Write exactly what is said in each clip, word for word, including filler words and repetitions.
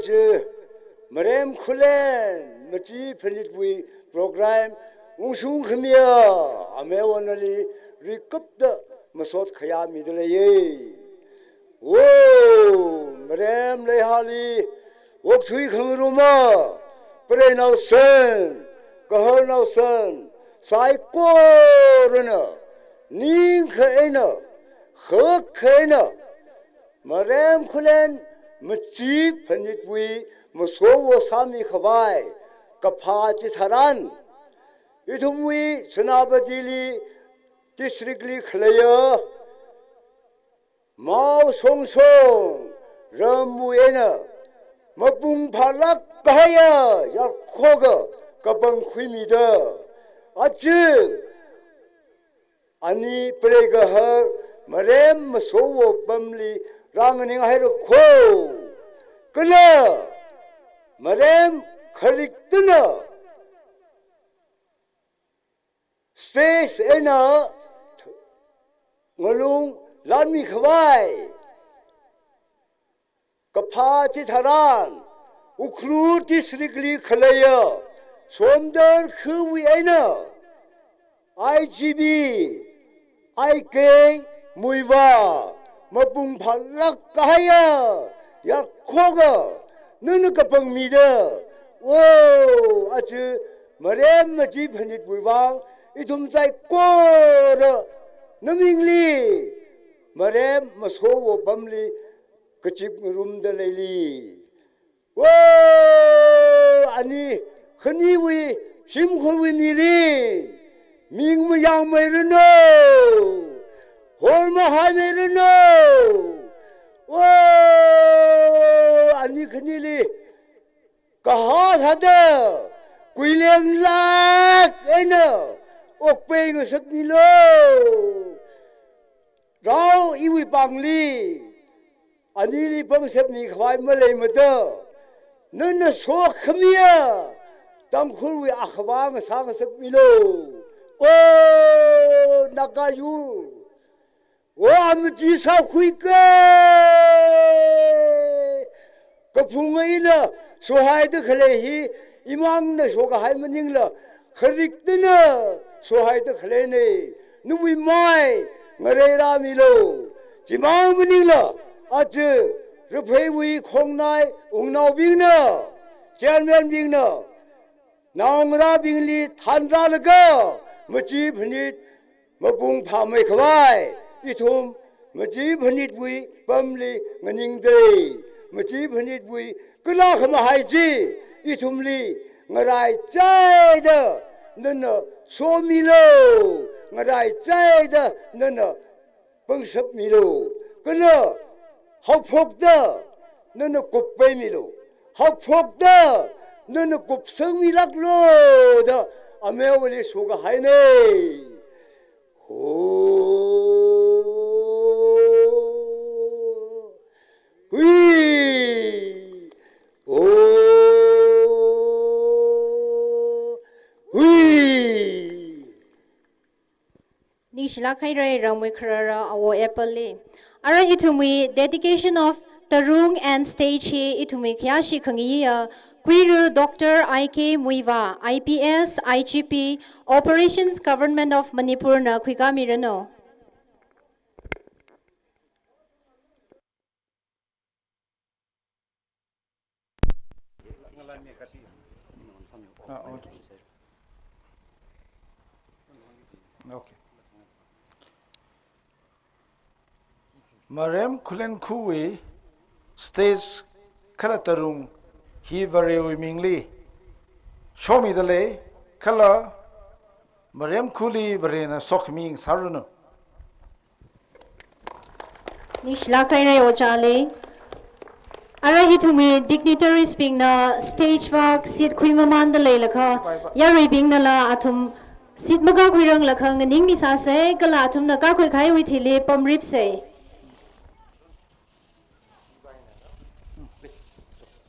Chi, Marem Khullen, machi phanitwui program, ungshung khamiya, ameo nali, rikapta, masot khayā mida leiye. Wo, Marem leihāli, okthui khangaruma, preinao san, kaharnao san, saikorana, ningkha eina, khakha eina, Marem Khullen machi phanitwui masowo sāmi khavai, kaphā chitharan, ithumwui Senapatili district li khaleiya, Mao Songshong ramwui eina, mapung phālāk kahaiya, yarkhoka kapang khuimida, aja, ani preigahar Marem masowo pamli rānganing haira kho. Kala Marem khariktana stage eina ngalung lanmi khavai, kaphā chitharan, Ukhrul district li khaleiya, Somdal khawui eina, I G P, I K Muivah, mapung phālāk kahaiya, yarkhoka, nana kapangmida, wo, aja, Marem machi phanitwui vang, ithum saikora, namingli, Marem masowo pamli, kachip ngarumda leili. Wo, ani khaniwui shimkhurwui mirin, ming mayangmeiranu, hol mahaimeiranu. Wo, ani khanili, kahā thāda, kuilenglāk eina, okpei ngasakmilu. Rao iwui pāngli, anili pangshap mi khavai maleimada, nana sokhamiya, Tangkhulwui akhavā ngasā ngasakmilu. O Naga yur, o amachi sākhuika, kaphunga ina sohaida khalei hi, imangna sokahai maningla, khariktana sohaida khaleina, nawui mai ngareirāmilu. Chimang maningla, aja, Rapheiwui khongnai wungnaobingna, chairman bingna, naongarābingli thanrālaga, machi phanit mapung phāmei khavai, ithum machi phanitwui pamli nganingda lei, machi phanitwui kala khamahai chi, ithumli ngaraichaida nana somilu, ngaraichaida nana pangshap milu, kala haophokta nana kuppai milu, haophokta nana kupsang milāklu da ameo ali sokahaina. O, hui, o, hui. Ningshilāk haira, rangmei kharara awo Apple li. Ara ithumwui dedication of tarung and stage hi ithumwui khayāshi khangayiya, Kuiru Doctor I K Muivah, I P S, I G P, Operations Government of Manipur na khuikāmiranu. Ah, okay. Okay. Marem Khullen khawui stage kala tarung hi Varewui mingli shomida lei, kala Marem khali Varena sokhami sāranu. Ningshilāk haira ojāli. Ara ithumwui dignitaries bingna stage vak seat khuimamanda leilakha, yaruibingnala athum seat makakhuiranglakha nganingmi sāsa, kala athumna kakhui kahaiwui thili pamripsa.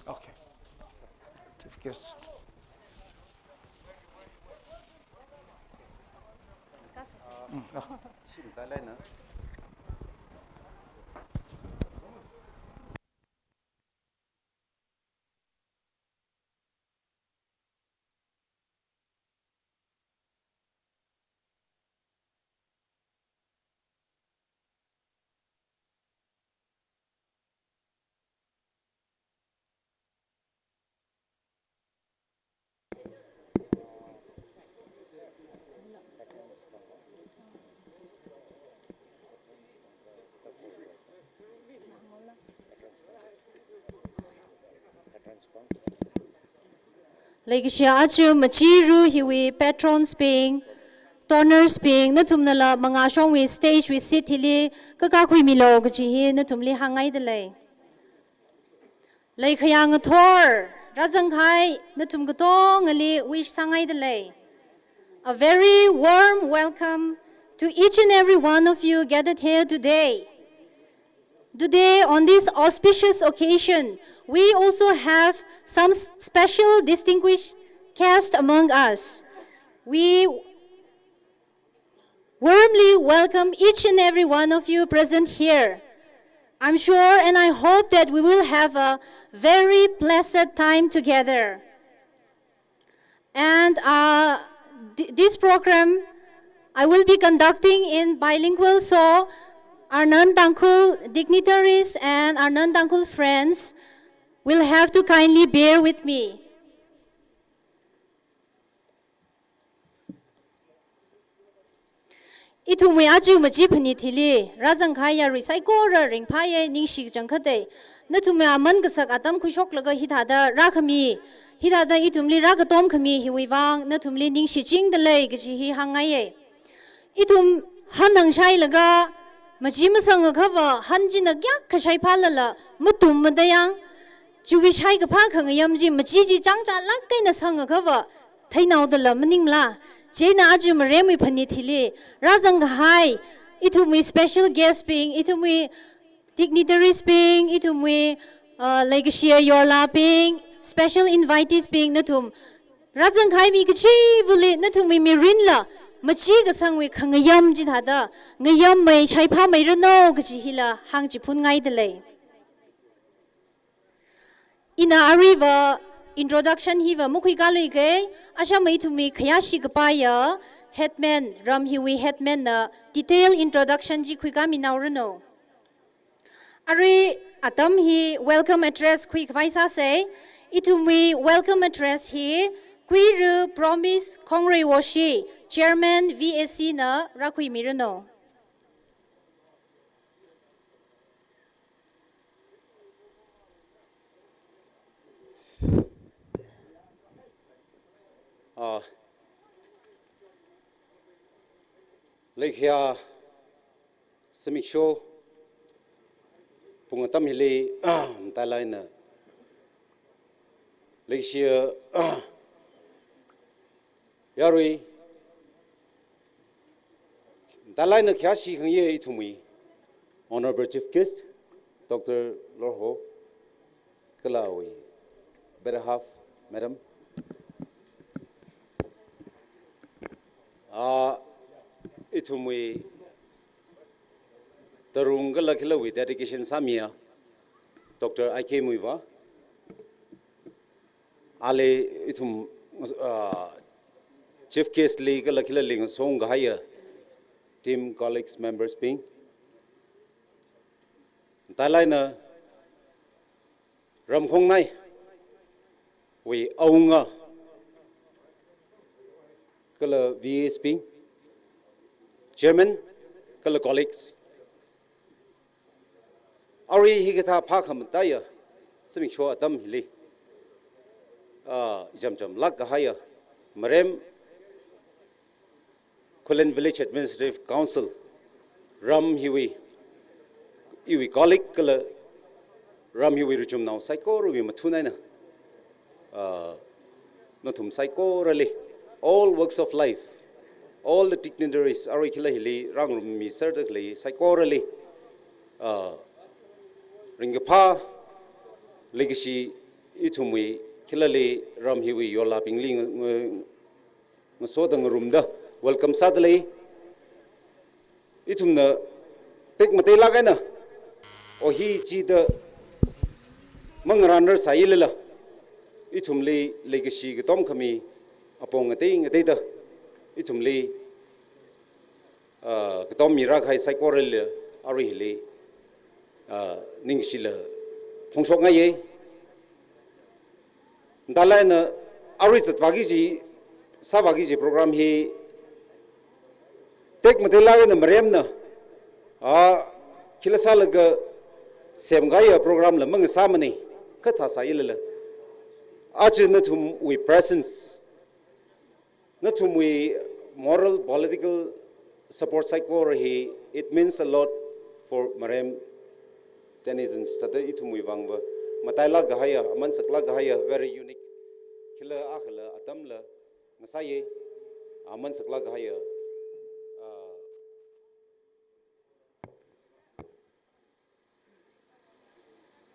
Okay. Chief guest. Mm, ah. Leikashi aja machiru hiwui patrons bing, donors bing, nathumnala mangāshongwui stage wui seat hili kakakhuimilu kaji hi nathumli hāngngaidalei. Leikhayā ngathor, rāzangkahai nathum katongali wish sāngaidalei. A very warm welcome to each and every one of you gathered here today. Today, on this auspicious occasion, we also have some s-, special distinguished guests among us. We warmly welcome each and every one of you present here. I'm sure and I hope that we will have a very blessed time together. And, uh, th-, this program I will be conducting in bilingual, so our non-Tangkhul dignitaries and our non-Tangkhul friends will have to kindly bear with me. Ithumwui aja machi phanit hili rāzangkahai yarui saikora ringphāya, ningshi kachangkhatta. Nathumwui aman kasak atam khuishoklaga hithāda rākhami, hithāda ithumli rākatom khami hiwui vang nathumli ningshichingdalei kaji hi hāngngaiya. Ithum han hangshailaga machi masang akhava han china kayākha shaiphālala matum madayang, chiwui shaikaphā khangayam chi machi chi changchalāk eina sang akhava theinaodala maningmala. Chieina aja maremwui phanit hili rāzangkahai ithumwui special guest bing, ithumwui dignitaries bing, ithumwui, uh, leikashiya yorlabing, special invitees bing, nathum rāzangkahai mi kachivali nathumwui mirinla machi kasangwui khangayam chithāda ngayammei shaiphāmeiranu kaji hila hāngchiphunngaidalei. Ina aruiva introduction hiva makhuikāluikei, ashama ithumwui khayāshi kapaiya headman, ram hiwui headman na detail introduction chi khuikāminaoranu. Arui atam hi welcome address khuikhavai sāsei. Ithumwui welcome address hi Kuiru Promise Khongreiwoshi, Chairman V A C na rākhuimiranu. Ah, leikhiya zimiksho pung atam hili, matailāk eina leishiya yarui, matailāk eina khayāshi khangayi ithumwui Honorable Chief Guest, Doctor Lorho, kala awui better half, Madam. Ah, ithumwui tarung kala khilawui dedication sāmiya Doctor I K Muivah, ali ithum, ah, Chief Guest li kala khilali ngasong kahaiya team, colleagues, members bing, matailāk eina ramkhongnaiwui awunga kala V A S bing, chairman kala colleagues, arui hikathā phākhamataiya zimiksho atam hili, ah, ijamjamlāk kahaiya marem Khullen Village Administrative Council, ram hiwui, iwui colleague kala ram hiwui ruchumnao saikorawui mathun eina, ah, nathum saikorali, all walks of life, all the dignitaries, arui khila hili rāngarummiserda khalei saikorali, ah, ringkaphā leikashi ithumwui khilali ram hiwui yorlabingli nga-, nga-, ngasoda ngarumda welcome sādalei. Ithumna tekmateilāk eina ohi chida mangarānrar sāilala, ithumli leikashi katom khami apong ngatei ngateida ithumli, ah, katom mirākahai saikorali arui hili, ah, ningshila phongshokngaiya. Matailāk eina arui zatvāki kaji, sāvāki kaji program hi tekmateilāk eina maremna, ah, khila sālaga semkahaiya program la mangasāmana, kathā sāilala. Aja nathumwui presence, nathumwui moral, political support saikora hi, it means a lot for Marem denizens. Thāda ithumwui vangva matailāk kahaiya, aman saklāk kahaiya, very unique. Khila akhala atamla ngasāya, aman saklāk kahaiya, ah,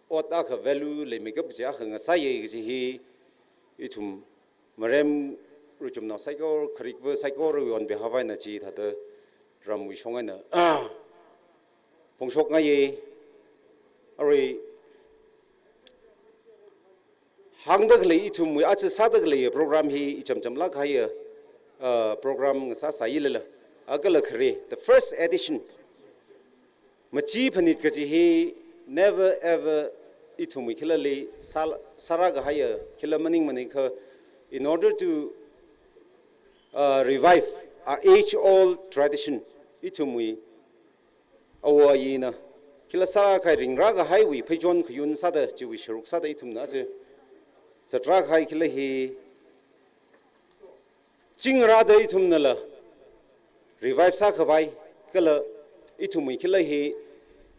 ot akha value leimeikap kaji akha ngasāya kaji hi ithum Marem ruchumnao saikora, kharikva saikora on behalf eina chithāda ramwui shong eina, ah, phongshokngaiya. Arui hāngda khalei ithumwui aja sāda khalei program hi ichamchamlāk kahaiya, uh, program ngasāsāilala, akhala khare, the first edition. Machi phanit kaji hi never ever ithumwui khilali sāl-, sārā kahaiya, khila maning maning kha, in order to, uh, revive our age-old tradition, ithumwui awo ayina khila sārā kahai ringrā kahaiwui pheichon khayun sāda, chiwui sharuk sāda ithumna aja zatrā kahai khila hi chingrāda ithumnala revive sākhavai, kala ithumwui khila hi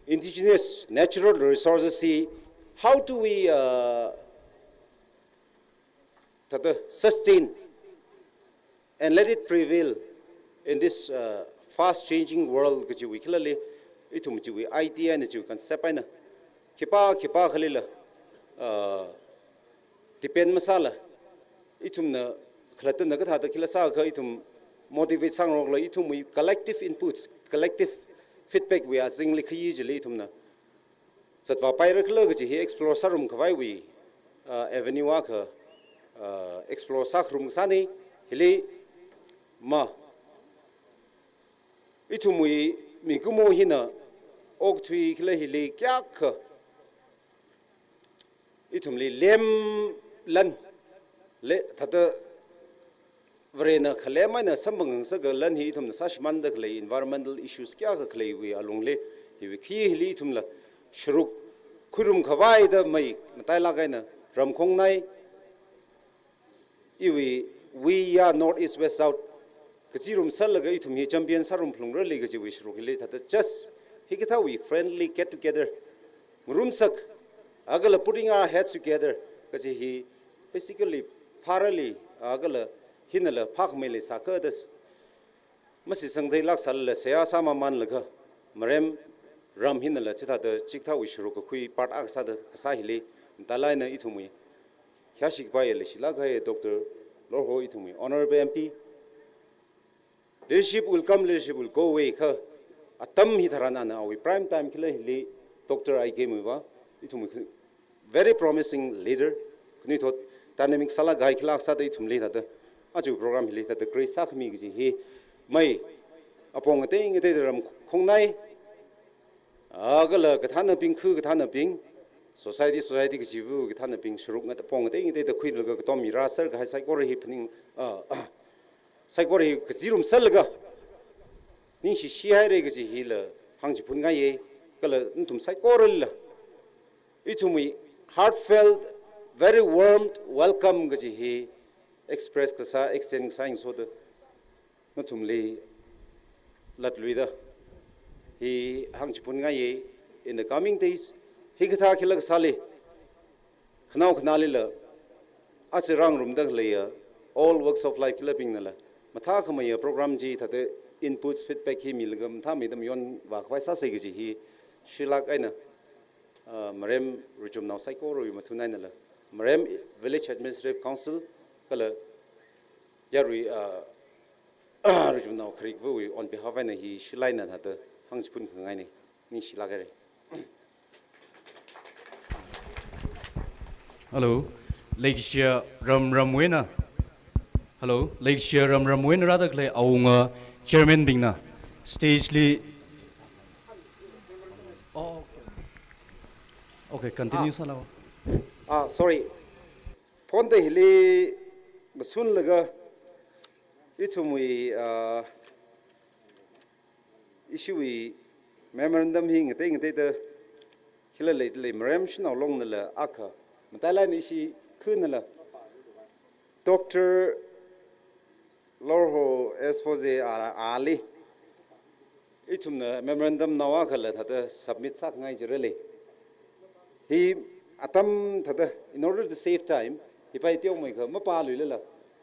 indigenous natural resources hi how do we, uh, thāda sustain and let it prevail in this, uh, fast changing world kajiwui khilali, ithum chiwui idea eina chiwui concept eina khipā khipākhalila, uh, depend masāla, ithumna khalattana kathāda khila sākha ithum motivate sāngarokla, ithumwui collective inputs, collective feedback wui azingli khayi chili ithumna zatvāpaira khala kaji hi explore sārum khavaiwui, uh, avenue akha, uh, explore sākharum kasāna. Hili ma, ithumwui mikumo hina okathui khila hili kayākha ithumli lem lan, le, thāda Varena khalem eina samphang ngasak lan hi ithumna sāshimānda khalei environmental issues kayākha khaleiwui alungli, hiwui khi hili ithumla sharuk khuirum khavai da mai matailāk eina ramkhongnai. Iwui We Are North East West South kaji rumsālaga ithum hi champion sārum phalungrali kajiwui sharuk hili thāda just hikathāwui friendly get together ngarumsak, akala putting our heads together kaji hi basically phārali, akala hinala phākhamei leisākha das masi sangtheilāk sālala seihā sāmamānlaga Marem ram hinala chithāda chikathāwui sharuk kakhui part akha sāda kasā hili matailāk eina ithumwui khayāshi kapaiya leishilāk kahai Doctor Lorho, ithumwui Honorable M P. Leadership will come, leadership will go away kha atam hitharan ana awui prime time khila hili Doctor I K Muivah, ithumwui very promising leader, khanuithot dynamic sālāk kahai khilāk sāda ithumli thāda aja program hili thāda grace sākhami kaji hi mai apong ngatei ngateida ramkhongnai. Akala kathānabing, khu kathānabing, society, society kajiwui kathānabing sharuk ngat apong ngatei ngateida khuilaga katom mirāser kahai saikora hi phaning, ah, ah, saikora hi kaji rumsālaga ningshishihaira kaji hila hāngchiphunngai. Kala nathum saikoralila ithumwui heartfelt, very warm welcome kaji hi express kasā, extend kasā ngasoda nathumli latluida hi hāngchiphunngai. In the coming days, hikathā khila kasāli khanao khanālila aja rāngarumda khaleiya all walks of life khilabingnala mathākhameiya program chi thāda inputs, feedback hi milaga mathāmeida mayonvā khavai sāsa kaji hi shilāk eina, ah, Marem ruchumnao saikorawui mathun einala Marem Village Administrative Council kala yarui, ah, ruchumnao kharikwui on behalf eina hi shilāk eina thāda hāngchiphun khangaina. Ningshilāk haira. Hello. Leikashiya ram ramwui eina. Hello. Leikashiya ram ramwui eina rāda khalei awunga chairman bingna stage li. Oh, okay. Okay, continue sālu. Ah, sorry. Phonda hili ngasunlaga ithumwui, ah, ishiwui memorandum hi ngatei ngateida khila leida lei Marem Shanao Longnala akha, matailāk eina ishi khunala Doctor Lorho S four J a, ali ithumna memorandum nao akhala thāda submit sāngai jirale. Hi atam thāda, in order to save time, hi pai teomeikha mapāluilala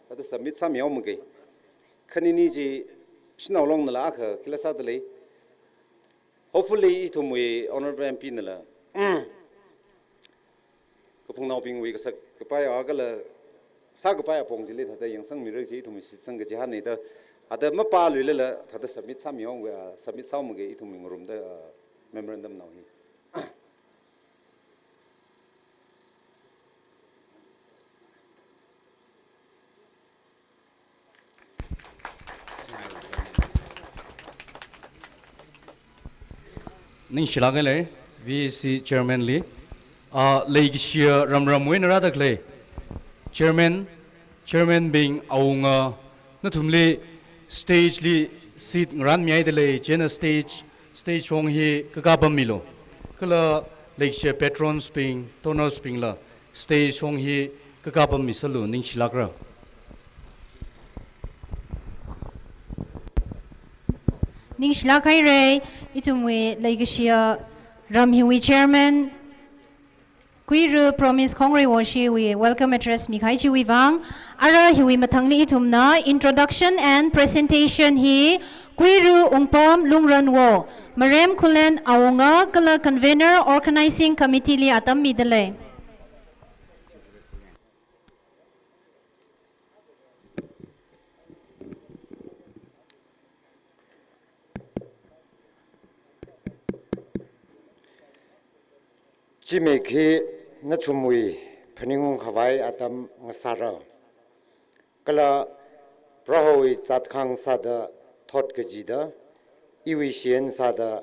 thāda submit sāmihaomagei. Khanini chi shanao longnala akha khila sādalei. Hopefully ithumwui Honorable M P nala kaphungnaobingwui kasak kapai akhala sākapai apong chili thāda yangsangmira kaji ithum shitsang kaji hāngnei da. Thāda mapāluilala thāda submit sāmihaomagei, submit sāhaomagei ithum ngarumda, ah, memorandum nao hi. Ningshilākhailei, V A C Chairman li. Ah, leikashiya ramramwui eina rāda khalei Chairman, Chairman bing awunga, nathumli stage li seat ngaranmihaidalei, chieina stage, stage hong hi kakā pammilu. Kala leikashiya patrons bing, donors bingla stage hong hi kakā pammisalu, ningshilākra. Ningshilākhairei, ithumwui leikashiya ram hiwui Chairman, Kuiru Promise Khongreiwoshiwui welcome address mikahai chiwui vang. Ara hiwui mathangli ithumna introduction and presentation hi Kuiru Wungpam Lungranwo, Marem Khullen awunga kala convener organizing committee li atam midalei. Zimik hi nathumwui phaningungkhavai atam ngasāra. Kala Prohowui zatkhang sāda thot kachida, iwui shiyan sāda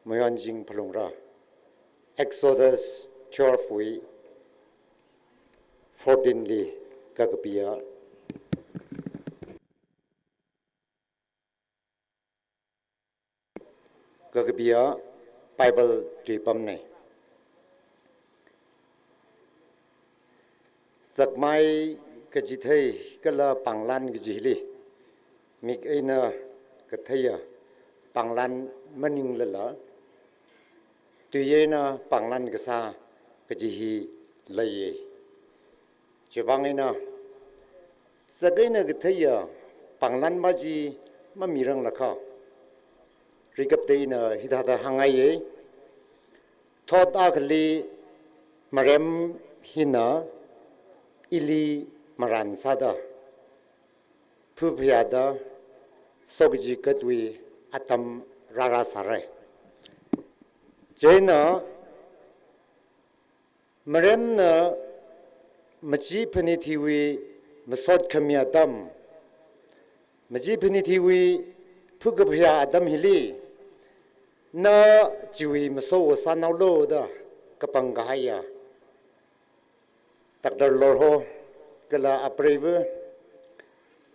mayonching phalungra. Exodus twelve wui fourteen li kakapiya. Kakapiya Bible tuipamnei. Zakmai kachithei kala pānglan kaji hili, mik eina katheiya pānglan maninglala, tui eina pānglan kasā kaji hi leiye. Chivang eina, zak eina katheiya pānglan maji mamiranglakha, rikapta ina hithāda hāngngaiye. Thot akhali Marem hina ili maran sāda, phuphayāda, sokaji katwui atam rārāsārai. Chieina, Maremna machiphanit hiwui masot khami atam, machiphanit hiwui phukaphayā atam hili, na chiwui maso sānaolu da kapangkahaiya Doctor Lorho kala apreiva,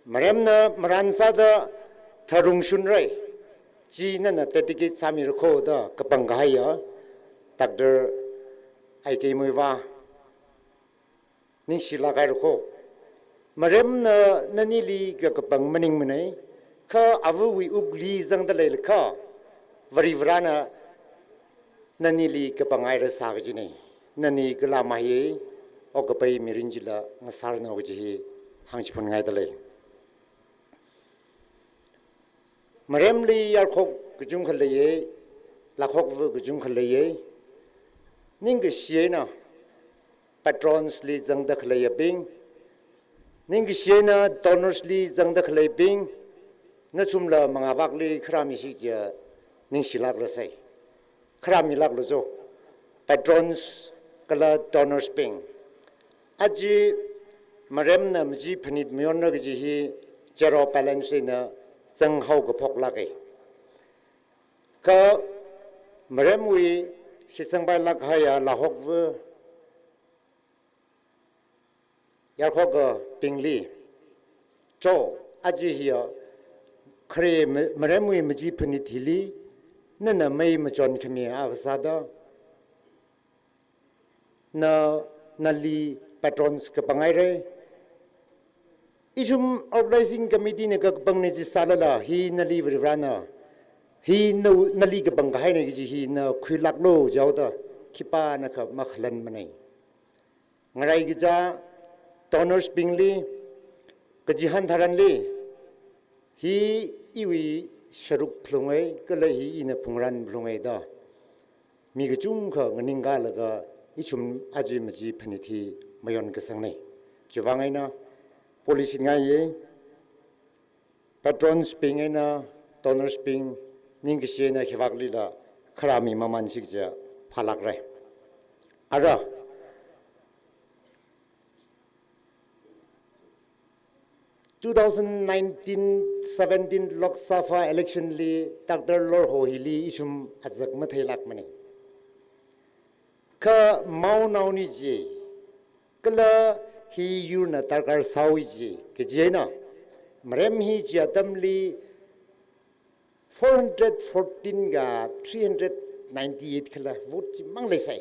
Maremna maran sāda tharung shunrai, chi nana dedicate sāmirakho da kapangkahaiya Doctor I K Muivah, ningshilāk hairakho. Maremna nanili kakapang maningmanei, kha avawui wukli zangda leilakha, Varivarana nanili kapanghairasā kajinei. Nani kala mahiye, okkapai mirin chila ngasāranu kaji hi hāngchiphunngaidalei. Maremli yarkhok kachungkha leiye, lakhokva kachungkha leiye. Ningkashi eina patrons li zangda khaleiyabing, ningkashi eina donors li zangda khaleibing, nathumla mangāvakli kharā mishi chiakha ningshilākrasei. Kharā milāklu jo, patrons kala donors bing. Aja Maremna machiphanit mayonra kaji hi zero balance eina zanghao kaphoklāke. Kha Maremwui shitsangpailāk kahaiya lakhokva yarkhokabingli, cho, aja hiya khare Ma-, Maremwui machiphanit hili nana mei machon khami akha sāda, na, nali patrons kapanghaire, Ithum organizing committee na kakapangna chi sālala, hi nali Varivarana, hi na, nali kapang kahaina kaji hi na khuilāklu jihaoda, khipānakha makhalanmanei. Ngarai kaja donors bingli, kachihān tharanli, hi iwui sharuk phalungai, kala hi ina phungran phalungai da mi kachungkha nganingkalaga ithum aja machi phanit hi mayon kasangnei. Chiwuivang eina policy ngaiye, patrons bing eina donors bing ningkashi eina hivaklila kharami maman shikja phalākrai. Ara, two thousand nineteen seventeen Lok Sabha election li Doctor Lorho hili ithum azak matheilākmanei. Kha maonaoni ji, kala hi yurna darkar sāi ji, kaji eina, Marem hi chi atamli four hundred fourteen ka three hundred ninety-eight kala vote chimang leisai.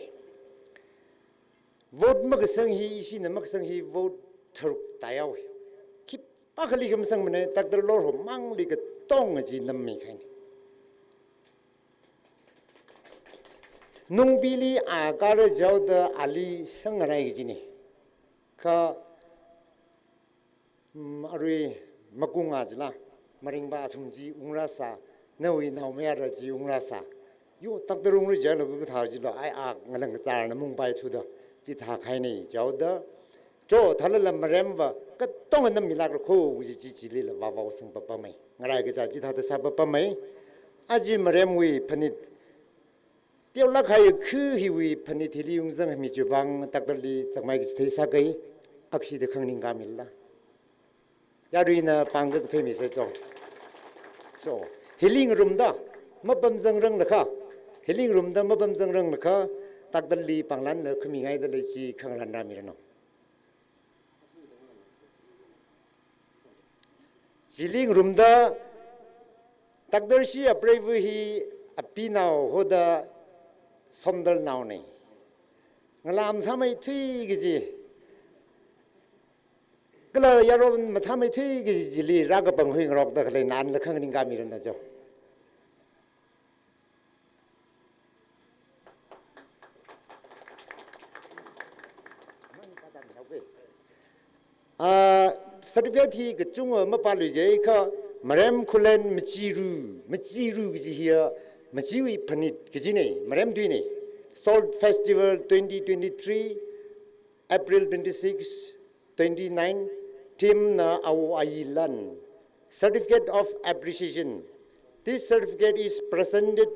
Vote makasang hi, ishina makasang hi vote tharuk tāhaowa. Khipākhali khamasangmanei, Doctor Lorho mangli katonga chi nammi kahaina. Nungbingli a kara jihaoda ali shangngarai kajinei. Kha, mm, arui makunga jila, maringva athum chi ungrāsā, nawui naomayara chi ungrāsā. Yo, Doctor ungra jila kathā jila, ai a ngalang kazārna mungpai thuda, chithā kahainei jihaoda. Cho, thālala Maremva, katonga nammilākra kho, kaji chi chilila vāvao sangpapamei. Ngarai kaja chithāda sāpapamei. Aja Maremwui phanit, teolāk kahai khu hiwui phanit hili ungzangmi chiwuivang Doctor li zakmai kachithei sākei, akshida khanganing kamila. Yaruina pāng kaphei misei cho. Cho, hili ngarumda, mapamzangranglakha, hili ngarumda mapamzangranglakha, Doctor li pānglanla khamingaida lei chi khangarān rāmiranu. Chili ngarumda Doctor Shi Apreiva hi apinao hoda Somdalnaonei. Ngalā mathāmeithui kaji, kala yaron mathāmeithui kaji chili rākapang huingarokda khalei nala khanganing kamiranu cho. Ah, certificate hi kachungva mapāluikei kha Marem Khullen Machiru, Machiru kaji hiya, machiwui phanit kajinei, Marem tuinei. Salt Festival twenty twenty-three, April twenty-six, twenty-nine, theme na Awo Ayi Lan. Certificate of Appreciation. This certificate is presented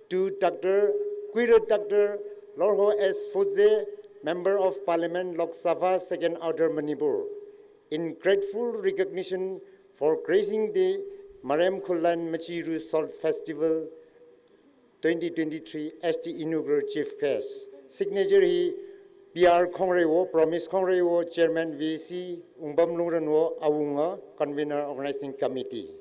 to Doctor Kuira Doctor Lorho S Fotze, Member of Parliament, Lok Sabha, Second Outer Manipur, in grateful recognition for gracing the Marem Khullen Machiru Salt Festival twenty twenty-three as the inaugural chief guest. Signature hi P R Khongreiwo, Promise Khongreiwo, Chairman V C, Wungpam Lungranwo Awunga, Convener Organizing Committee.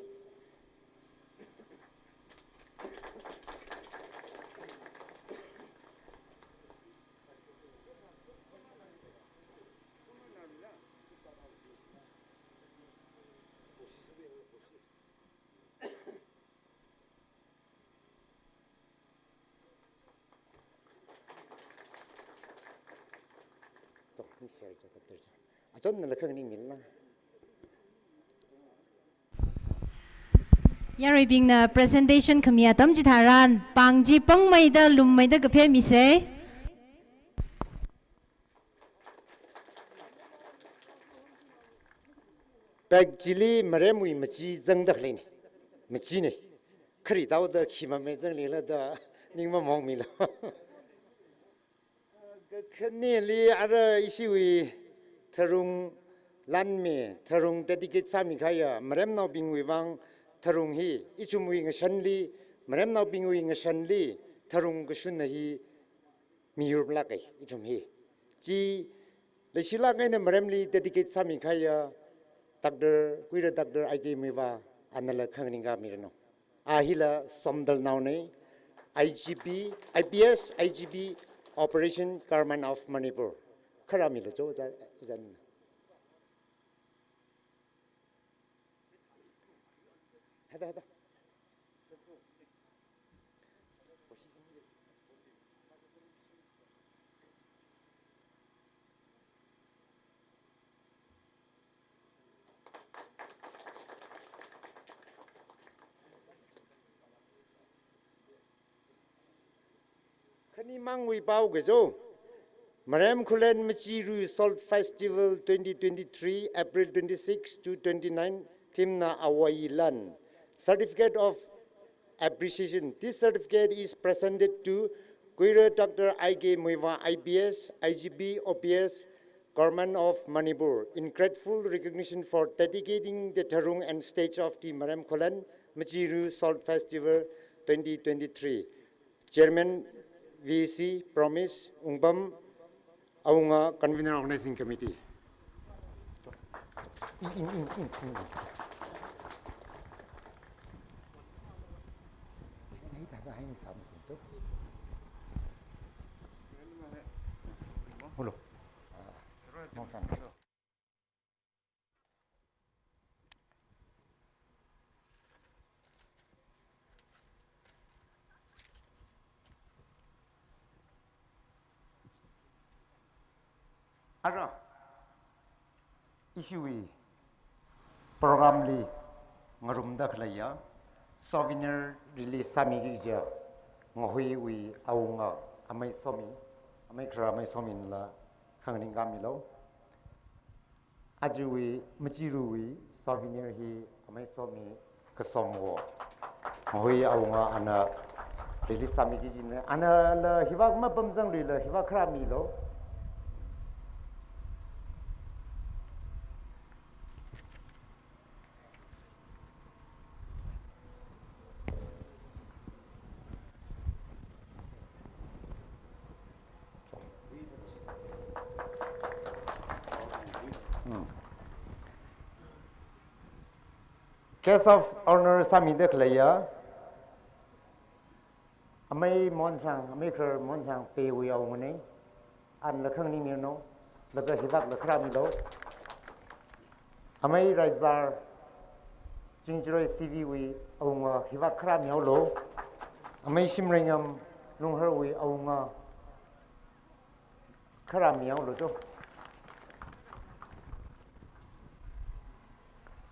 Yaruibingna presentation khami atam chitharan, pāng chi pangmeida, lummeida kaphei misei. Bag chili Maremwui machi zangda khaleinei. Machinei. Khari taoda khi mamei zanglila da ning mamongmilo. Kakhaneli ara ishiwui tharung lanmi, tharung dedicate sāmi kahaiya, Maremnaobingwui vang tharung hi, ithumwui ngashanli, Maremnaobingwui ngashanli, tharung kashunna hi, miyur lākei, ithum hi. Chi, leishilāk eina Maremli dedicate sāmi kahaiya, Doctor, Kuira Doctor I K Muivah, anala khanganing kamiranu. A hila Somdalnaonei, I G P, I P S, I G P, Operation Government of Manipur. Kharāmilo cho, ja, jan. Hada, hada. Khanimangwui pao kajo. Marem Khullen Machiru Salt Festival twenty twenty-three, April twenty-six to twenty-nine, theme na Awai Lan. Certificate of appreciation. This certificate is presented to Kuira Doctor I K Muivah I P S, I G P, O P S, Government of Manipur, in grateful recognition for dedicating the tharung and stage of the Marem Khullen Machiru Salt Festival twenty twenty-three. Chairman, V C, Promise, Ungpam, Awunga, Convener, Organizing Committee. In, in, in, in, in. Hello. Mongsan. Ara, ishiwui program li ngarumda khaleiya souvenir release sāmiki kaja Ngahuiwui Awunga, amei Somi, amei khara amei Sominla khanganing kamilu. Ajawui Machiruwui souvenir hi amei Somi Kasomwo, Ngahui Awunga ana release sāmiki kajina. Anala hivak mapamzangluila hivak khara milu. Hmm. Guest of Honour sāmida khaleiya amei Monsang, amei khara Monsang Peiwui Awunga nei. Anala khanganing miranu, laga hivakla khara milu. Amei Raizar, Chingjaroi C V wui Awunga hivak khara mihaolu. Amei Shimreingam, Lungharwui Awunga khara mihaolu cho.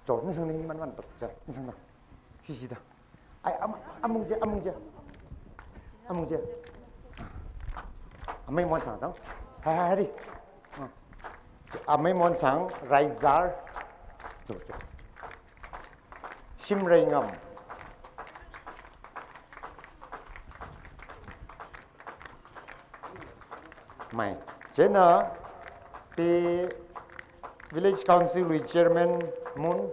Cho, nisang ni mi manman pa, cho, nisang na. Hishi da. Ai, am-, amung je, amung je. Amung je. Amei Monsang chang. Hai, hai, hai, di. Ah. Amei Monsang, Raizar. Cho, cho. Shimreingam. Mai. Chieina, Pei Village Council wui Chairman Mun,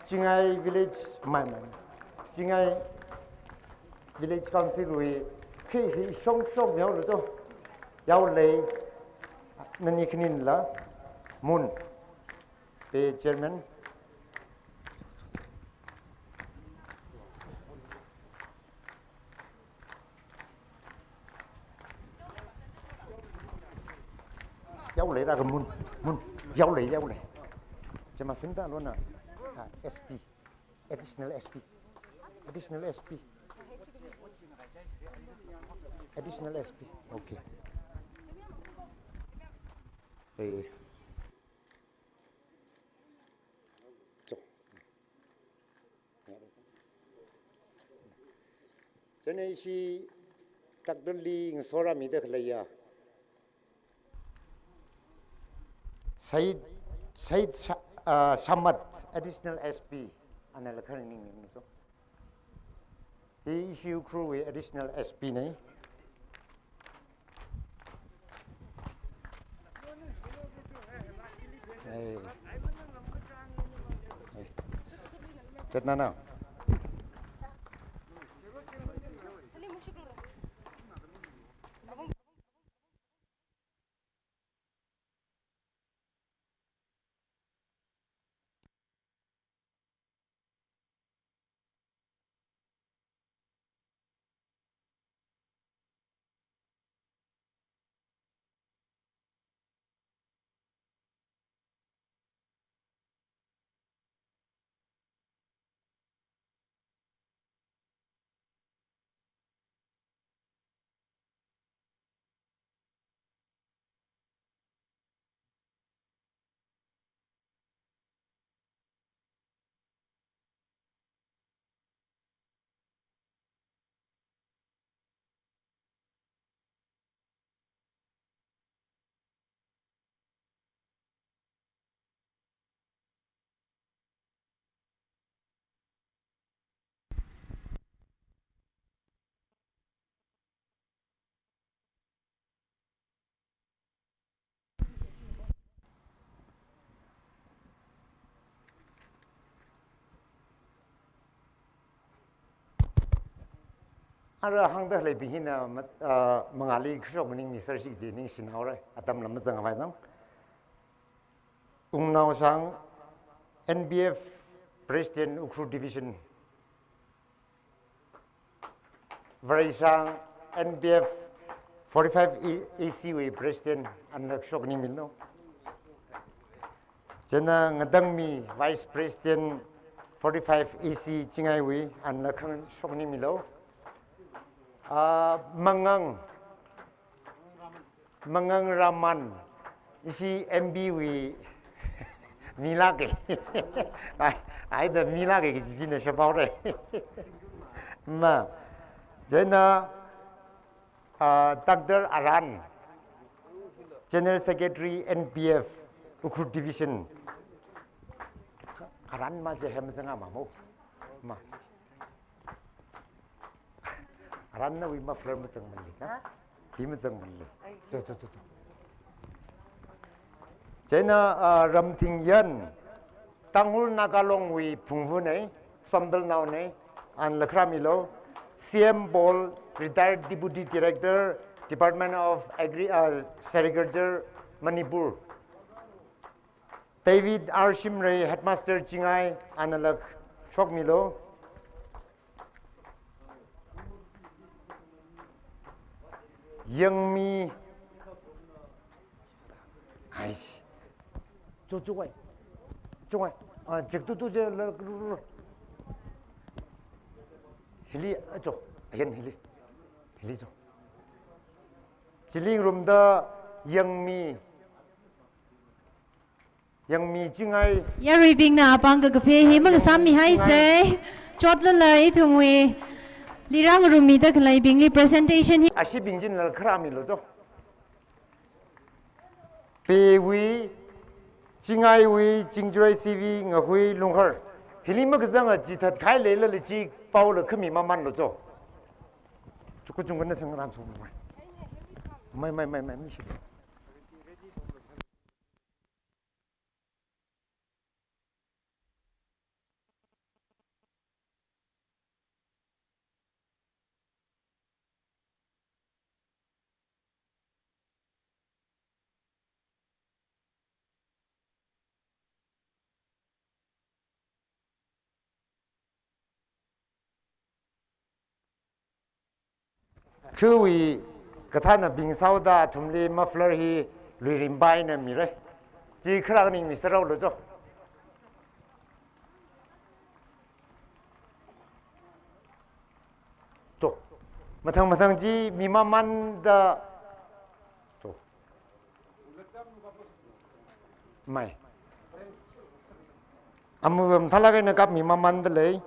Chingai Village, mai, mai, mai. Chingai Village Council wui khi hi shong shong yaolu cho. Yaolei, nani khaninla, Mun, Pei Chairman. Yaolei rāka Mun, Mun, yaolei, yaolei. Chema sinda lona, ah, S P, additional S P, additional S P, additional S P, okay. Eh. Cho. Chieina ishi takdali ngasorāmida khaleiya Said, Said Sha-, ah, Shamat, Additional S P, anala khanganing miranu cho. Hi ishi Ukhrulwui Additional S P nei. Hey. Hey. Chetna na. Ara hāngda leibing hina mat-, ah, mangāli kashok maningmi sir shi kaji ningshinaora, atam lam mazang vai zang. Wungnaoshang, N B F President, Ukhrul Division. Vareishang, N B F forty-five A C wui President, anla kashok maningmilo. Chieina Ngatangmi, Vice President, forty-five A C Chingai wui, anla kashok maningmilo. Ah, Mangang, Mangang Raman, ishi M B wui milāka. Ai, ai da milāka kaji china shapao re. Ma, chieina, ah, Doctor Aran, General Secretary N B F, Ukhrul Division. Aran ma je hem zanga ma mo. Ma. Aran nawui muffler mazangmanli, ha? Hi mazangmanli. Cho, cho, cho, cho. Chieina, ah, Ramthingyan, Tangkhul Naga Long wui phungvana, Somdalnaona, anla kharāmilo. C M Paul, Retired Deputy Director, Department of Agri-, ah, Sericulture, Manipur. David R Shimray, Headmaster Chingai, anla kashokmilo. Yangmi. Aish. Cho, cho wai. Cho wai. Ah, jek tu tu je la, ru, ru, ru. Hili, ah, cho. Again, hili. Hili cho. Chilingrumda Yangmi. Yangmi Chingai. Yaruibingna apāng kakaphe hi makasāmi haisa. Chotlala ithumwui lirāngarumida khaleibingli presentation hi. Ashibing chinla kharāmilo cho. Pewui, Chingaiwui, Chingchurei C V, Ngahui, Lunghar. Hili makazanga chithat khai leilala chi paola khami mamanlo cho. Chuku chungkana sangrān so mai. Mai, mai, mai, mai, mi shi. Khawui kathānabing sāhaoda athumli muffler hi Luirimbai na mira. Chi kharā ningmi sāraolo cho. Cho. Mathang mathang chi mi mamanda. Cho. Mai. Amu mathālāk eina kapmi mamanda lei.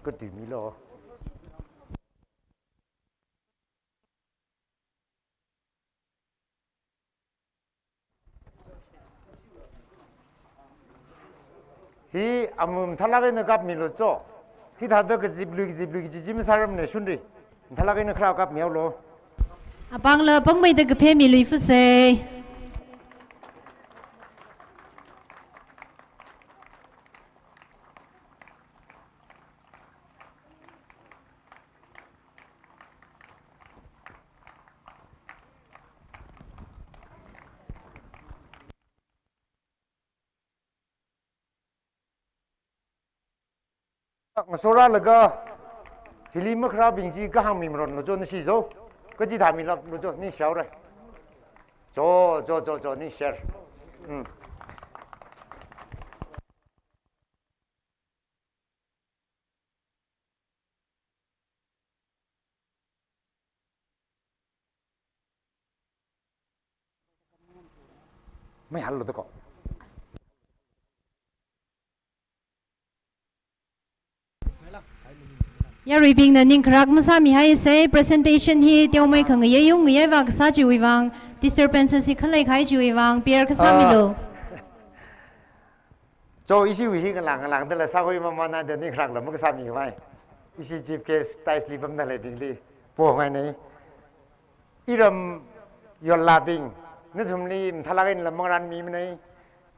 Katui milo. Hi amu mathālāk eina kapmilo cho. Hithāda kaziplui kaziplui kaji chi masārarmana shunri. Mathālāk eina kharā kapmihaolo. Apāngla pāngmeida kaphemi luifuse. Ngasorālaga hili makharābing chi kahāngmi maronlo cho nashi cho. Kachithāmilāklo cho, ningshihaora. Cho, cho, cho, cho, ningshihaora. Hmm. Mayarlo tako. Yaruibingna ningkharak masāmihaisa, presentation hi teomei khangayei yungayei vā kasā chiwui vang, disturbances hi khalei kahai chiwui vang, bear kasāmilo. Ah. Cho, ishiwui hi ngalang ngalangdala sākhui mamāna da ning kharakla makasāmikhavai, ishi chief guest dais li pamda khaleibingli pongainei. Iram yollābing, nathumli mathālāk eina lam ngaranmimanei.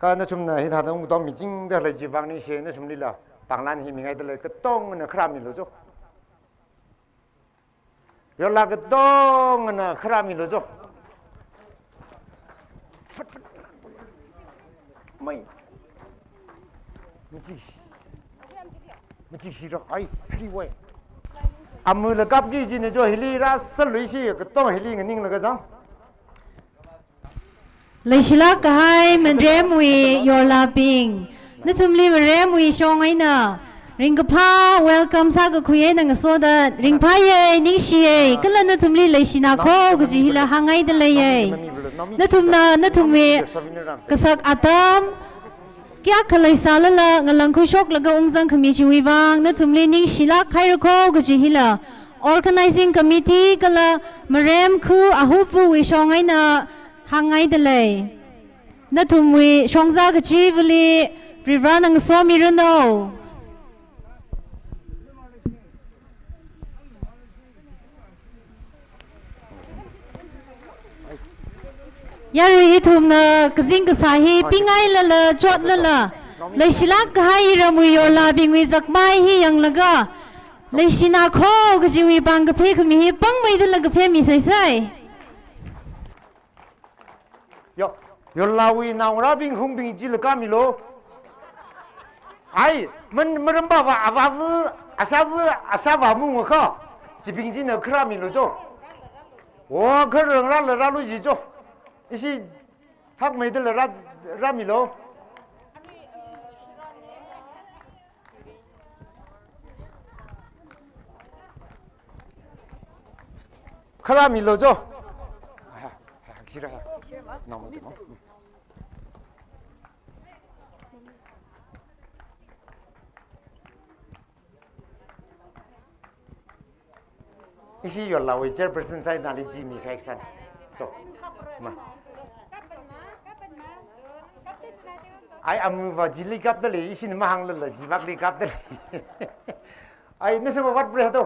Kha nathumna hithāda ungtong michingda khalei chiwui vang ningshi, nathumlila pānglan hi mingaidalei, katongna kharāmilu cho. Yollā katongna kharāmilu cho. Fat, fat. Mai. Machik. Machik shira. Ai, hili wai. Amula kapki jina cho, hili rāsālu ishi katong hili nganinglaga zang. Leishilāk kahai maremwui yollābing, nathumli maremwui shong eina ringkaphā welcome sākakhui eina ngasoda ringphāyei, ningshiyei, kala nathumli leishina kho kaji hila hāngngaida leiye. Nathumna nathumwui kasak atam kayākha leisālala ngalāngkhuishoklaga ungzangkhami chiwui vang nathumli ningshilāk haira kho kaji hila organizing committee kala marem khu ahupvuwui shong eina hāngngaida lei. Nathumwui shongzā kachivali Varivarāna ngasomiranu. Yarui ithumna kazing kasā hi pingailala, chotlala, leishilāk kahai iramwui yollābingwui zakmai hi yanglaga, leishina kho kajiwui pāng kaphē khami hi pāngmeidala kaphēmi seisei. Yo, yollāwui naongarābing hungbing chila kāmilu. Ai, man, maramba va, avāva, asāva, asāva mungakha, chibing china kharāmilu cho. O, kharangrāla rālu ji cho. Ishi thakmeidala rā, rāmilu. Kharāmilu cho. Kira. Namo, namo. Ishi yollāwui chairperson sāi nali chi mi khai san. So, ma. Ai, amuva chili kapda lei, ishina mahānglala chivakli kapda lei. Ai, nasa ma vat bre to.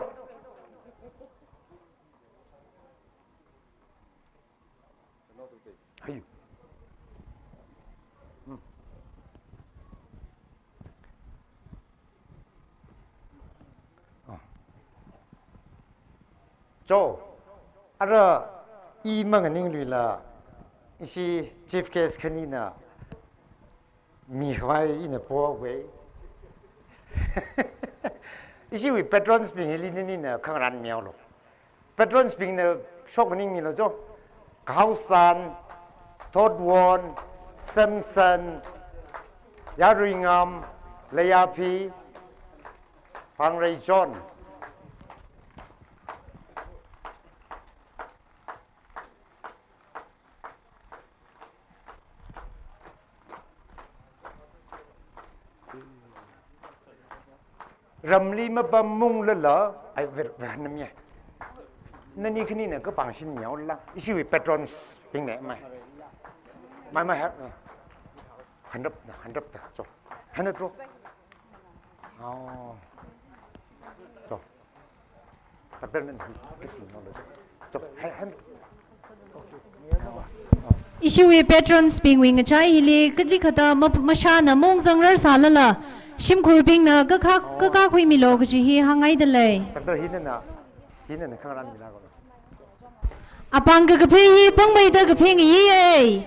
Hayu. Hmm. Ah. Cho, ara i manganingluila, ishi chief guest khanina mikhavai ina powe. Ishiwui patrons bing hili nini na khangarān miaolu. Patrons bingna shok nganingmilu cho. Kahaosan, Thotwon, Samson, Yaruingam, Leiyapi, Phangrei John. Ramli mapam munglala, ai, ver, ver, namye. Nani khanina kapang shin yaola. Ishiwui patrons bingna mai. Mai, mai, ha, ha. Hanrap, hanrap ta, cho. Hanrap cho. Oh. Cho. Ishiwui patrons bingwui ngachai hili katli kata ma-, mashana mongzang rarsālala, shimkhurbingna kakak, kakakhuimilu kaji hi hāngngaida lei. Doctor hinana, hinana khangarān mina ko. Apāng kakaphē hi pāngmeida kaphē ngayiye.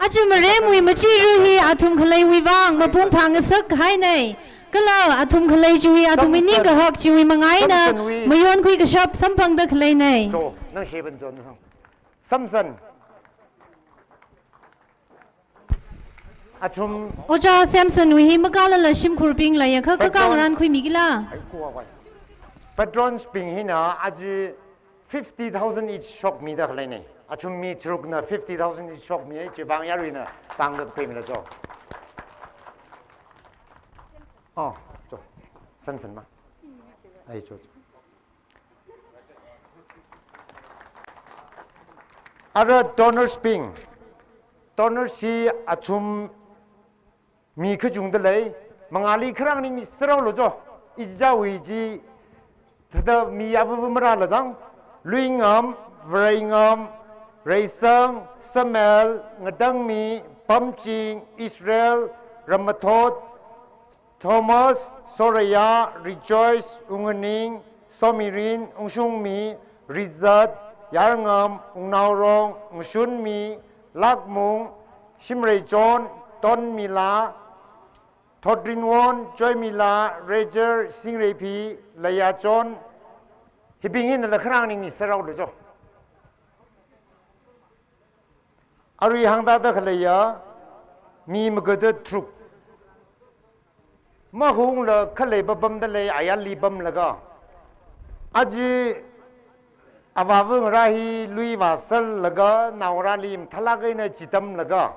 Aja maremwui machiru hi athum khaleiwui vang mapung phāngasak hainei. Kala athum khalei chiwui athumwui ningkahak chiwui manga eina mayonkhui kashap samphangda khaleinei. Cho, nang sheben cho, nang sang. Samson. Athum. Ojā Samsonwui hi makālala shimkhurbing leiakha kakā ngarānkhuimikila. Ai, kuwa wai. Patrons bing hina aja fifty thousand each shokmida khaleinei. Athum mi tharukna fifty thousand each shokmi, chivang yaruina pāngda kaphēmila cho. Oh, cho. Samson ma. Ai, cho, cho. Ara donors bing. Donors hi athum mi kachungda lei, mangāli kharāng ningmi saraolu cho. Ichichāwui chi thāda mi avuvu marāla zang, Luingam, Vareingam, Reisang, Samuel, Ngatangmi, Pamching, Israel, Ramathot, Thomas, Soraya, Rejoice, Unganing, Somirin, Ungshungmi, Rizat, Yarngam, Ungnaorong, Ungshunmi, Lakmung, Shimreichon, Tonmila, Thotrinwon, Choimila, Rejer, Singreiphi, Layachon, hibing hinala kharāng ningmi saraolu cho. Arui hāngda da khaleiya, mi magada tharuk. Mahungla khalei papamda lei ayarli pamlaga. Aja avāva ngarā hi lui vāserlaga, naongarāli mathālāk eina chitamlaga,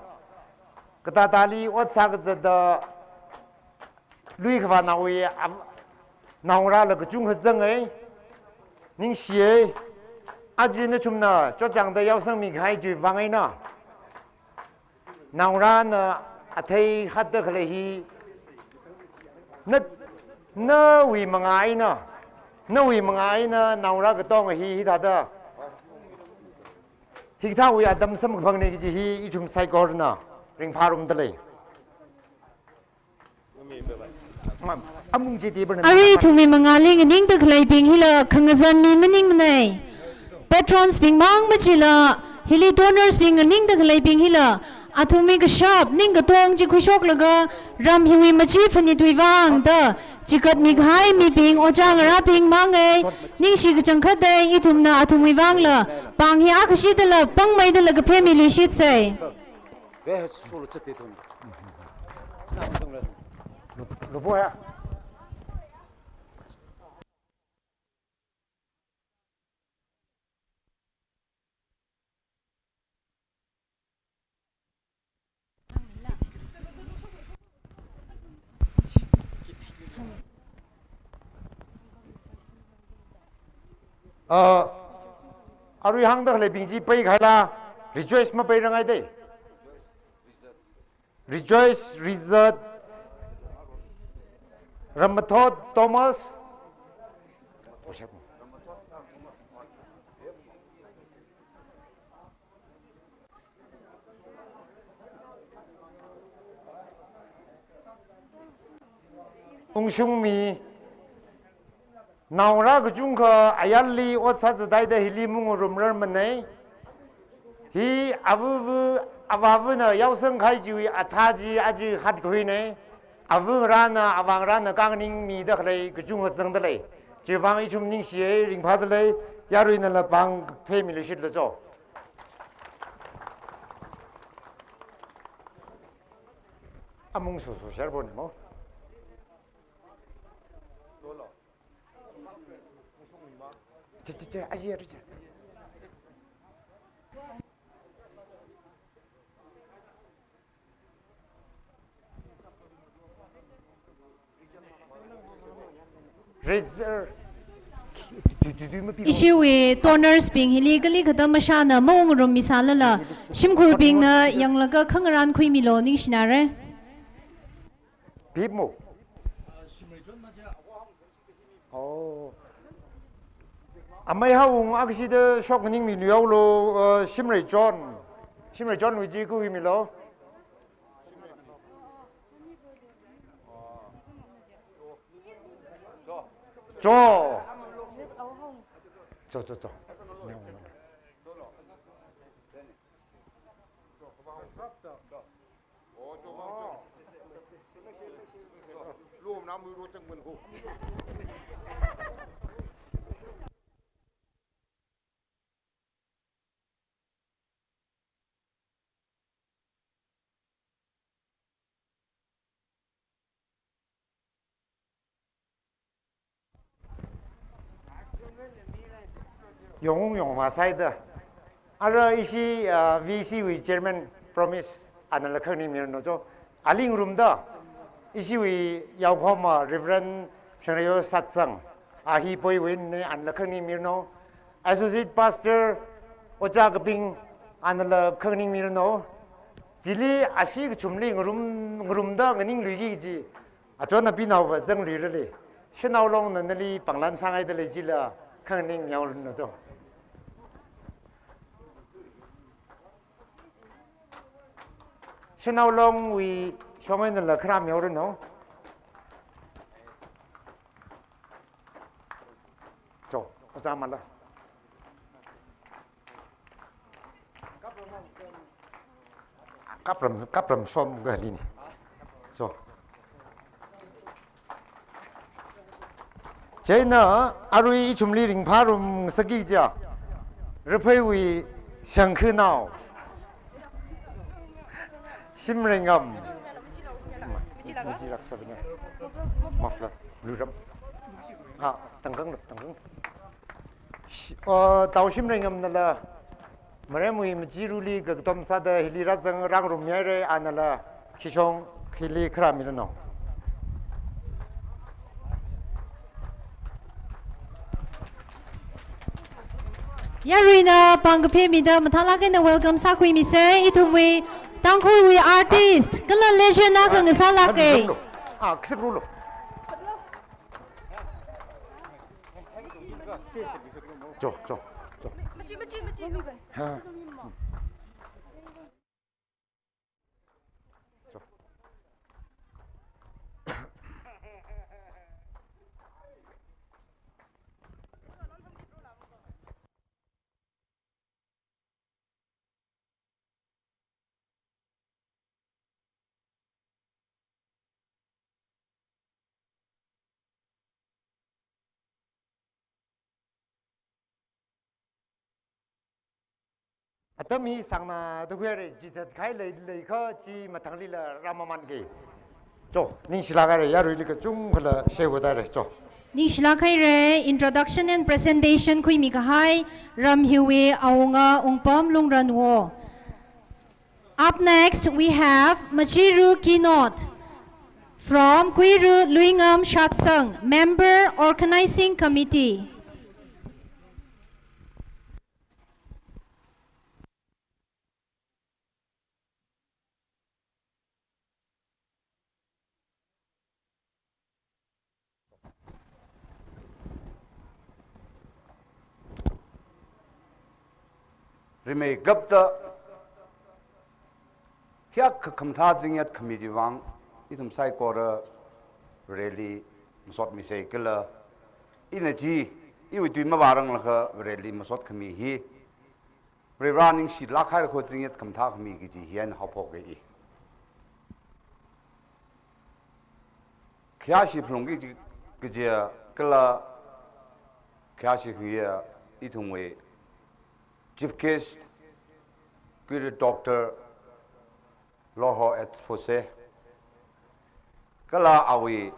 katātāli ot sākazatda lui khavānaowui av-, naongarāla kachungkha zangai, ningshiye. Aja nathumna chotchāngda yaosangmi kahai chiwui vang eina, naongarāna athei hātda khalei hi, na, nawui mangā eina, nawui mangā eina naongarā katonga hi, hithāda hikathāwui atam samkaphangna kaji hi ithum saikorana ringphārumda lei. Amung chi table na. Arui ithumwui mangāli nganingda khaleibing hila khangazanmi maningmanei. Patrons bing mang machila, hili donors bing nganingda khaleibing hila, athumwui kashap ningkatong chi khuishoklaga, ram hiwui machi phanitwui vang da chikatmi kahai mibing, ojā ngarābing mangai, ningshi kachangkhatei. Ithumna athumwui vangla pāng hi akhashidala pāngmeidala kaphemiluishitsei. Ah, arui hāngda khaleibing chi peikhala, Rejoice mapeirangaidei. Rejoice, Rizat, Ramathot, Thomas. Ungshungmi, naongarā kachungkha ayarli ot sāzathaida hili maungrum rarmanei. Hi avuvu, avāvana yaosang kahai chiwui athā chi aja hatkhuinei. Avu ngarāna, avā ngarāna kanganingmida khalei kachungkha zangda lei. Chiwui vang ithum ningshiye, ringphāda lei, yaruinala pāng kaphemiluishitlu cho. Amung soso sharbo ne mo. Che, che, che, aji, aji, che. Reserve. Ishiwui donors bing hili kali kata mashana maungrummi sālala, shimkhurbingna yanglaga khangarān khuimilu, ningshinare. Bip mo. Oh. Amei Haowung akhashida shoknganingmilu yaolu, uh, Shimreichon. Shimreichonwui chi khuimilu. Cho. Cho, cho, cho. Yong yong masai da. Ara ishi, ah, V C wui chairman Promise, anala khanganing miranu cho. Ali ngarumda, ishiwui yaokhoma Reverend Sangreyo Satsang, a hi poiwui ne, anala khanganing miranu. Associate Pastor Ojā Kaping, anala khanganing miranu. Chili ashi kachumli ngarum, ngarumda nganingluiki kaji. Achon apinaova zangrirali. Shanao Longna nali panglan sāngaidalei jila, khanganing miaolun na jo. Shanao Longwui shong einala khara miaoranu. Jo, ojā mala. Kapram, kapram shom gali ni. So. Chieina arui ithumli ringphārum sāki jiakha, Rapheiwui shangkhanao Shimreingam. Muffler, luiram. Ha, tangkang, tangkang. Shi-, uh, Tao Shimreingamnala, Maremwui Machiruli kakatom sāda hili rāzang rāngarum mihaira, anala khishong hili khara miranu. Yaruina pāng kaphimida mathālāk eina welcome sākhuimise, ithumwui Tangkhulwui artist, kala legend akha ngasālāka. Ah, kisik rulo. Jo, jo, jo. Ha. Jo. Atam hi sāngna da huire, chithātkahai lei, leikha chi mathanglila rāmamanki. Jo, ningshilāk haira, yaruili kachungkhala share ot haira, jo. Ningshilāk haira, introduction and presentation khuimikahai, Ramhiwui awunga Wungpam Lungranwo. Up next, we have Machiru keynote from Kuiru Luingam Shatsang, Member Organizing Committee. Rimeikapta hiyākha khamathā zingyat khami chiwui vang, ithum saikora Vareli masotmisei kala, ina chi, iwui tui mavāranglakha Vareli masot khami hi, Varivara ningshilāk haira kho zingyat khamathā khami kaji hi eina haophokka i. Khayāshi phalungki kaji, kajiya kala khayāshi khangayiya ithumwui chief guest, Kuiru Doctor Lorho H Phose, kala awui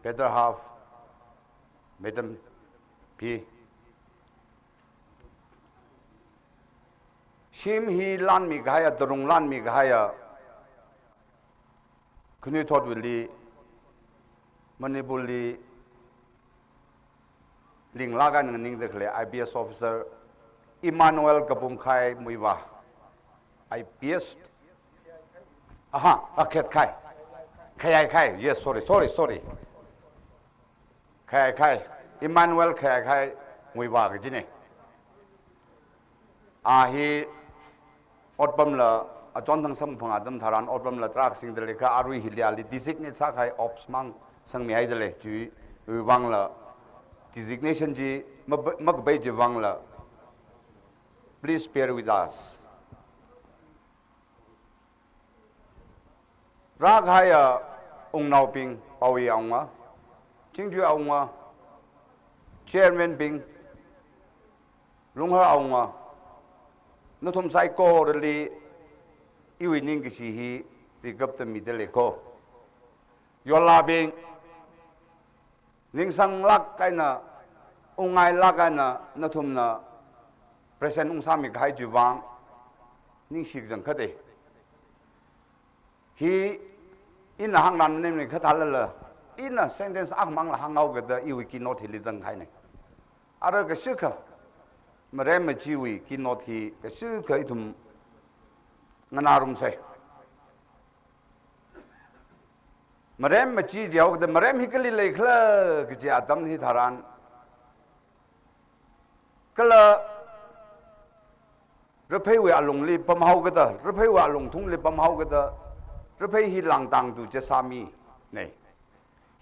better half, Madam P. Shim hi lanmikahaiya, tarung lanmikahaiya, khanuithotwuili, Manipurli, linglāk eina nganingda khalei I P S officer Emmanuel Kapumkhai Muivah, I P S, aha, ah, Khetkhai, Khayaikhai, yes, sorry, sorry, sorry. Khayaikhai, Emmanuel Khayaikhai Muivah kajina. A hi otpamla, achon thang samkaphang atam tharan otpamla tarākha singda leikha arui hili ali designate sākahai ops mang sangmihaida lei, chiwui vangla designation chi mab-, makapai chiwui vangla, please bear with us. Rākahaiya wungnaobing, Paoyi awunga, Chingchui awunga, chairman bing, Lunghar awunga, nathum saikorali iwui ningkashi hi rikapta mida lei kho. Yonlābing, ningsanglāk eina, ungngailāk eina nathumna present ungsāmikahai chiwui vang ningshi kachangkhat e. Hi ina hāngran maning kha thālala, ina sentence akhamangla hānghaoga da iwui keynote hili zangkahaina. Ara kashikha, Marem Machiwui keynote hi kashikha ithum nganārumsei. Marem machi jihaokida, marem hi kali leikhala kaji atam hitharan, kala rapheiwui alungli pamhaokida, rapheiwui alungthungli pamhaokida, raphei hi langtang tu chesa minei.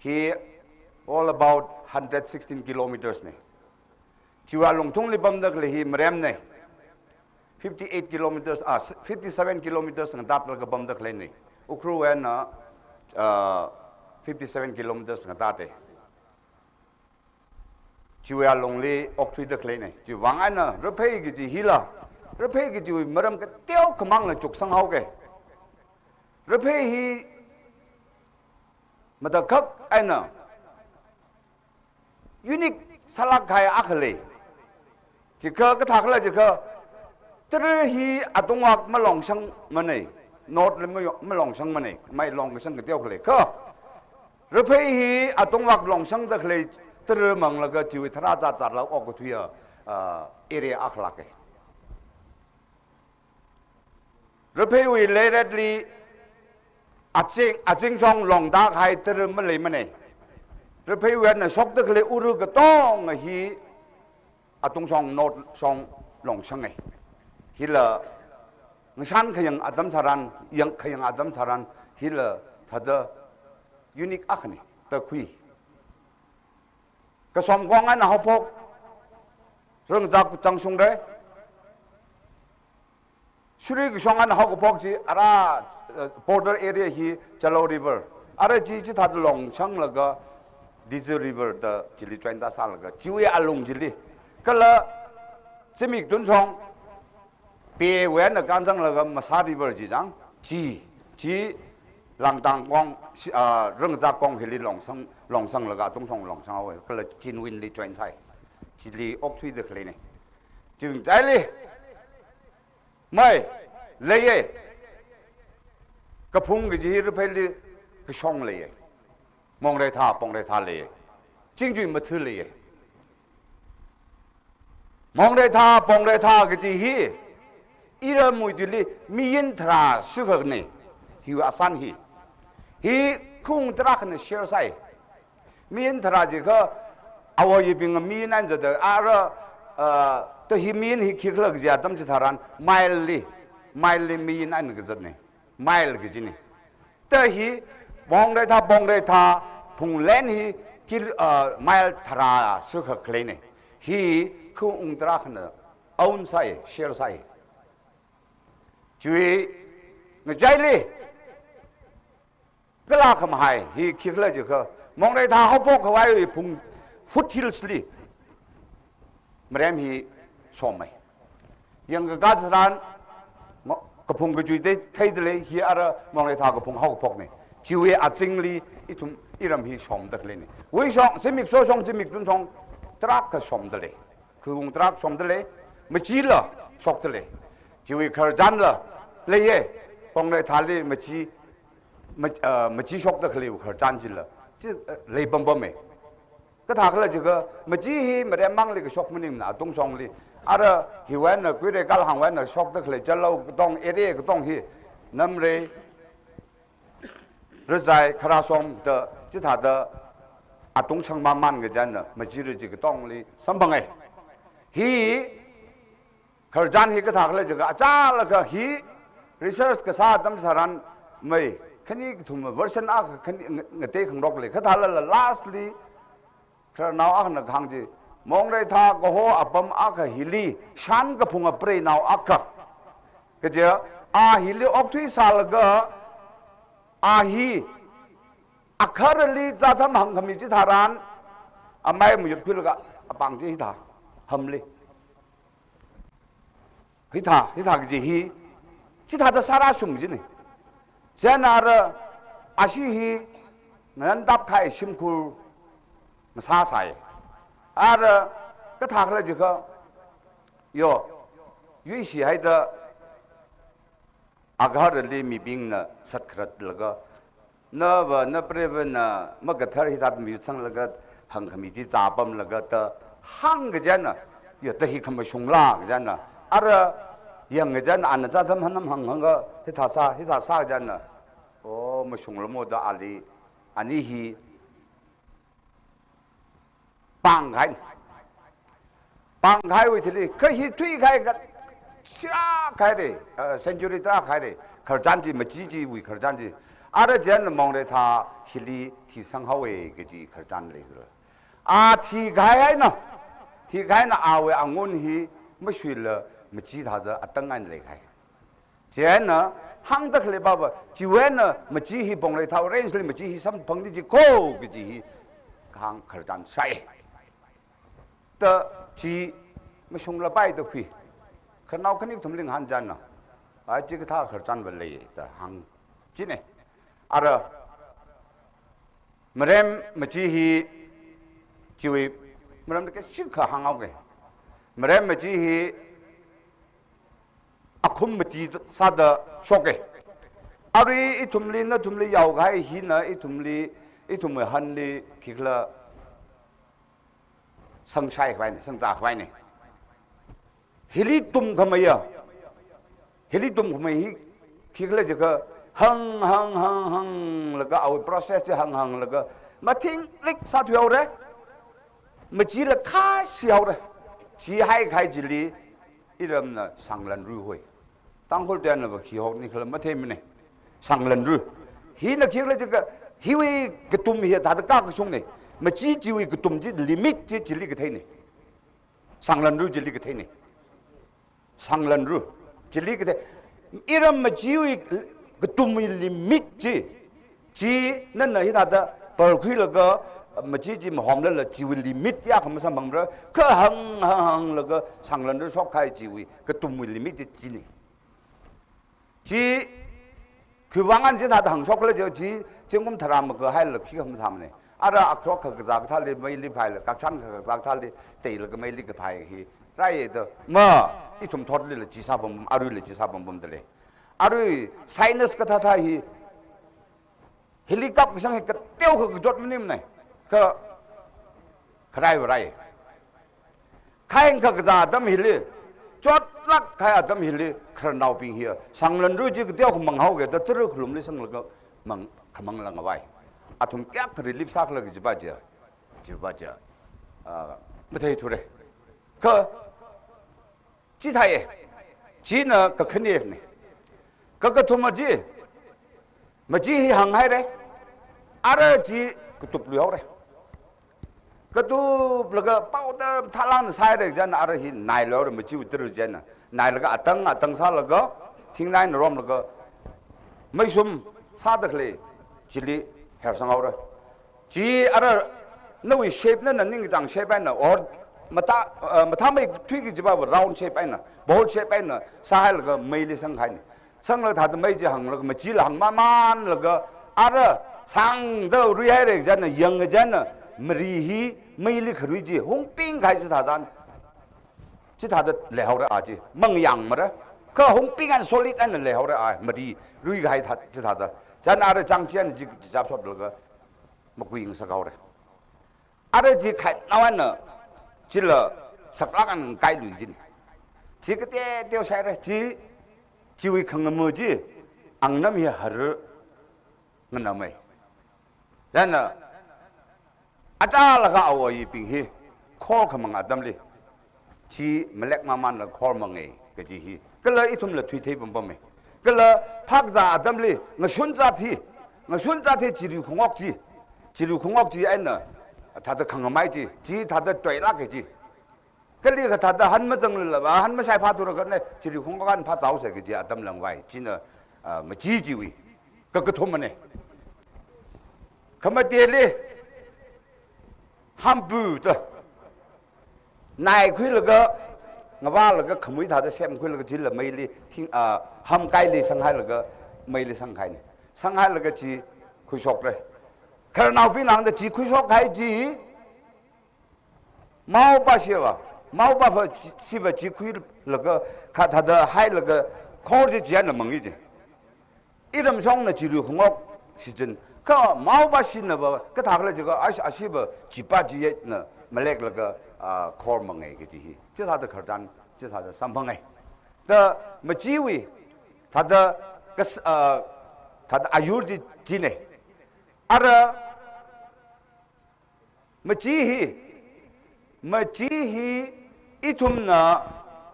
Hi all about hundred sixteen kilometers nei. Chiwui alungthungli pamda khalei hi maremnei. Fifty-eight kilometers, ah, fifty-seven kilometers ngatatlaga pamda khaleinei. Ukhrul eina, ah, fifty-seven kilometers ngatate. Chiwui alungli okthuida khaleinei. Chiwui vang eina raphei kaji hila, raphei kajiwui maram kateokhamangla chuksanghaoke. Raphei hi matakhak eina unique sālāk kahai akha lei. Chikha kathā khala chikha, tara hi atungvak malongshangmanei, north li mayo-, malongshangmanei, mai longkashang kateokha lei. Kha raphei hi atungvak longshangda khalei tara manglaga chiwui tharā zatzatlāk okkathuiya, ah, area akha lāke. Rapheiwui leiretli azing, azingshong longda kahai tara maleimanei. Rapheiwui eina shokda khalei ura katonga hi atungshong north shong longshangei. Hila ngashan khayang atam tharan, yang khayang atam tharan, hila thāda unique akhanei, takhui. Kasom kong eina haophok, Rangzak changshungrei. Shuri kashong eina haokaphok chi, ara, eh, border area hi Chalao River. Ara chi chithāda longshanglaga Dizhu River da chili join da sālaga, chiwui alung chili. Kala zimik tunshong, pewui eina kanzanglaga Masa River chi chang, chi, chi langtang kong, shi-, ah, Rangzak kong hili longshang, longshanglaga atungshong longshanghaowe, kala Chinwinli join sāi. Chili okthuida khaleinei. Chingchaili, mai, leiye. Kaphung kaji hi rapheili kashong leiye. Mongreitha, Pongreitha leiye. Chingchui mathu leiye. Mongreitha, Pongreitha kaji hi, iramwui tuili miyin tharā shukhaknei. Hiwui asan hi. Hi khung tarākhana share sāi. Miyin tharā chikha, awo yibing miyin eina zatda, ara, ah, ta hi miyin hi khikhala kaji atam chitharan, mile li, mile li miyin eina kazatnei. Mile kajinei. Ta hi, Mongreitha, Pongreitha, phunglen hi kil-, ah, mile tharā shukhak khaleinei. Hi khung tarākhana own sāi, share sāi. Chiwui ngachaili, kala khamahai hi khikhala chikha, Mongreitha haophok khavaiwui phung foothills li marem hi shomei. Yangkakā tharan, mo-, kaphung kachui te theida lei, hi ara Mongreitha kaphung haokaphoknei. Chiwui azingli ithum iram hi shomda khaleinei. Wuishong, zimik soshong, zimik tunshong, tarākha shomda lei. Khung tarākha shomda lei, machila shokda lei. Chiwui khararchanla leiye, Pongreithali machi, mach-, ah, machi shokda khaleiwui khararchan chila. Chi, ah, lei pampamei. Kathā khala chikha, machi hi maremmangli kashok maningmana atungshongli. Ara hiwui eina Kuireikal hangwui eina shokda khalei Chalao katong, area katong hi, Namrei, Razai, Kharasom da chithāda atungshang mamān kachina, machira chi katongli samphangei. Hi khararchan hi kathā khala chikha, achālakha hi research kasā atam tharan mai khani kathum version akha khani nga-, ngatei khangarok lei. Kathālala lastly, khararnao akhana kahāng chi, Mongreitha kaho apam akha hili, Shan kaphunga preinao akha. Kaje, a hili okthui sālaga, a hi, agharali zātham hāngkhami chitharan, amai mayut khuilaga, apāng chi hithā, hamli. Hithā, hithā kaji hi, chithāda sārāshung kajinei. Chieina ara, ashi hi, nganantap kahai shimkhur, ngasāsai. Ara, kathā khala chikha, yo, yuishi haida, agharali mibingna satkharatlaga, nava, naprevana, makathar hithāda mayut sanglaga, hāngkhami chi zāpamlaga ta, hāng kachina, ya ta hi khamashungla kachina, ara, yang kachina, ana zātham hanam hānghāngga, hithā sā, hithā sā kachina, o, mashunglamo da ali, Ani hi pāngkahai. Pāngkahaiwui thili, kha hi thuikahai ka shira kahaira, uh, century tarā kahaira, khararchan chi, machi chiwui khararchan chi. Ara chieina mongrei thā hili thisang haowa kaji khararchan leila. A thikahai eina, thikahai eina awui angun hi mashuila machi thāda atang eina leikahai. Chieina hāngda khalei papa, chiwui eina machi hi ponglei thao, range li machi hi samphangda chi kho kaji hi kahāng khararchan sai. Da chi mashunglapai da khui. Khanao khani kathumli ngahān chieina, a chikathā khararchanva lei da hāng china. Ara marem machi hi chiwui maram da kashikha hānghaoga. Marem machi hi akhum mati sāda shoka. Arui ithumli, nathumli yaokahai hina ithumli, ithumwui hanli khikhala sangshai khavaina, sangzā khavaina. Hili tumkhameiya, hili tumkhamei hi khikhala jiakha hāng, hāng, hāng, hānglaga, awui process chi hāng, hānglaga mathingrik sāthuihaora. Machila khāshi haora. Chi haikahai chili iramna sanglanru hoi. Tangkhul tuiyanava khi hokni khala matheimana. Sanglanru. Hina khikhala jiakha, hiwui katum hi thāda kakashungna. Machi chiwui katum chi limit chi chili katheina. Sanglanru chili katheina. Sanglanru chili kathei. Iram machiwui katumwui limit chi, chi nana hithāda parkhuilaga machi chi mahomlala chiwui limit ya kha masamphangra, kha hāng, hāng, hānglaga sanglanru shokkahai chiwui katumwui limit chi china. Chi khuivang eina chithāda hāngshokkhala jiakha chi, zingkum tharā makhahaila khikha mathāmana. Ara akhro kha kazā kathāli meili phaila, kakchan kha kazā kathāli teilaga meili kaphai hi rāya da. Ma, ithum thotlila chi sāpam, aruila chi sāpampamda lei. Arui sinus kathāthā hi, hili kapkasang hi kateokha kachot maningmana. Kha, kharaiva rai. Khaing kha kazā atam hili, chotlāk kahai atam hili, khararnaobing hiya sanglanru chi kateokha manghaoga da tara khalumli sanglaga mang, khamang langvai. Athum kayākha relief sākhala kajipa chi, chipa chi, ah, matheithura. Kha chithāya. China kakhanena. Kakathuma chi, machi hi hānghaira. Ara chi katupluihaora. Katuplaga powder thalang sāhaira chieina ara hi nailuihaora, machiwui tara chieina. Nailaga atang, atang sālaga, thingnai eina romlaga, meishum sāda khalei chili hersanghaora. Chi ara nawui shape nana ningkachāng shape eina, or matā, uh, mathāmeithui kajipava round shape eina, bowl shape eina sāhailaga meili sangkahaina. Sanglaga thāda mei chi hānglaga, machila hāngmamanlaga, ara sāngda ruihaira chieina, yangkachieina, mari hi meili kharui chi hungpingkahai chithāda, chithāda leihaora a chi, mangyāngmara. Kha hungping eina solid eina leihaora a, mari ruikahai thā, chithāda. Chieina ara chāng chieina chi chapshotlaga makui ngasakhaora. Ara chi khainao eina chila saklāk eina ngakailuichina. Chi kateoteo sāhaira, chi, chiwui khangama chi, angnam hi har nganamai. Chieina achālakha awo ayibing hi khor khamang atamli, chi malek mamanla khor mangai kaji hi. Kala ithumla thuithei pampamma. Kala phākazā atamli ngashun zat hi, ngashun zat hi chirui khangok chi, chirui khangok chi eina thāda khangamai chi, chi thāda toilāka chi. Kali kathāda han mazanglala, han mashaiphāthura kane, chirui khangok eina phāzāhaosa kaji atam langvai. China, ah, machi chiwui kakathumana. Khamateli, hampu da. Naikhuilaga, ngavālaga, khamui thāda semkhuilaga, chila meili, thing, ah, hamkaili sanghailaga, meili sangkahaina. Sanghailaga chi khuishokra. Khararnaobingna hāngda chi khuishokkahai chi, maopā shiva, maopā va chi, shiva chi khuilaga, kha thāda hailaga, khor chi chieina mangi chi. Iramshongna chirui khangok shichin. Kha maopā shinava, kathākhala jiakha, ash-, ashiva chipa chieina maleklaga, ah, khor mangai kaji hi. Chithāda khararchan, chithāda samphangai. Da machiwui, thāda kas-, ah, thāda ayur chi, china. Ara machi hi, machi hi ithumna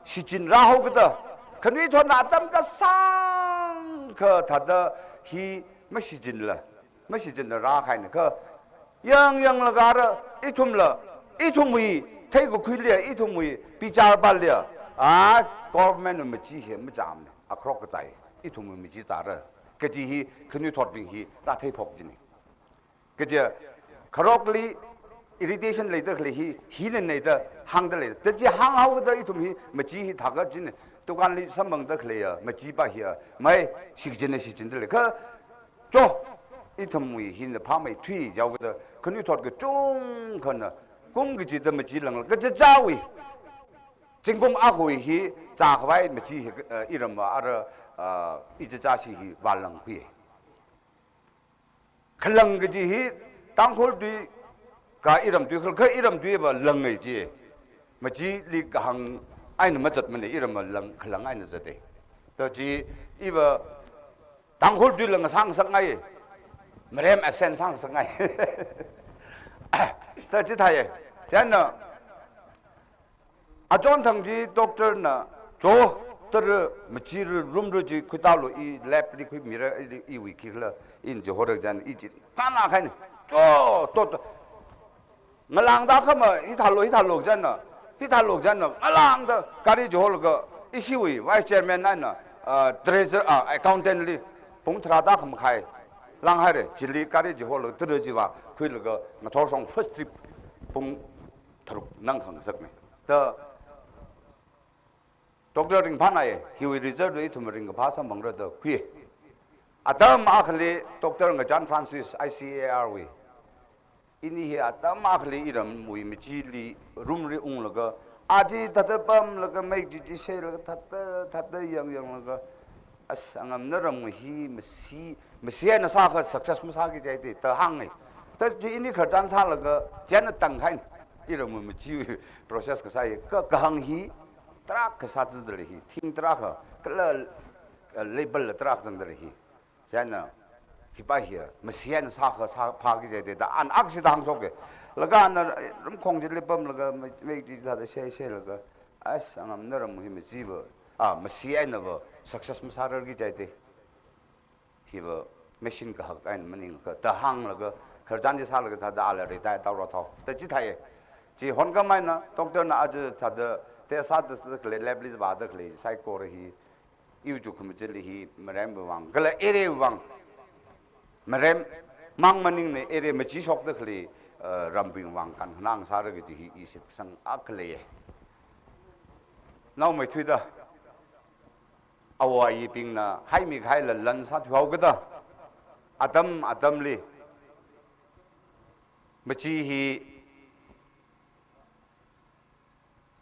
shichin rāhaokida, khanuithotna atam kasāngkha thāda hi mashichinla, mashichinla rākahaina kha, yang yanglaga ara ithumla, ithumwui theikakhuili, ithumwui bichar bali, a, government machi hi machāmana, akharok kazai, ithumwui machi zāra kaji hi khanuithotbing hi rātheiphok jina. Kaja kharokli irritation leida khalei hi, hina neida hāngda lei. Tachi hānghaoda ithum hi machi hi thākha jina, dukanli samphangda khaleiya machipa hiya, mai shichinna shichinda lei. Kha, cho, ithumwui hina phāmeithui jihaokida, khanuithot kachungkhana kum kachida machi langla, kachichāwui zingkum akhawui hi zākhavai machi hi, eh, iramva ara, eh, ichichāshi hi vālangkhui. Khalang kaji hi Tangkhul tui ka iram tui khal, kha iram tuiva langai ji. Machili kahāng eina mazatmana, iramva lang, khalang eina zata. Tachi iva Tangkhul tui lang sāngasakngai. Marem accent sāngasakngai. Tachi thāya. Chieina achon thang chi doctor na, cho, tara, machira, rumra chi khuitālu, i lab li khuimira, i, iwui khikhala, ina chihora chieina, i chi phānākahaina, cho, to, to. Ngalāngda khama, hithālu, hithālu chieina, hithālu chieina, ngalāngda gari chiholaga, ishiwui vice chairman eina, ah, treasurer, ah, accountant li, pung tharāda khamakhai, lānghaira, chili gari chiholaga, tara chiva, khuilaga, ngathor shong first trip, pung tharuk nang khangasakna. Da doctor ringphānāya, hiwui result ithum ringkaphā samphangra da khui. Atam akhali Doctor Ngachān Francis I C A R wui. Ini hi atam akhali iramwui machili rumli unglaga, aja thāda pamlaga, mei chi chi sheilaga, thāda, thāda yang yanglaga, as, angamna ram hi masi, masi eina sākha success masāki jihaida, da hānga. Tachi ini khararchan sālaga, chieina tangkahaina. Iramwui machi process kasā hi, ka, kahāng hi, tarākha sāzada lei hi, thing tarākha, kala, eh, label la tarākha zangda lei hi. Chieina, hipa hiya, masi eina sākha sā, phāki jihaida, da ana akhashida hāngshoka. Laga ana, eh, ramkhong chili pamlaga, mei, mei chi thāda shei, sheilaga, as, angamna ram hi machiva, ah, masi einava, success masārarki jihaida. Hiva machine kahak eina maningakha, da hānglaga, khararchan chi sālaga thāda ala retire tāhaora thao. Tachi thāya. Chi honkam eina, doctor na aja thāda, test sāda sāda khalei, lab li vāda khalei, saikora hi, iwui chukkhamaja chili hi, maremwui vang, kala area wui vang, marem mang maningna area machi shokda khalei, eh, rambing vang kankhanā ngasāra kaji hi i shitkasang akha leiya. Naomeithuida, āwo āyibingna haimikahaila lan sāthuihaokida, atam atamli machi hi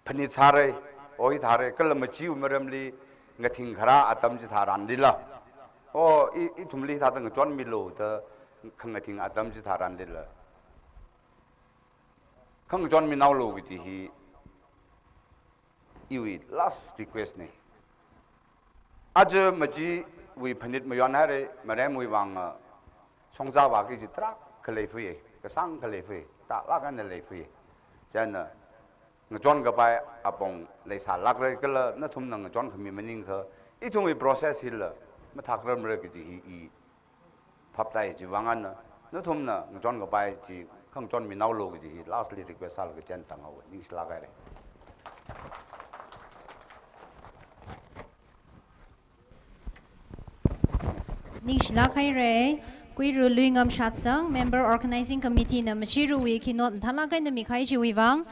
phanit sāra, oi thāra, kala machiwui maramli ngathing kharā atam chitharanlila, o, i, ithumli thāda ngachonmilu da khangathing atam chitharanlila, khangachonminaolu kaji hi iwui last request na. Aja machiwui phanit mayonhaira, maremwui vang, ah, shongza vāki kaji tarākha leifaya, kasāngkha leifaya, tālāk eina leifaya. Chieina ngachonkapai apong leisālākra kala nathumna ngachonkhami maningakha, ithumwui process hila mathakramra kaji hi i phaptāya. Chiwui vang eina, nathumna ngachonkapai chi khangachonminaolu kaji hi lastly request sālaga chieina tanghaowa. Ningshilāk haira. Ningshilāk haira. Kuiru Luingam Shatsang, Member Organizing Committee na machiruwui keynote mathālāk eina mikahai chiwui vang.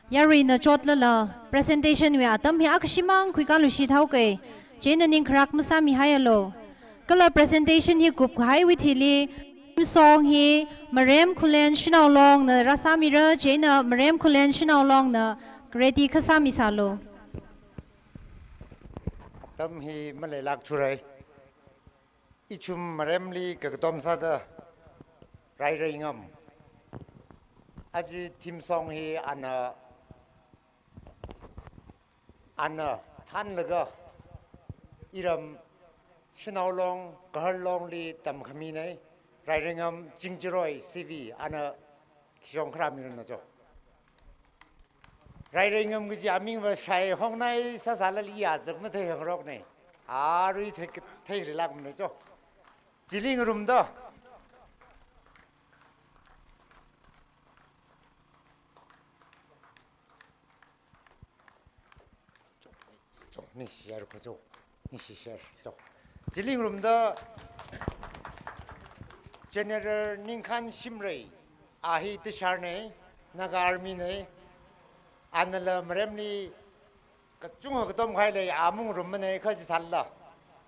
Yaruina chotlala, presentation wui atam hi akhashimang khuikāluishit haoka. Chieina ningkharak masāmihaialu. Kala presentation hi kupkahaiwui thili, theme song hi Marem Khullen Shanao Long na rāsāmira, chieina Marem Khullen Shanao Long na ready kasāmisālu. Atam hi maleilāk thurai. Ichum maremli kakatom sāda rairai ngam. Aja theme song hi ana, ana thanlaga iram Shanao Long, Kahar Longli tamkhaminai. Rairingam Chingchiroi C V, ana khishong kharā miranu cho. Rairingam kaji amingva shai hongnai sāsālala i azak mathei hangrokne. Arui thei, theirilākmana cho. Chili ngarumda. Cho, ningshishar ko cho. Ningshishar cho. Chili ngarumda General Ningkhan Shimray, a hi Tisharne, Naga Army ne, anala maremli kachungkha katom khailei, a mangarummane, kha chithālala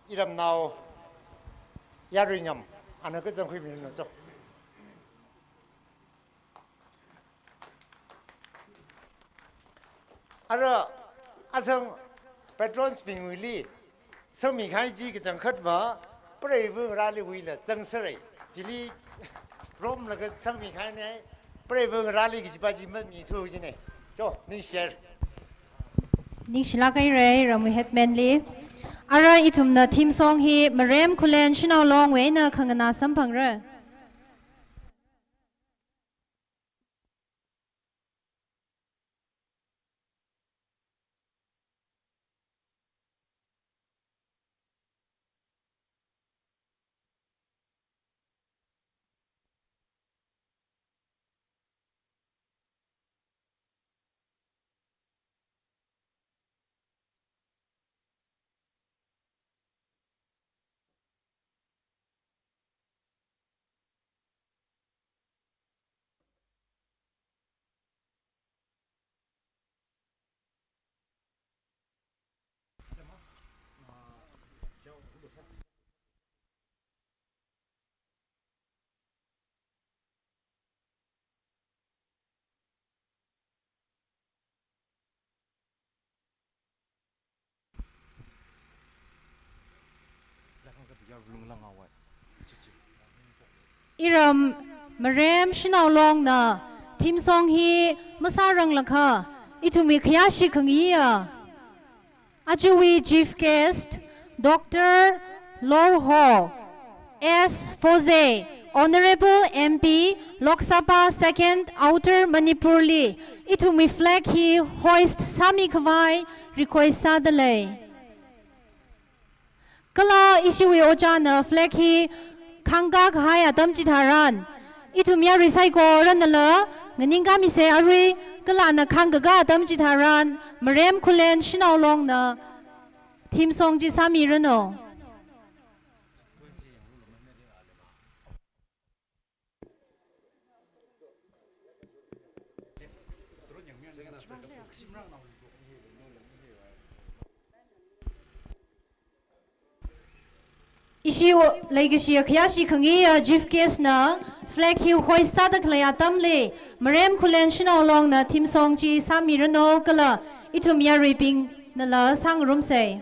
iramnao Yaruingam, ana kazang khuimiranu cho. Ara, athang patrons bingwuili sangmikahai chi kachangkhatva, preiva ngarāli wuila zangserei. Chili romlaga sangmikahaine, preiva ngarāli kajipa chi mamithu jine. Cho, ningshishar. Ningshilāk hairei, Ramwui Headman li. Ara ithumna theme song hi Marem Khullen Shanao Longwui eina khanganā samphangra. Iram Marem Shanao Longna theme song hi masāranglakha, ithumwui khayāshi khangayiya, ajawui Chief Guest, Doctor Lorho S Foze, Honorable M P, Lok Sabha Second Outer Manipur li, ithumwui flag hi hoist sāmikhavai request sādalei. Kala ishiwui ojāna flag hi khangkā kahai atam chitharan, ithum yarui saikoranala nganingkāmise arui, kala ana khangkakā atam chitharan, Marem Khullen Shanao Longna theme song chi sāmiranu. Ishi leikashiya khayāshi khangayiya Chief Guest na flag hi hoist sāda khalei atamli, Marem Khullen Shanao Longna theme song chi sāmiranu kala ithum yaruibingnala sāngarumsei.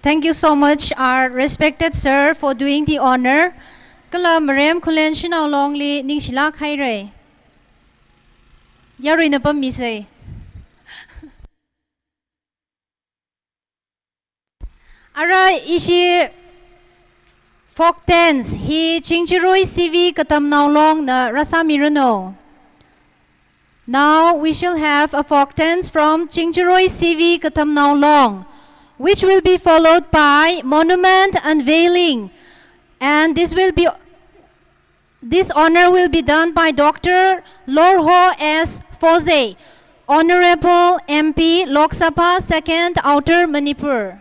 Thank you so much, our respected sir, for doing the honor. Kala Marem Khullen Shanao Longli ningshilāk haira. Yaruina pammisei. Ara ishi folk dance hi Chingjaroi C V Katamnao Longna rāsāmiranu. Now we shall have a folk dance from Chingjaroi C V Katamnao Long, which will be followed by monument unveiling, and this will be, this honor will be done by Doctor Lorho S Foze, Honorable M P, Lok Sabha, Second Outer Manipur.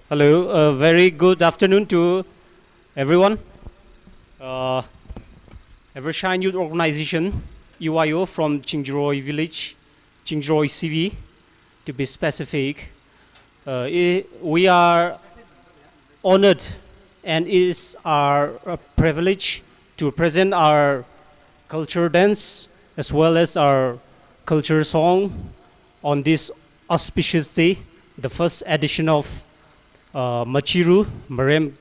Hello, a very good afternoon to everyone. Uh, Evershine Youth Organization, E Y O, from Chingjaroi Village, Chingjaroi C V, to be specific. Uh, i- we are honored, and it's our, uh, privilege to present our culture dance as well as our culture song on this auspicious day, the first edition of, uh, Machiru Marem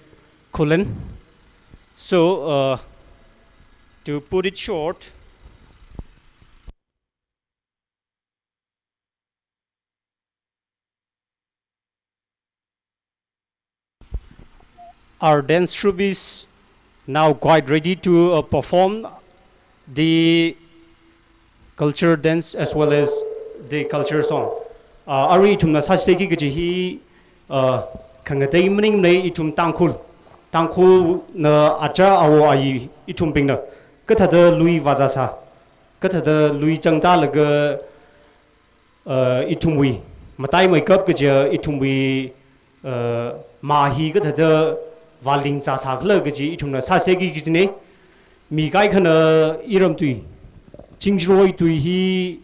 Khullen. So, uh, to put it short, our dance troupe is now quite ready to, uh, perform the culture dance as well as the culture song. Uh, arui ithumna sāseki kaji hi, uh, khangatei maningmana, ithum Tangkhul. Tangkhulna aja awo ayi ithumbingna kathāda lui vāzāsā, kathāda lui changtālaga, uh, ithumwui mataimeikap kaja ithumwui, uh, mā hi kathāda vālingzāsā khala kaji ithumna sāseki kajina. Mi kaikhana iram tui, Chingjaroi tui hi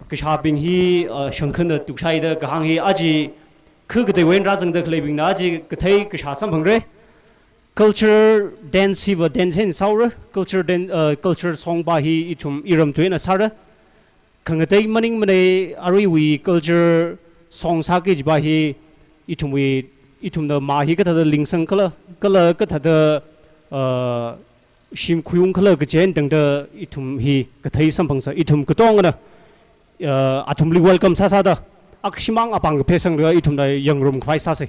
kashābing hi, uh, shangkhana tukshai da kahāng hi aja kha kateiwui eina rāzangda khaleibingna aja kathei kashā samphangra. Culture dance hiva dance eina sāra, culture dan-, uh, culture song va hi ithum iram tui eina sāra. Khangatei maningmana, aruiwui culture song sāki kaji va hi ithumwui, ithumna mā hi kathāda lingsang khala, kala kathāda, uh, shim khuiung khala kaji eina tangda ithum hi kathei samphangsā, ithum katongana, uh, athumli welcome sāsāda, akshimang apāng kaphā sanglaga ithumna yangngarum khavai sāsa.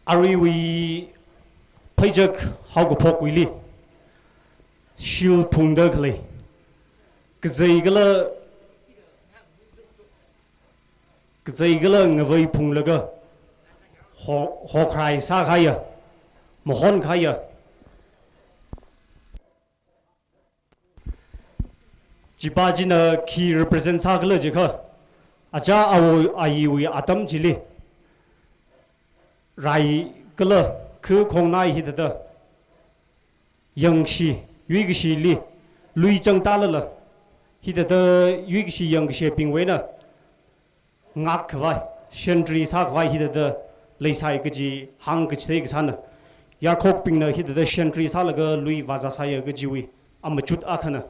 Aruiwui pheichak haokaphokwuili shil phungda khalei, kazei kala, kazei kala ngavei phunglaga ho-, hokrai sākahaiya, mahonkahaiya, chiva china khi represent sākhala jiakha, aja awo ayiwui atam chili rai kala kha khongnai hithāda yangshi, yuikashili lui changtālala, hithāda yuikashi yangkashibingwui eina ngākkhavai, shantri sākhavai hithāda leisai kaji hāngkachithei kasāna. Yarkhokbingna hithāda shantri sālaga lui vāzāsāya kajiwui amachut akhana.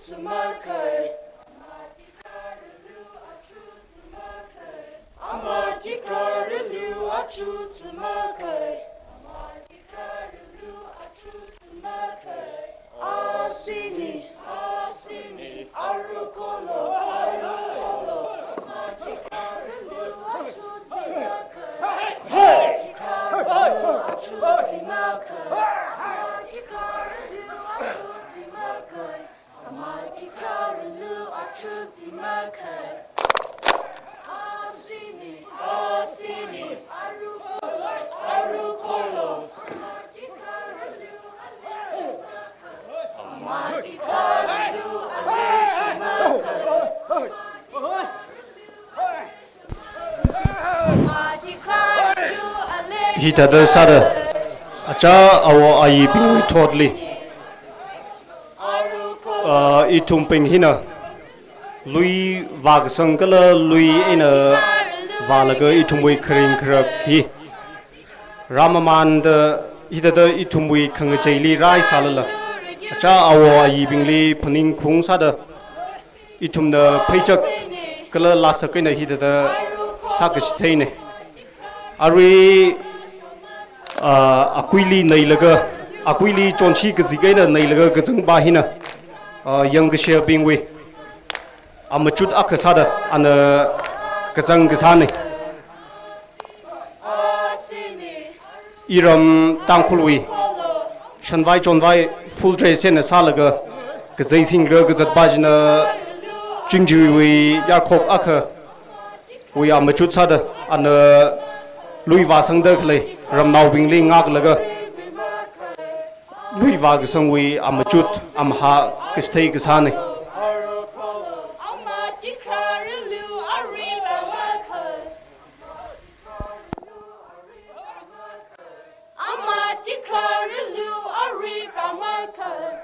Ama tikrarālu achu tsumakhai. Asini, asini, arukolo, arukolo. Ama tikrarālu achu tsumakhai. Ama tikrarālu achu tsumakhai. Ama tikrarālu achu tsumakhai. Ama tikrarālu achu tsumakhai. Asini, asini, arukolo, arukolo. Ama tikrarālu achu tsumakhai. Ama tikrarālu achu tsumakhai. Hithāda sāda, achā awo ayibingwui thotli, ah, ithumbing hina lui vākasang kala lui eina vālaga ithumwui kharing kharak hi rāmamānda, hithāda ithumwui khangacheili rai sālala, achā awo ayibingli phaningkhaung sāda, ithumna pheichak kala lāsak eina hithāda sākachitheina. Arui, ah, akuili neilaga, akuili chonshi kazik eina neilaga kazangpa hina, ah, yangkashebingwui amachut akha sāda ana kazang kasāna. Iram Tangkhulwui shanvai chonvai full dress eina sālaga kazei singlaga kazatpa china Chingjuiwui yarkhok akhawui amachut sāda ana lui vāsangda khalei ramnaobingli ngaklaga lui vākasangwui amachut amahā kachithei kasāna. Ama tikrarālu aruipa makhar.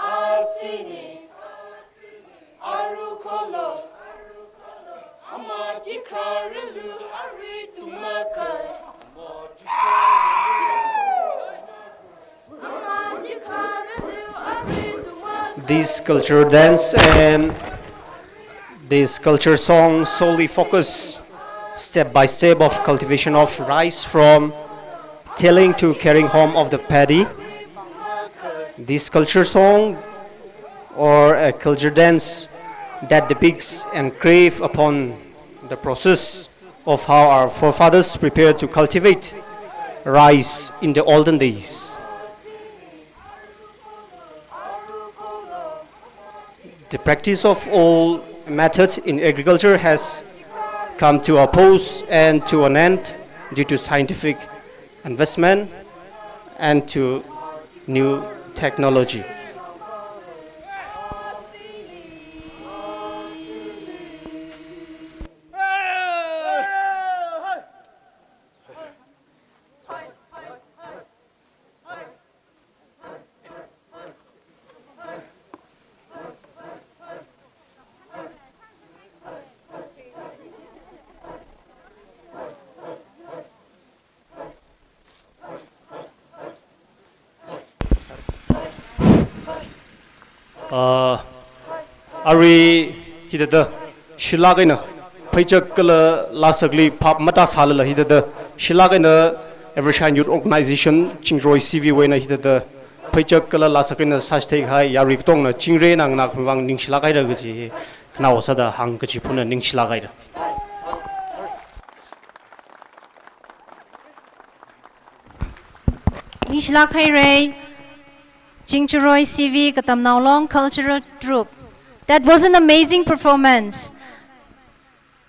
Asini, arukolo. Ama tikrarālu aruitu makhar. This culture dance and this culture song solely focus step by step of cultivation of rice from tilling to carrying home of the paddy. This culture song or a culture dance that depicts and crave upon the process of how our forefathers prepared to cultivate rice in the olden days. The practice of old method in agriculture has come to a pause and to an end due to scientific investment and to new technology. Ah, arui hithāda shilāk eina pheichak kala lāsakli phap matāsālala hithāda shilāk eina Evershine Youth Organization Chingjaroi C V wui eina hithāda pheichak kala lāsak eina sāchithei kahai yarui katongna chingri eina nganākhavai vang ningshilāk haira kaji hi khanao sāda hāngkachiphunna, ningshilāk haira. Ningshilāk haira. Chingjaroi C V Katamnao Long Cultural Troupe. That was an amazing performance.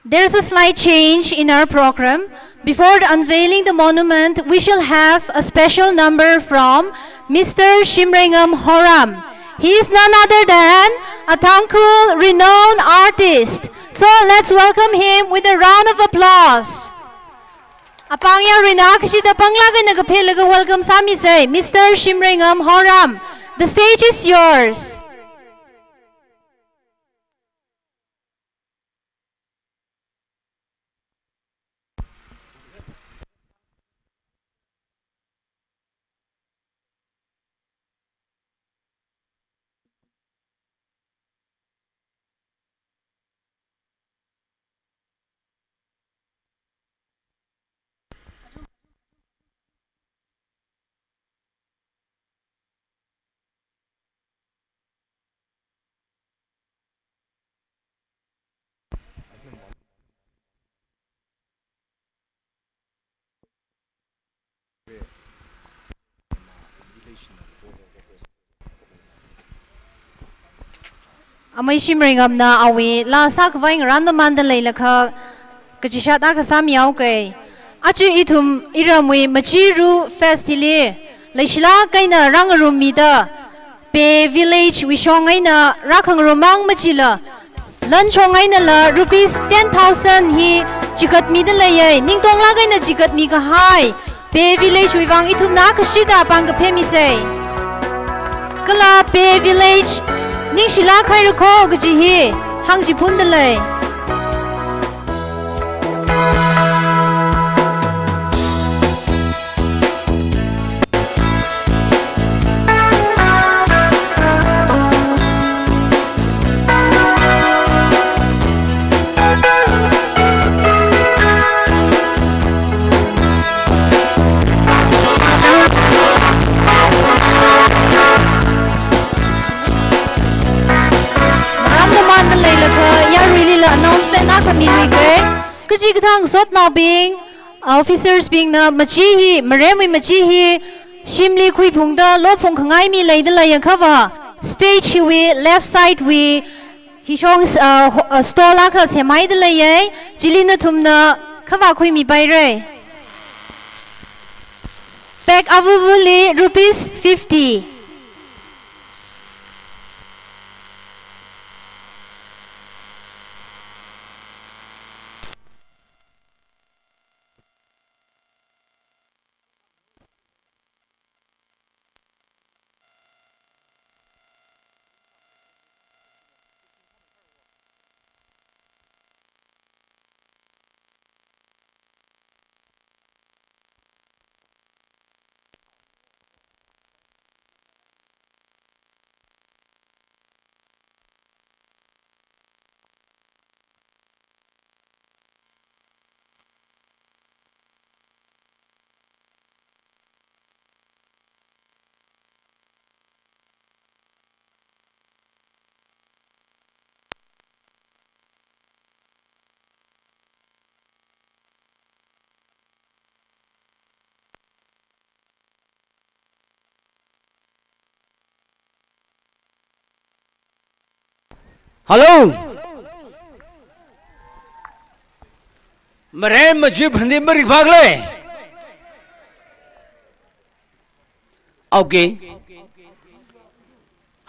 There's a slight change in our program. Before unveiling the monument, we shall have a special number from Mister Shimreingam Horam. He is none other than a Tangkhul renowned artist. So let's welcome him with a round of applause. Apāng yaruina kashida panglāk eina kaphelaga welcome sāmisei, Mister Shimreingam Horam. The stage is yours. Amei Shimreingamna awui laa sākhavai ngarān mamānda leilakha, kachishat akha sāmihaoke. Aja ithum iramwui Machiru Fest hili, leishilāk eina rāngarummida, Pei Village wui shong eina rākhangarum mang machila, lan shong einala rupees ten thousand hi chigatmida leiye, ningtonglāk eina chigatmi kahai. Pei Village wui vang ithumna kashida pāng kaphemisa. Kala Pei Village ningshilāk haira kho kaji hi hāngchiphunda lei. Maram mamānda leilakha, yaruilila announcement akha miluike. Kachikathā ngasotnaobing, officers bingna machi hi, maremwui machi hi, shimli khuiphungda lophung khangai mi leida leiakhava, stage hiwui left side wui, hishong, uh, ho-, uh, stall akha semhaida leiye, chili nathumna khavā khuimipaire. Pack avuvuli rupees fifty. Hello. Marem maji phandi marikphakle. Okay.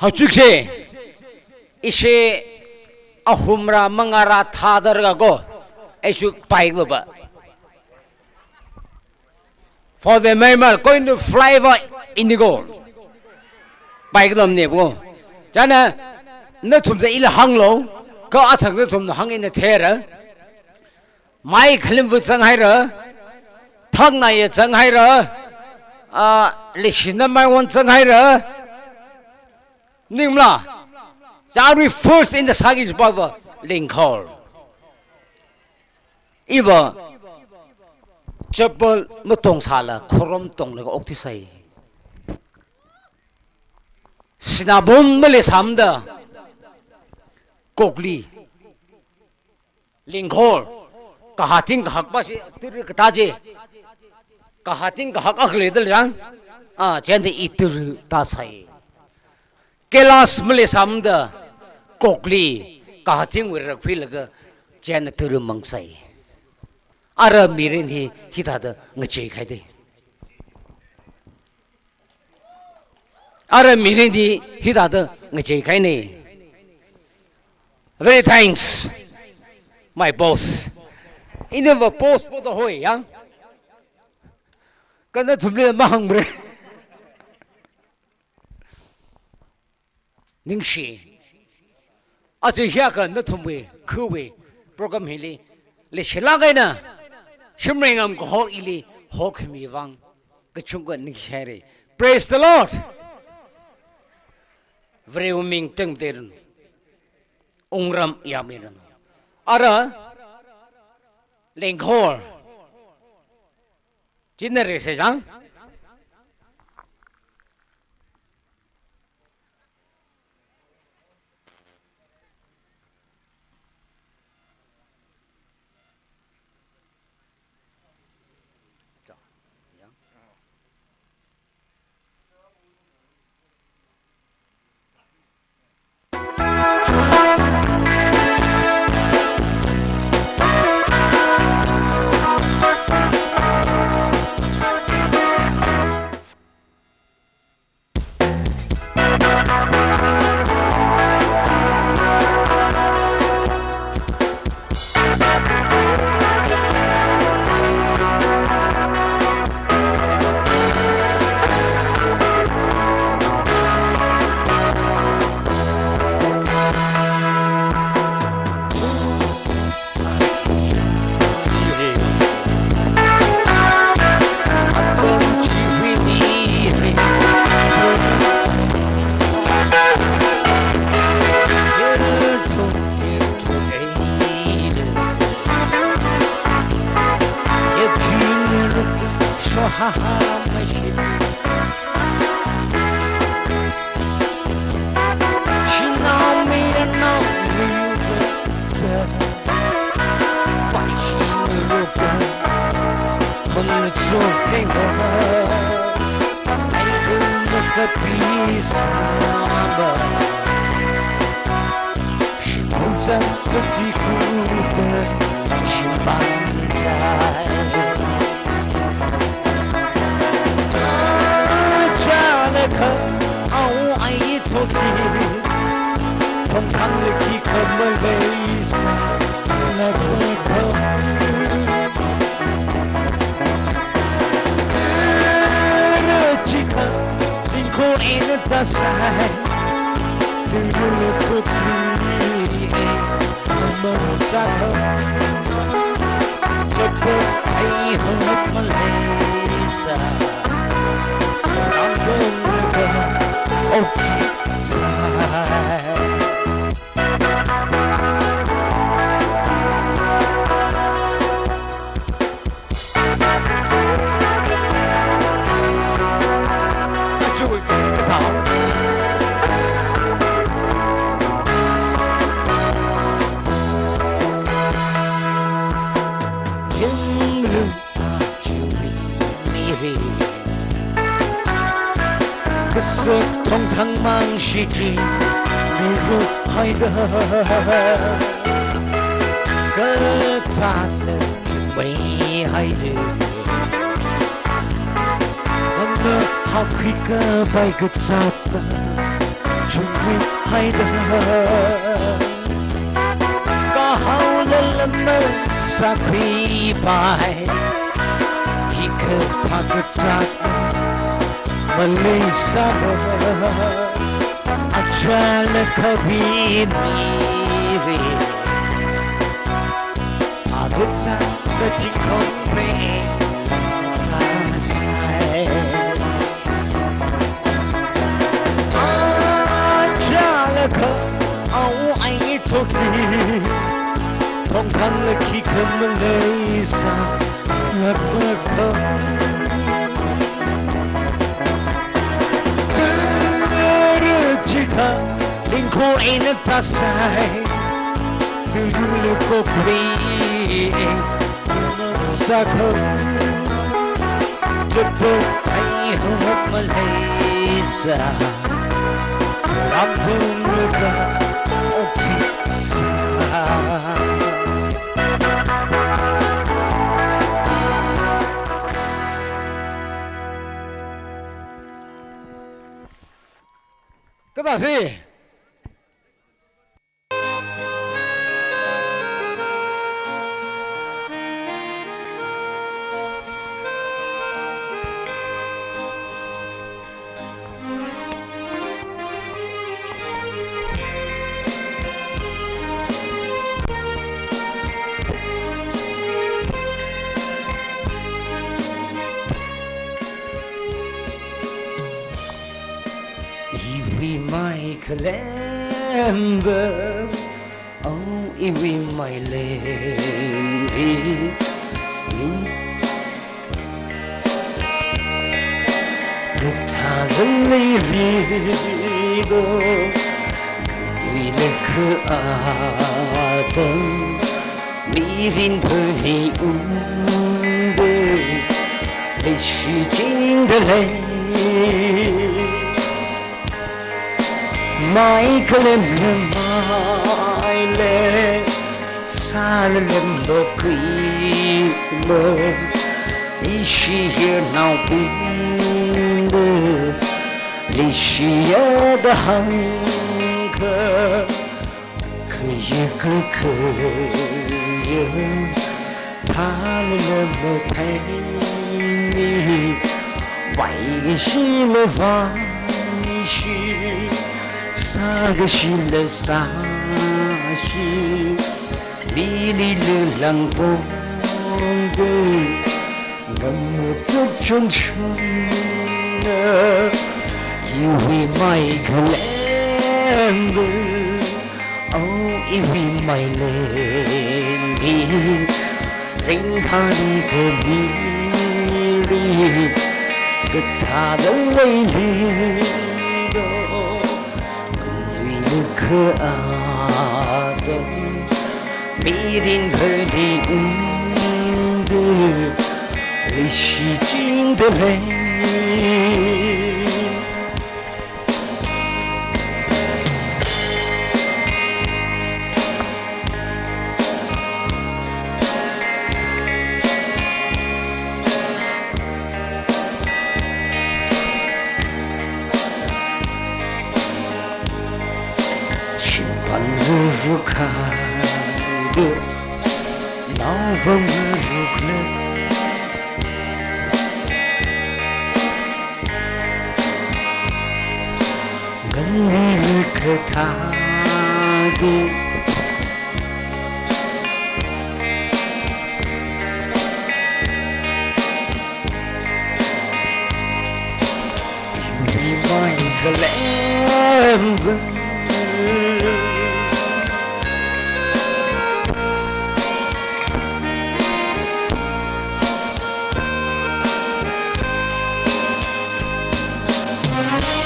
Hachukse, ishi ahumra mangara thāda rākako, aishu paiklo ba. For the moment, going to fly for Indigo. Paiklo ne bo. Chieina, nathumda ila hānglo, kha athang nathumna hāng ina thera. Mai khalimva zanghaira, thaknaya zanghaira, ah, leishina maiwon zanghaira. Ningmala, yaruili first in the sagi is Baba Lingkhor. Iva, chapal matong sāla, khorom tonglaga okthisai. Sinabon maleisāmada, Kokli. Lingkhor, kahāting kahak ba shi tiri kata je. Kahāting kahak akle dal jang. Ah, chieina i tiri ta sai. Kailash maleisāmada Kokli, kahātingwui rakphilaga chieina tiri mang sai. Ara mirin hi hithāda ngacheikhaide. Ara mirin hi hithāda ngacheikhaine. Very thanks, my boss. Ina va boss po da hoi yang. Kha nathumli mahāngmara. Ningshi. Aja hiyākha nathumwui, khawui, program hili, leishilāk eina, Shimreingam kaho ili, hokhami vang, kachungkha ningshihaire. Praise the Lord! Varewui ming tengder, wungram yāmiran. Ara, Lingkhor. Chieina rese jang. Haha, mashit. Shinao mi anao mi yuka sa. Pai shi mi yuka. Mangso kaiwa. Ai dum na kapi saba. Shimphung zang kuti kuda shimpan zai. Aja laka au ai thoki. Thongthang laki kamalei sa laka. Chika, lingko ena tasai. Tulu le kukli e, amang sako. Chapa ai hot malei sa. Am tung le ka, oki sai. Kasok thongthang mang shiji, nuru haida. Katat le chungmei haida. Mama hakri kapai katat le chungmei haida. Kahao lala masākhuipai, hikathā kazāt maleisāla, aja laka bimiri. Akazāt kathing khongre thāsai. Aja laka au ai thoki, thongthang laki khamaleisā, lapakha. Tara chika, lingko ena tasai, turu le kokri. Sākha, chapa ai hot maleisā, ramthum laka oki sai. Kathāsi. Iwui mai khalemva, oh, iwui mai lemvi. Kathāda leilido, khanui lakha atam, mirin phanei ungda, leishi chingda lei. Mai khalem le mai le, sāla lemba khuiba, ishi hirnaobingda, leishiya da hāngkha. Khayā khayā, thāla lemba theimi, vaishila vaishi, sākashila sāshi, mili lilangpongda, ngamut tukchungchungna, iwui mai khalemva, oh, iwui mai lemvi, ringphāli khamili, Kathāda leilido, manuilakha atam, mirin phali ungda, leishichingda lei. Shimpan ruruk haida, naovang ruruk le. Nganilakha thāda, iwui mai khalemva.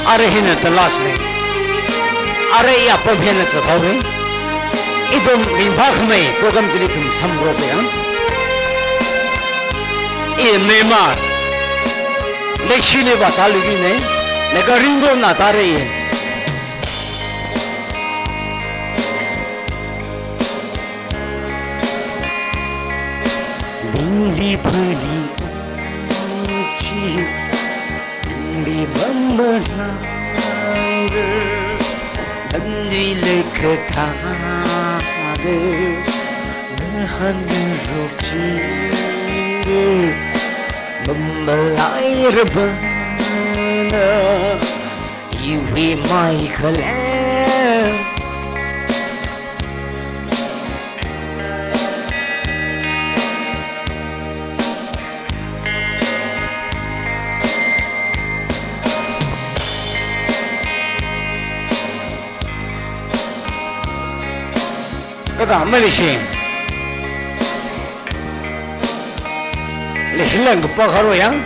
Arui hina the last ne. Arui ya apam hina zathaore. Ithum ringphākhamei program chili ithum samrope ya. I Myanmar, Naga shili vātāluki ne. Naga ringkaona tāre. Ningli phali chi, ningli mamalāngda, manuilakha thāda, ngahānruk chingda, mamalai raba na, iwui mai khalem. Kathā maleishi. Leishilang kapakharoi yang.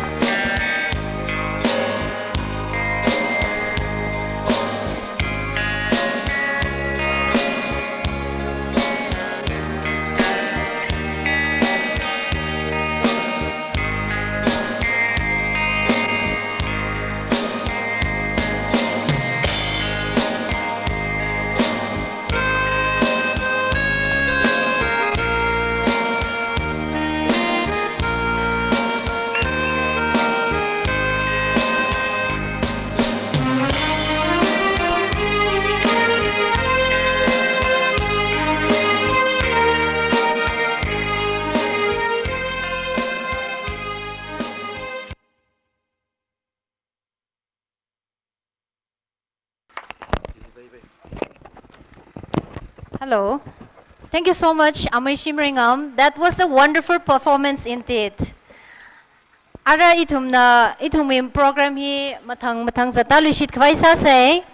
Hello. Thank you so much, Amei Shimreingam. That was a wonderful performance indeed. Ara ithumna, ithumwui program hi mathang mathang zattāluishit khavai sāsei.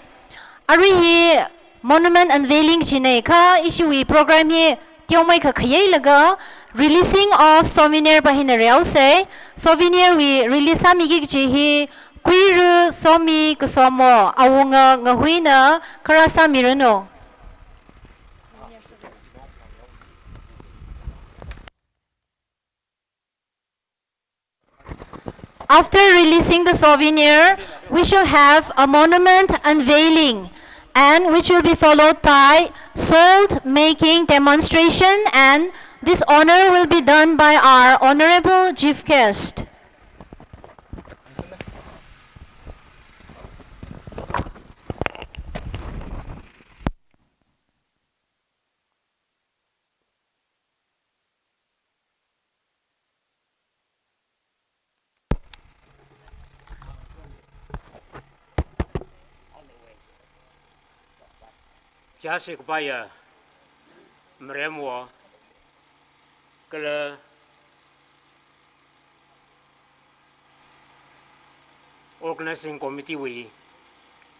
Arui hi monument unveiling chine kha ishiwui program hi teomeikha khayeilaga releasing of souvenir pa hina reosei. Souvenir wui release sāmiki kaji hi Kuiru Somi Kasomo, awunga Ngahuina, kharā sāmiranu. After releasing the souvenir, we shall have a monument unveiling, and which will be followed by salt making demonstration, and this honor will be done by our honorable chief guest. Chāsi kapaiya Maremwo kala Organizing Committee wui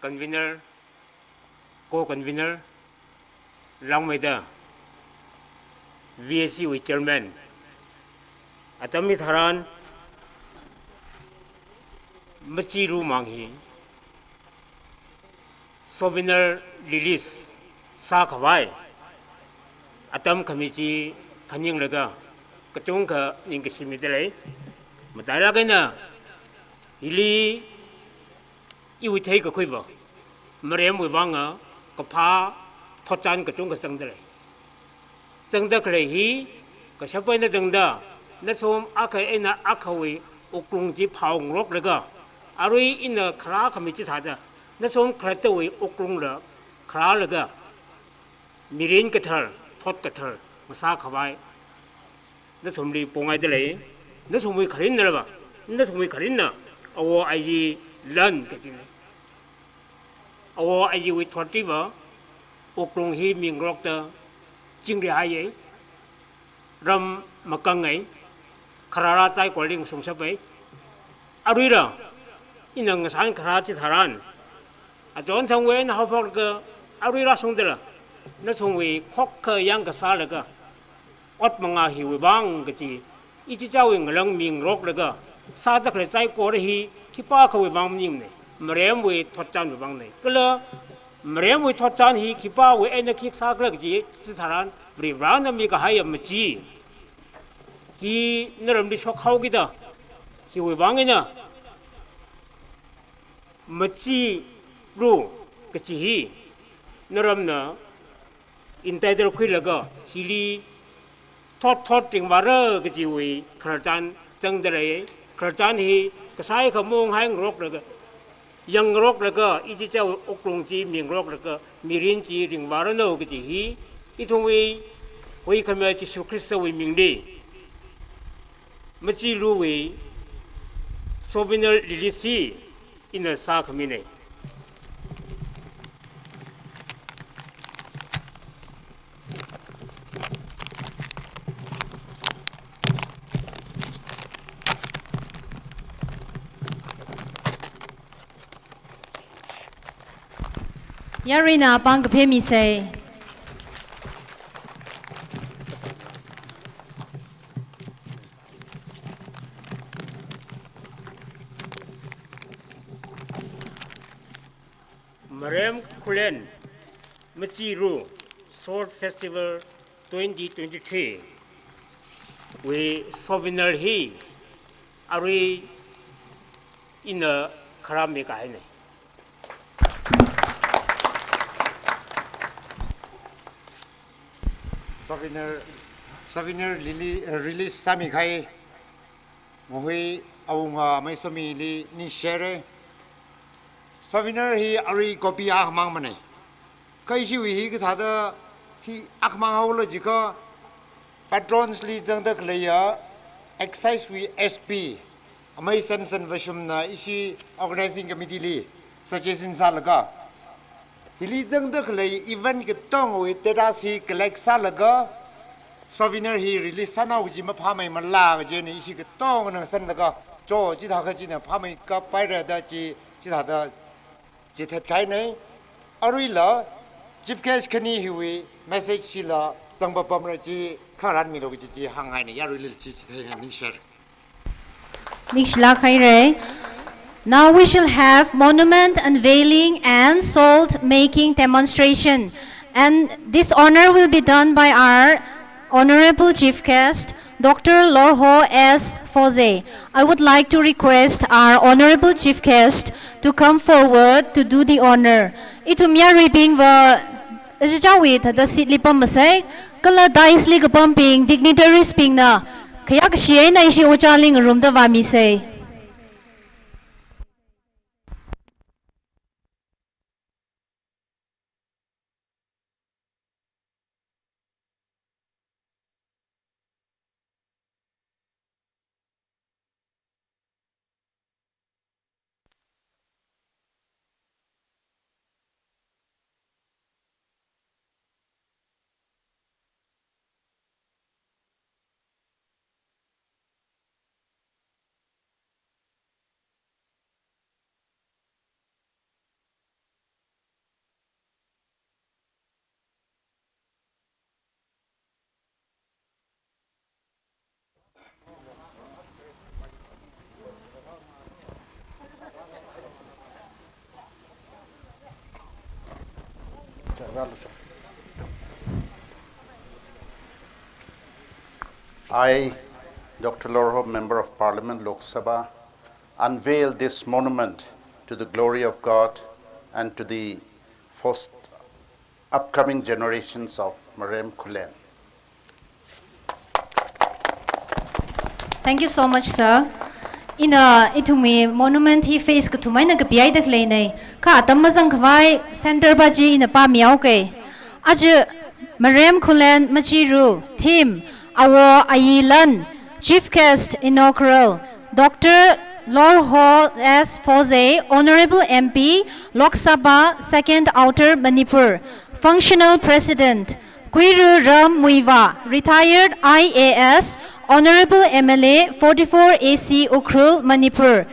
Convener, Co-Convener, Langmeida, V A C wui Chairman, atam hitharan Machi Ru mang hi souvenir release sākhavai atam khami chi phaninglaga kachungkha ningkashi mida lei. Matailāk eina hili iwui theikakhuiva maremwui vanga kaphā thotchan kachungkha zangda lei. Zangda khalei hi kashap eina zangda, nathum akha eina akhawui wuklung chi phaongaroklaga, arui ina kharā khami chithāda nathum khalattawui wuklungla kharālaga mirin kathar, thot kathar ngasākhavai nathumli pongaida lei. Nathumwui kharinna lava, nathumwui kharinna awo ayi lan kajina. Awo ayiwui thot chiva wuklung hi mingarokta chingri haiya, ram makangai, kharara saikora lingshungshapa. Aruila ina ngasān kharā chitharan, achon thangwui eina haophokka, aruila shungdala nathumwui khokkha yangkasālaga ot manga hiwui vang kaji ichichāwui ngalang mingaroklaga sāda khalei saikora hi khipākhawui vang maningmana, maremwui thotchanwui vangna. Kala maremwui thotchan hi khipāwui eina khi sākhala kaji chitharan, Varivarana mikahaiya machi hi naramli shokhaokida, hiwui vang eina Machi Ru kachi hi naramna entitle khuilaga hili thot thot ringvāra kachiwui khararchan zangda lei. Khararchan hi kasai khamong hai ngaroklaga, yangngaroklaga, ichichāwui wuklung chi mingaroklaga, mirin chi ringvāranu kachi hi, ithumwui huikhamiya Jishu Khristawui mingli Machi Ruwui souvenir release hi ina sākhamina. Yaruina pāng kaphā misei. Marem Khullen Machi Ru Short Festival twenty twenty-three wui souvenir hi arui ina kharā mikahaina. Souvenir, souvenir lili, eh, release sāmikahai ngahui awunga Maisomili ningshire. Souvenir hi arui copy akhamang manei. Kha ishiwui hi kathāda hi akhamang haola jiakha, patrons li zangda khaleiya Excise wui S P Amei Samson Vashumna ishi organizing committee li suggestion sālaga, hili zangda khalei event katongawui data hi collect sālaga, souvenir hi release sānao kaji maphāmeimala kajina ishi katongana sanlaga, cho chithākha china phāmeikap paira da chi, chithāda chithatkahaina. Aruila chief guest khani hiwui message hila zangpapamra chi kharan milu kaji chi hānghaina, yaruili chi chithāda ningshire. Ningshilāk haira. Now we shall have monument unveiling and salt making demonstration. And this honor will be done by our Honorable Chief Guest, Doctor Lorho S Foze. I would like to request our Honorable Chief Guest to come forward to do the honor. Ithum yaruibingva ichichāwui thāda seat li pammasei, kala dais li kapambing dignitaries bingna khayākashi eina ishi ojāli ngarumda vāmisei. I, Doctor Lorho, Member of Parliament, Lok Sabha, unveil this monument to the glory of God and to the first upcoming generations of Marem Khullen. Thank you so much, sir. Ina ithumwui monument hi phase kathum eina kapihaida khaleina. Kha atam mazangkhavai center pa chi ina pāmihaoke. Aja Marem Khullen machiru, theme, Awo Ayi Lan, chief guest inaugural, Doctor Lorho S Phozai, Honorable M P, Lok Sabha, Second Outer Manipur, functional president, Kuiru Ram Muivah, retired I A S, Honorable M L A, forty-four A C Ukhrul, Manipur.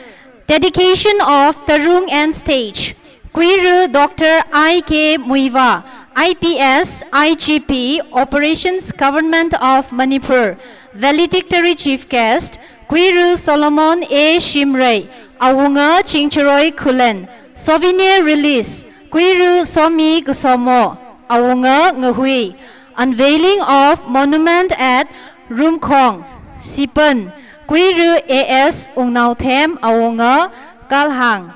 Dedication of Tarung and stage. Kuiru Doctor I K Muivah, I P S, I G P, Operations, Government of Manipur. Valedictory chief guest, Kuiru Solomon A Shimray, awunga Chingcharoi Khullen. Souvenir release, Kuiru Somi Kasomo, awunga Ngahui. Unveiling of monument at Rumkhong, Sipan, Kuiru A S Wungnaothem, awunga Kalhang.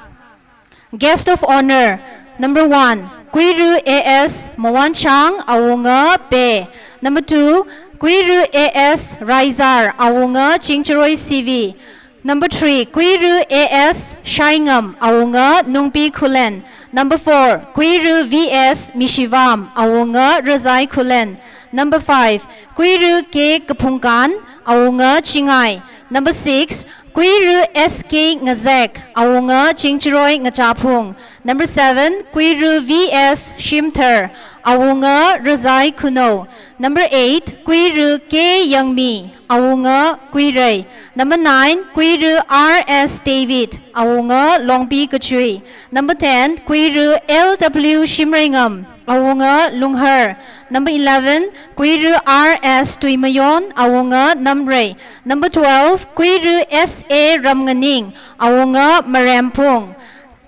Guest of honor, number one, Kuiru A S Mawanchang, awunga Pe. Number two, Kuiru A S Raizar, awunga Chingcharoi C V. Number three, Kuiru A S Shaingam, awunga Nungpi Khullen. Number four, Kuiru V S Mishivam, awunga Razai Khullen. Number five, Kuiru K Kaphungkan, awunga Chingai. Number six, Kuiru S K Ngazek, awunga Chingcharoi Ngachaphung. Number seven, Kuiru V S Shimthar, awunga Razai Khunou. Number eight, Kuiru K Yangmi, awunga Kuirei. Number nine, Kuiru R S David, awunga Longpi Kachui. Number ten, Kuiru L W Shimreingam, awunga Lunghar. Number eleven, Kuiru R S Tuimayon, awunga Namrei. Number twelve, Kuiru S A Ramnganing, awunga Maremphung.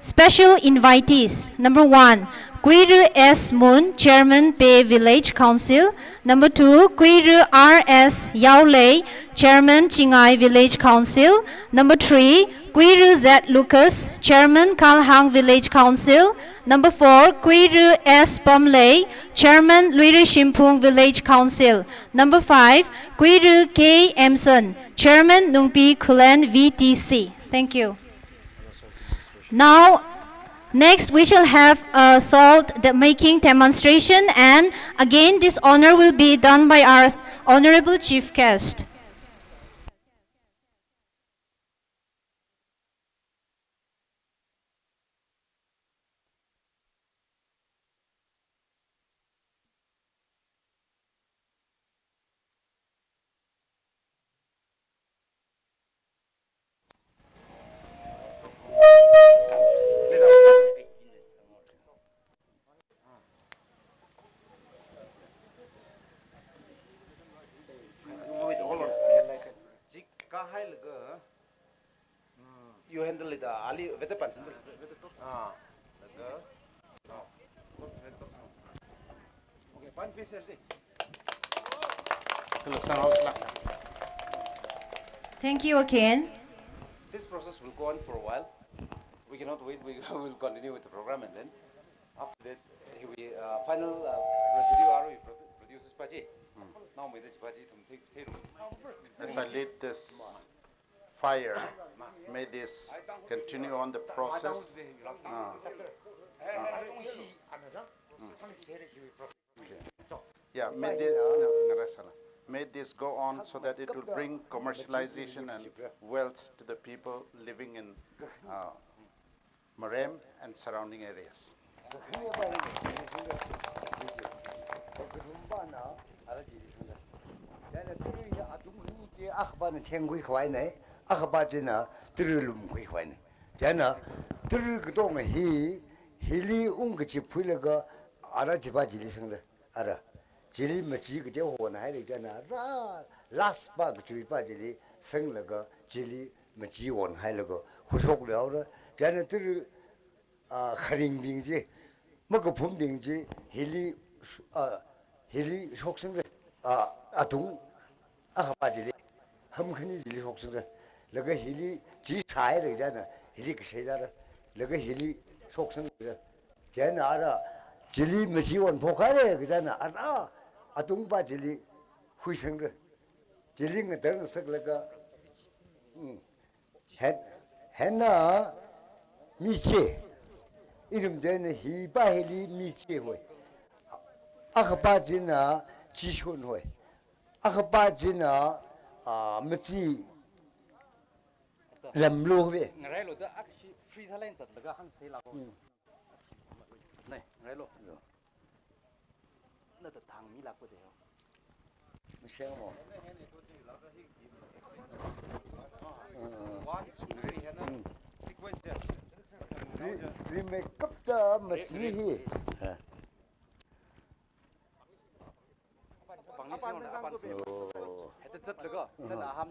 Special invitees. Number one, Kuiru S Mun, Chairman Pe Village Council. Number two, Kuiru R S Yaolei, Chairman Chingai Village Council. Number three, Kuiru Z Lucas, Chairman Kalhang Village Council. Number four, Kuiru S Pamlei, Chairman Luirishimphung Village Council. Number five, Kuiru K Emson, Chairman Nungpi Khullen V T C. Thank you. Now, next we shall have a salt de-, making demonstration, and again this honor will be done by our honorable chief guest. Kahai laga. Mm, you handle it, uh, Ali, vete pansin. Ah, laga. Okay, pan pieces, eh. Hello, sir, how's luck? Thank you again. This process will go on for a while. We cannot wait. We will continue with the program, and then after that, uh, we, uh, final, uh, residue arui produ-, produces paji. Hmm. Now, may this paji tum take, take. As I lead this fire. May this continue on the process. Ah. Ah. Mm. Okay. Yeah, may this, no, ngarasala. May this go on so that it will bring commercialization and wealth to the people living in, uh, Marem and surrounding areas. Chieina tara hi atung hi chi akhapana thengkhui khavaina, akhapa china tara lumkhui khavaina. Chieina tara katonga hi, hili ungkachip khuilaga ara chipa chili sangda, ara. Chili machi kaje honhaira chieina, ra, last pa kachuipa chili sanglaga, chili machi honhailaga, khuishokluihaora. Chieina tara, ah, kharingbing chi, makaphungbing chi hili, ah, hili shoksangra, ah, atung akhapa chili, ham khani chili shoksangra. Laga hili chi sāhaira kajina, hili kashaidara. Laga hili shoksangra. Chieina ara, chili machi wan phokhaira kajina, ara, atungpa chili huisangra. Chili ngatang saklaga, mm. Hen, hena miche. Irum chieina hipa hili miche hoi. Akhapa china chishun hoi. Akhapa china, ah, machi lamlu hoi. Ngarailu da akshi free silence zatlaga hāngsei lako. Hmm. Nai, ngarailu. Yo. Nada thangmilākpa de ho. Masheng mo. One, two, three, hina. Mm. Sequence ya. Ri-, rimeikapta machi hi. Ha. Pangni sing na, apan sing. Oh. Heta zatlaga, nana ham.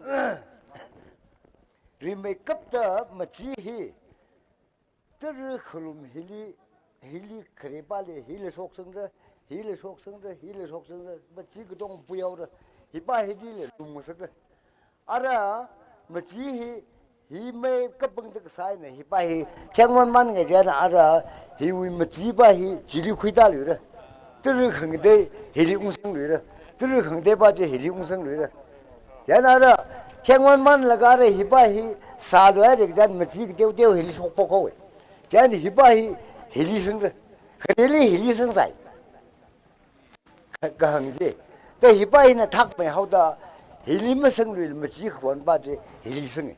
Rimeikapta machi hi. Tara khalum hili, hili kharepali, hili shoksangra, hili shoksangra, hili shoksangra, machi katong puihaora, hipa hili le lumngasakra. Ara, machi hi, hi mai kapangda kasā eina, hipa hi, thengmanman ngai chieina ara, hiwui machipa hi, chili khuitāluira. Tara khangatei hili ungsangluira. Tara khangateipa chi hili ungsangluira. Chieina ara, thengmanmanlaga ara hipa hi sāluihaira kajina machi kateoteo hili shokphok haowa. Chieina hipa hi hili sangra. Khareli hili sangsai. Ka-, kahāng chi. Ta hipa hina thakmei haoda hili masangluila machi khawanpa chi hili sanga.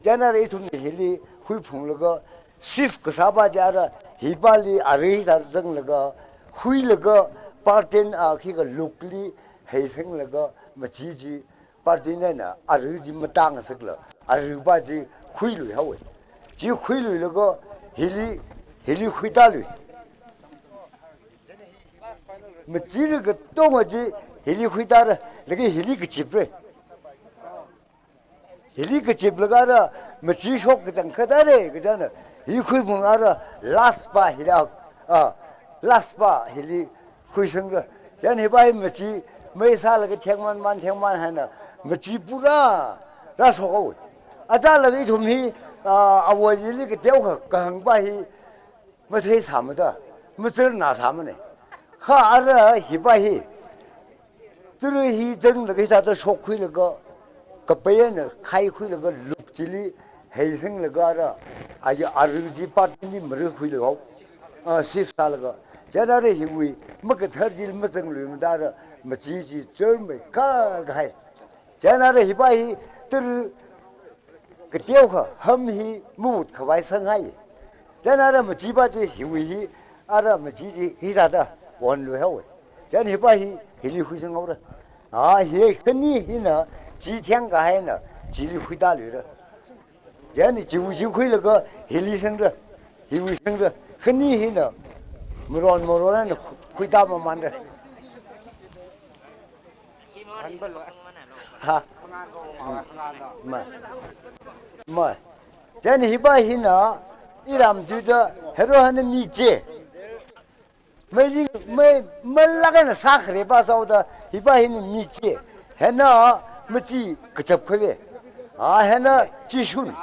Chieina ara ithumna hili huiphunglaga shift kasāpa chi ara hipali ari sā zanglaga huilaga pattern a khikha lukli heisanglaga machi chi pattern eina ari chi matāngasakla aripa chi huilui haowa. Chi huiluilaga hili, hili huitālui. Machi ri katonga chi hili huitāra, laga hili kachipra. Hili kachiplaga ara, machi shok kachangkhat ara, kajina, hi khuiphung ara, last pa hila, ah, last pa hili khuisangra. Chieina hipa hi machi, mai sālaga thengmanman, thengman haina, machi pura, rāshok haowa. Achālaga ithum hi, ah, āwo chili kateokha, kahāngpa hi, matheisāmada, mazarnāsāmana. Kha ara hipa hi, tara hi zanglaga hithāda shokkhuilaga, kapai eina khaikhuilaga luk chili heisanglaga ara, aya ari chi pattern li marikhuilaga, ah, shift sālaga. Chieina ara hiwui makathar chili mazangluimada ara, machi chi charmeikar kahai. Chieina ara hipa hi tara kateokha ham hi mawut khavai sanghai. Chieina ara machipa chi hiwui hi, ara machi chi hithāda onlui haowa. Chieina hipa hi hili huisang haora. Ah, hi khani hina chi thengkahaina chili huitāluira. Chieina chiwui chi khuilaga hili sangra, hiwui sangra. Khani hina maron maron eina khu-, khuitāmamanra. Ha. Ma. Ma. Chieina hipa hina iram tuida hero hana miche. Mai ling, mai, malak eina sākharepa sāhaoda hipa hina miche. Hina machi kachap khave. Ah, hina chishun.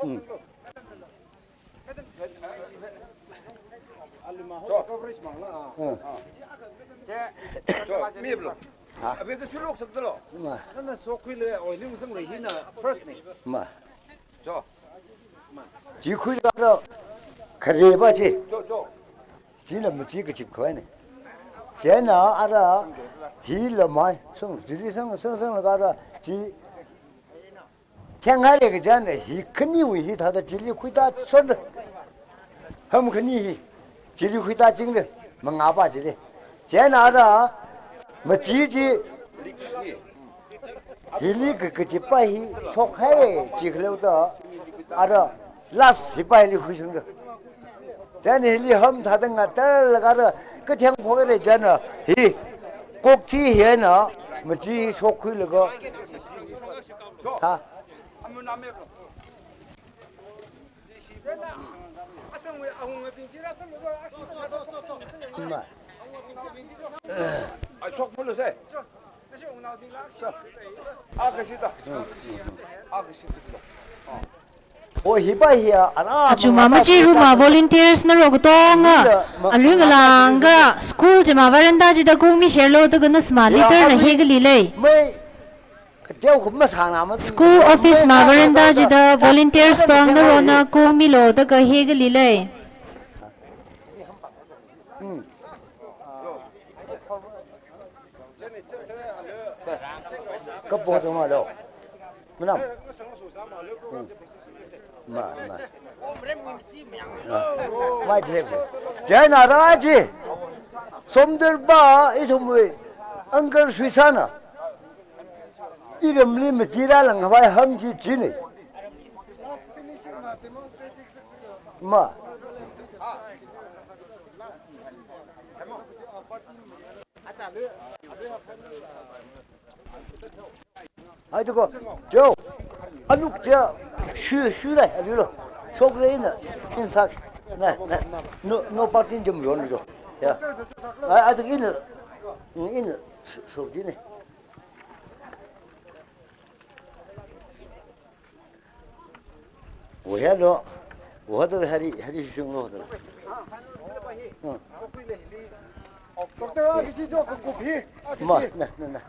Hmm. Hmm. Cho, mi blo. Ha. Abe to chulok sak dalo. Ma. Nana shokkhuila, oi, ling sang le hina first ni. Ma. Cho. Chi khuilaga kharepa chi. Cho, cho. China machi kachip khavai ni. Chieina ara hila mai, sung, chili sang, sang, sanglaga ara chi thenghaira kajina hi khaniwui hithāda chili khuitāshon. Ham khani hi chili khuitāchingra, mangapa chili. Chieina ara machi chi hili ka-, kachipa hi shokhaira chi khaleoda ara last hipa hili khuisangra. Chieina hili ham thāda ngatalaga ara katheng phokhaira chieina hi kokthi hina machi hi shokkhuilaga. Ha. Ma. Ai, chok pulu se. Akashida. Akashida. O hipa hiya, ana, achuma machiruma volunteers na rok tong, hila, ma, alung ma, alanga, school chima veranda chida kungmi sherlo, taga nasma ya, leader na abi, hekali lei. Mai, kateo khum masana ma, school office ma, ma, veranda ma, chida ma, volunteers ma, pang na rona kungmilo, taga hekali lei. Hmm. Kapo tong alo. Manam. Hmm. Ma, ma. Ah. Mai thep se. Jai na ra ji. Somdal ba, ithumwui. Uncle Suisana. Iramli machira lang havai ham ji jini. Ma. Ai, tuko, jo, aluk ja, shu, shu lai, alu lo. Sok le ina, insak, na, na, no, no party jam yon jo. Ya. Ai, ai, tuko ina, ina, so, so dini. Wo hello. Wo hada hari, hari shung lo hada. Hmm. Doctor, a kishi jo kukup hi. Ma, na, na, na.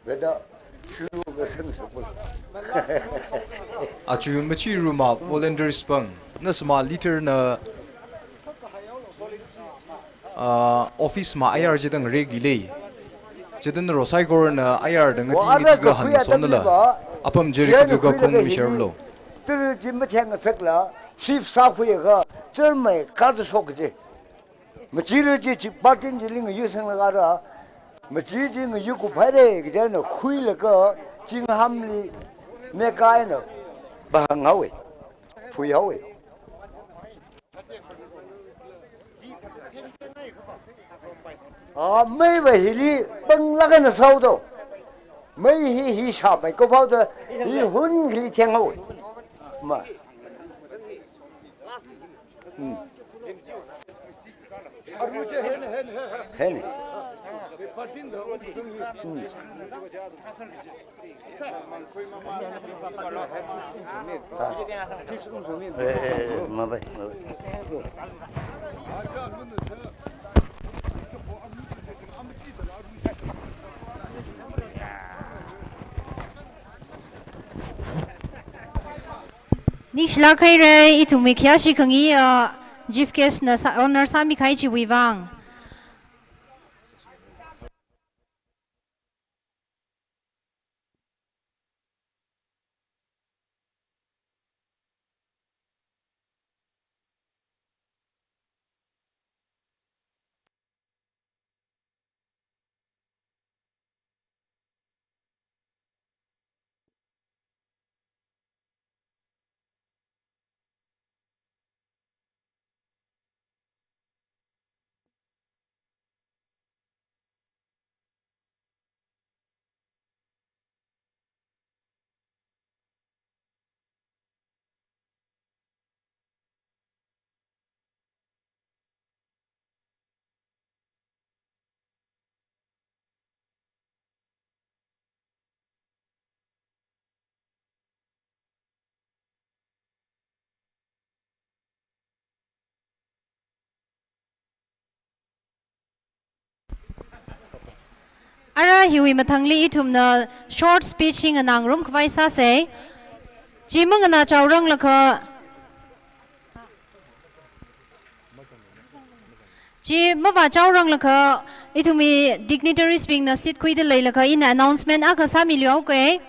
Whether shuru ga shung support. Achu machiruma volunteers pang. Nasma leader na Ah, office ma ayar jidang reg lei. Jidang ro saikora na ayar dang wa, ati ara ni ka khui han so na la. Apam jeri ka duka khong mi share lo. Tiri ji matheng sak la, chief sa khui ka, cher mai ka de sok ji. Machiri ji chi party ji ling yu sang la ka ra. Machi ji ngi yu ku phai re, ka jana khui la ka, jing ham li, me kai na, ba hang hawe. Phui hawe. Ah, mei va hili pang laga na sau do. Mei hi, hi sha mai ko phau da, hi hun hili theng hau. Ma. Hmm. Hen. Hmm. Eh, eh, eh, mabai, mabai. Ningshilak haira, ithumwui khayāshi khangayi, uh, chief guest na sā, honour sāmi kahai chiwui vang. Ara hiwui mathangli ithumna short speech hi nganāngarum khavai sāsa. Chi manganā chaoranglakha, chi mavā chaoranglakha, ithumwui dignitaries bingna seat khuida leilakha ina announcement akha sāmilu haoke.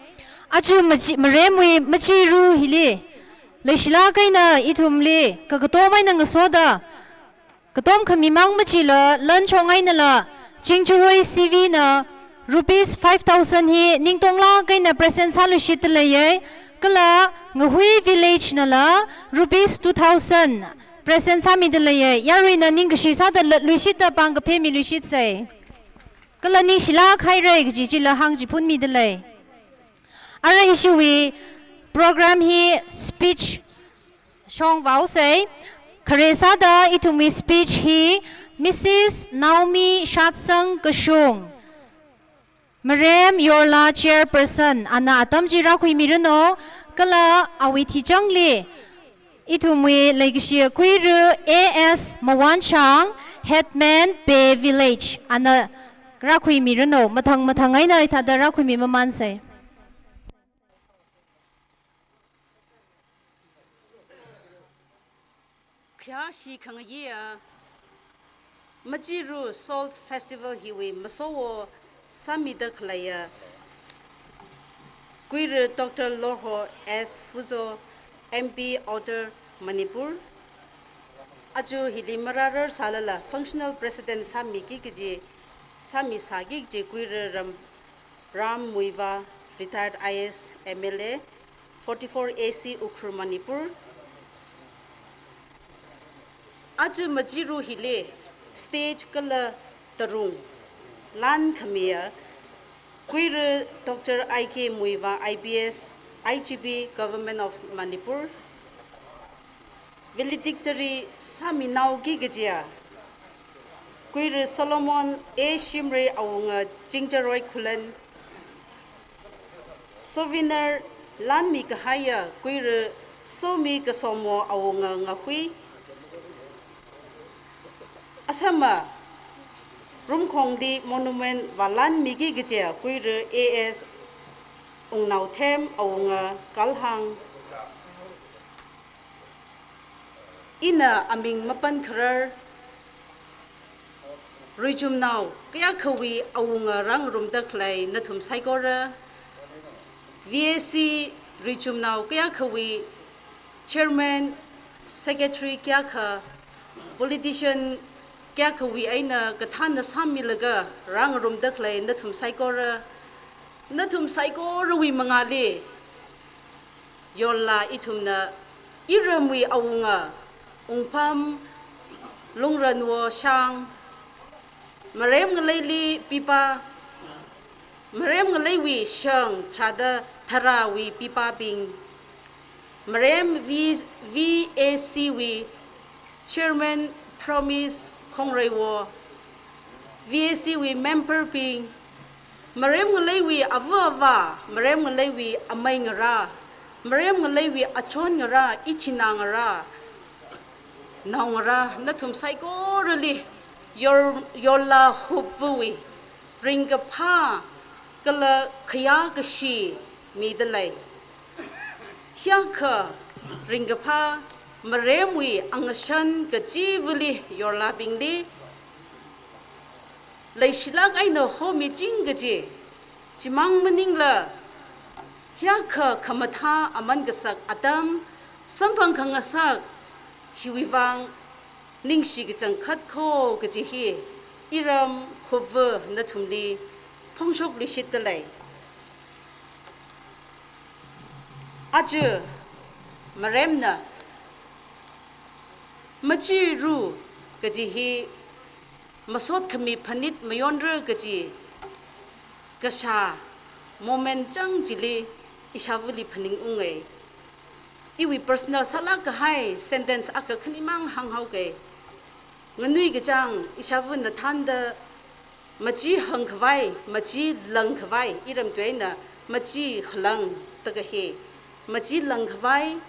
Aja machi, maremwui machiru hili leishilak eina ithumli kakatom eina ngasoda, katom khami mang machila, lunch hong einala, Chingcharoi C V na rupees five thousand hi ningtonglak eina present sāluishitda leiya, kala Ngahui village nala rupees two thousand present sāmida leiya, yaruina ningkashi sāda latluishitda pāng kaphemiluishitsa. Kala ningshilak haira kaji chila hāngchiphunmida lei. Ara ishiwui program hi speech Shongvaosei, khare sāda ithumwui speech hi Missus Naomi Shatsang Kashung, Marem Yorla Chairperson, ana atam chi rākhuimiranu, kala awui thichangli ithumwui leikashi Kuira A S Mawanchang, Headman Bay Village, ana rākhuimiranu, mathang mathang eina hithāda rākhuimi mamansei. Khayāshi khangayiya, Majiru Salt Festival hiwui masowo sāmida khaleiya Kuira Doctor Lorho S Fuzo, M P Outer Manipur. Aja hili marārar sālala Functional President sāmiki kaji, sāmisāki kaji Kuira Ram Ram Muivah, retired I A S, M L A, forty-four A C Ukhrul, Manipur. Aja Majiru hili stage kala tarung lan khamiya Kuira Doctor I K Muivah, I P S, I G P, Government of Manipur. Valedictory sāminaoki kajiya Kuira Solomon A Shimray awunga Chingjaroi Khullen. Souvenir lanmi kahaiya Kuira Somi Kasomo awunga Ngahui. Asama, rumkhongli monument vālanmiki kajiya Kuira A S Wungnaothem awunga Kalhang. Ina aming mapankharar ruichumnao kayākhawui awunga rāngarumda khalei nathum saikora, V A C ruichumnao kayākhawui chairman, secretary kayākha, politician kayākhawui eina kathānna sāmilaga rāngarumda khalei nathum saikora, nathum saikorawui mangāli yorla ithumna iramwui awunga Wungpham Lungranwo Shang, Marem ngaleili pipā, Marem ngaleiwui shang tharāda tharāwui pipābing, Marem V-, V A C wui Chairman Promise Khongreiwo, V A C wui member bing, Marem ngaleiwui ava avā, Marem ngaleiwui amei ngarā, Marem ngaleiwui achon ngarā, ichinā ngarā, nao ngarā, nathum saikorali yor-, yorla hupvawui ringkaphā kala khayākashi midalei. Hiyākha ringkaphā Maremwui angashan kachivali yorlabingli leishilāk eina homiching kaji, chimang maningla hiyākha khamathā aman kasak atam samphang khangasak hiwui vang ningshi kachangkhat kho kaji hi iram hupva nathumli phongshokluishitdalei. Aja Maremna Majiru kaji hi masot khami phanit mayonra kaji kashā moment chang chili ishāvali phaningungai. Iwui personal sālāk kahai sentence akha khanimang hānghaokai. Nganui kachang ishāvana thānda maji hangkhavai, maji langkhavai, iram tuina maji khalang da kahe. Maji langkhavai,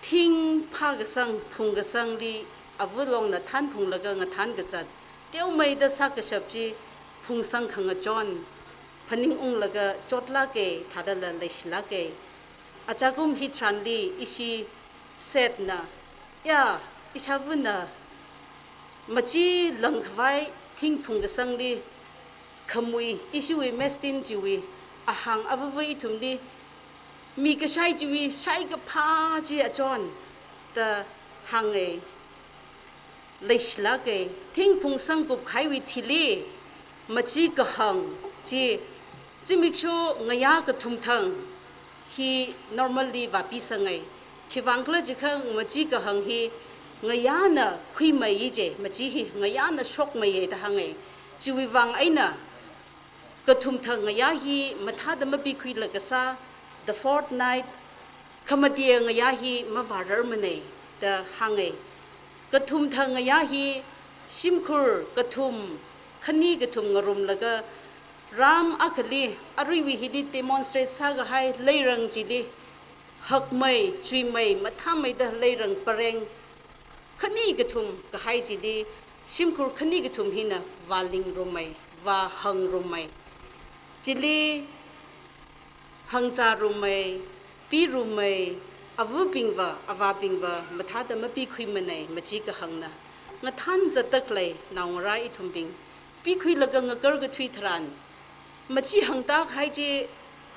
thing phākasang, phungkasangli avulongna thānphunglaga ngathān kazat, teomeida sākashap chi phungsang khangachon phaningunglaga chotlāke, thādala leishilāke. Achakum hitharanli ishi setna, ya, ishāvana maji langkhavai thing phungkasangli khamui ishiwui mestin chiwui ahāng avava ithumli mikashai chiwui shaikaphā chi achon da hāngai. Leishilāke, thing phungsang kupkahaiwui thili maji kahang chi zimiksho ngayā kathumthang hi normally vāpisangai. Khivang khala jiakha maji kahang hi ngayāna khuimeiya je, maji hi ngayāna shokmeiya da hāngai. Chiwui vang eina kathumthang ngayā hi mathāda mapikhuilaga sā, the fourth night, khamate ngayā hi mavārarmanei da hāngai. Kathum thang ngayā hi shimkhur kathum, khani kathum ngarumlaga ram akhali aruiwui hili demonstrate sākahai leirang chili hakmei, chuimei, mathāmeida leirang pareng khani kathum kahai chili shimkhur khani kathum hina vālingrumei, vāhangrumei. Chili hangzārumei, pirumei, avabingva, avābingva mathāda mapikhuimanei, machi kahangna. Ngathān zatda khalei naongarā ithumbing pikhuilaga ngakarkathui tharan, machi hangda kahai chi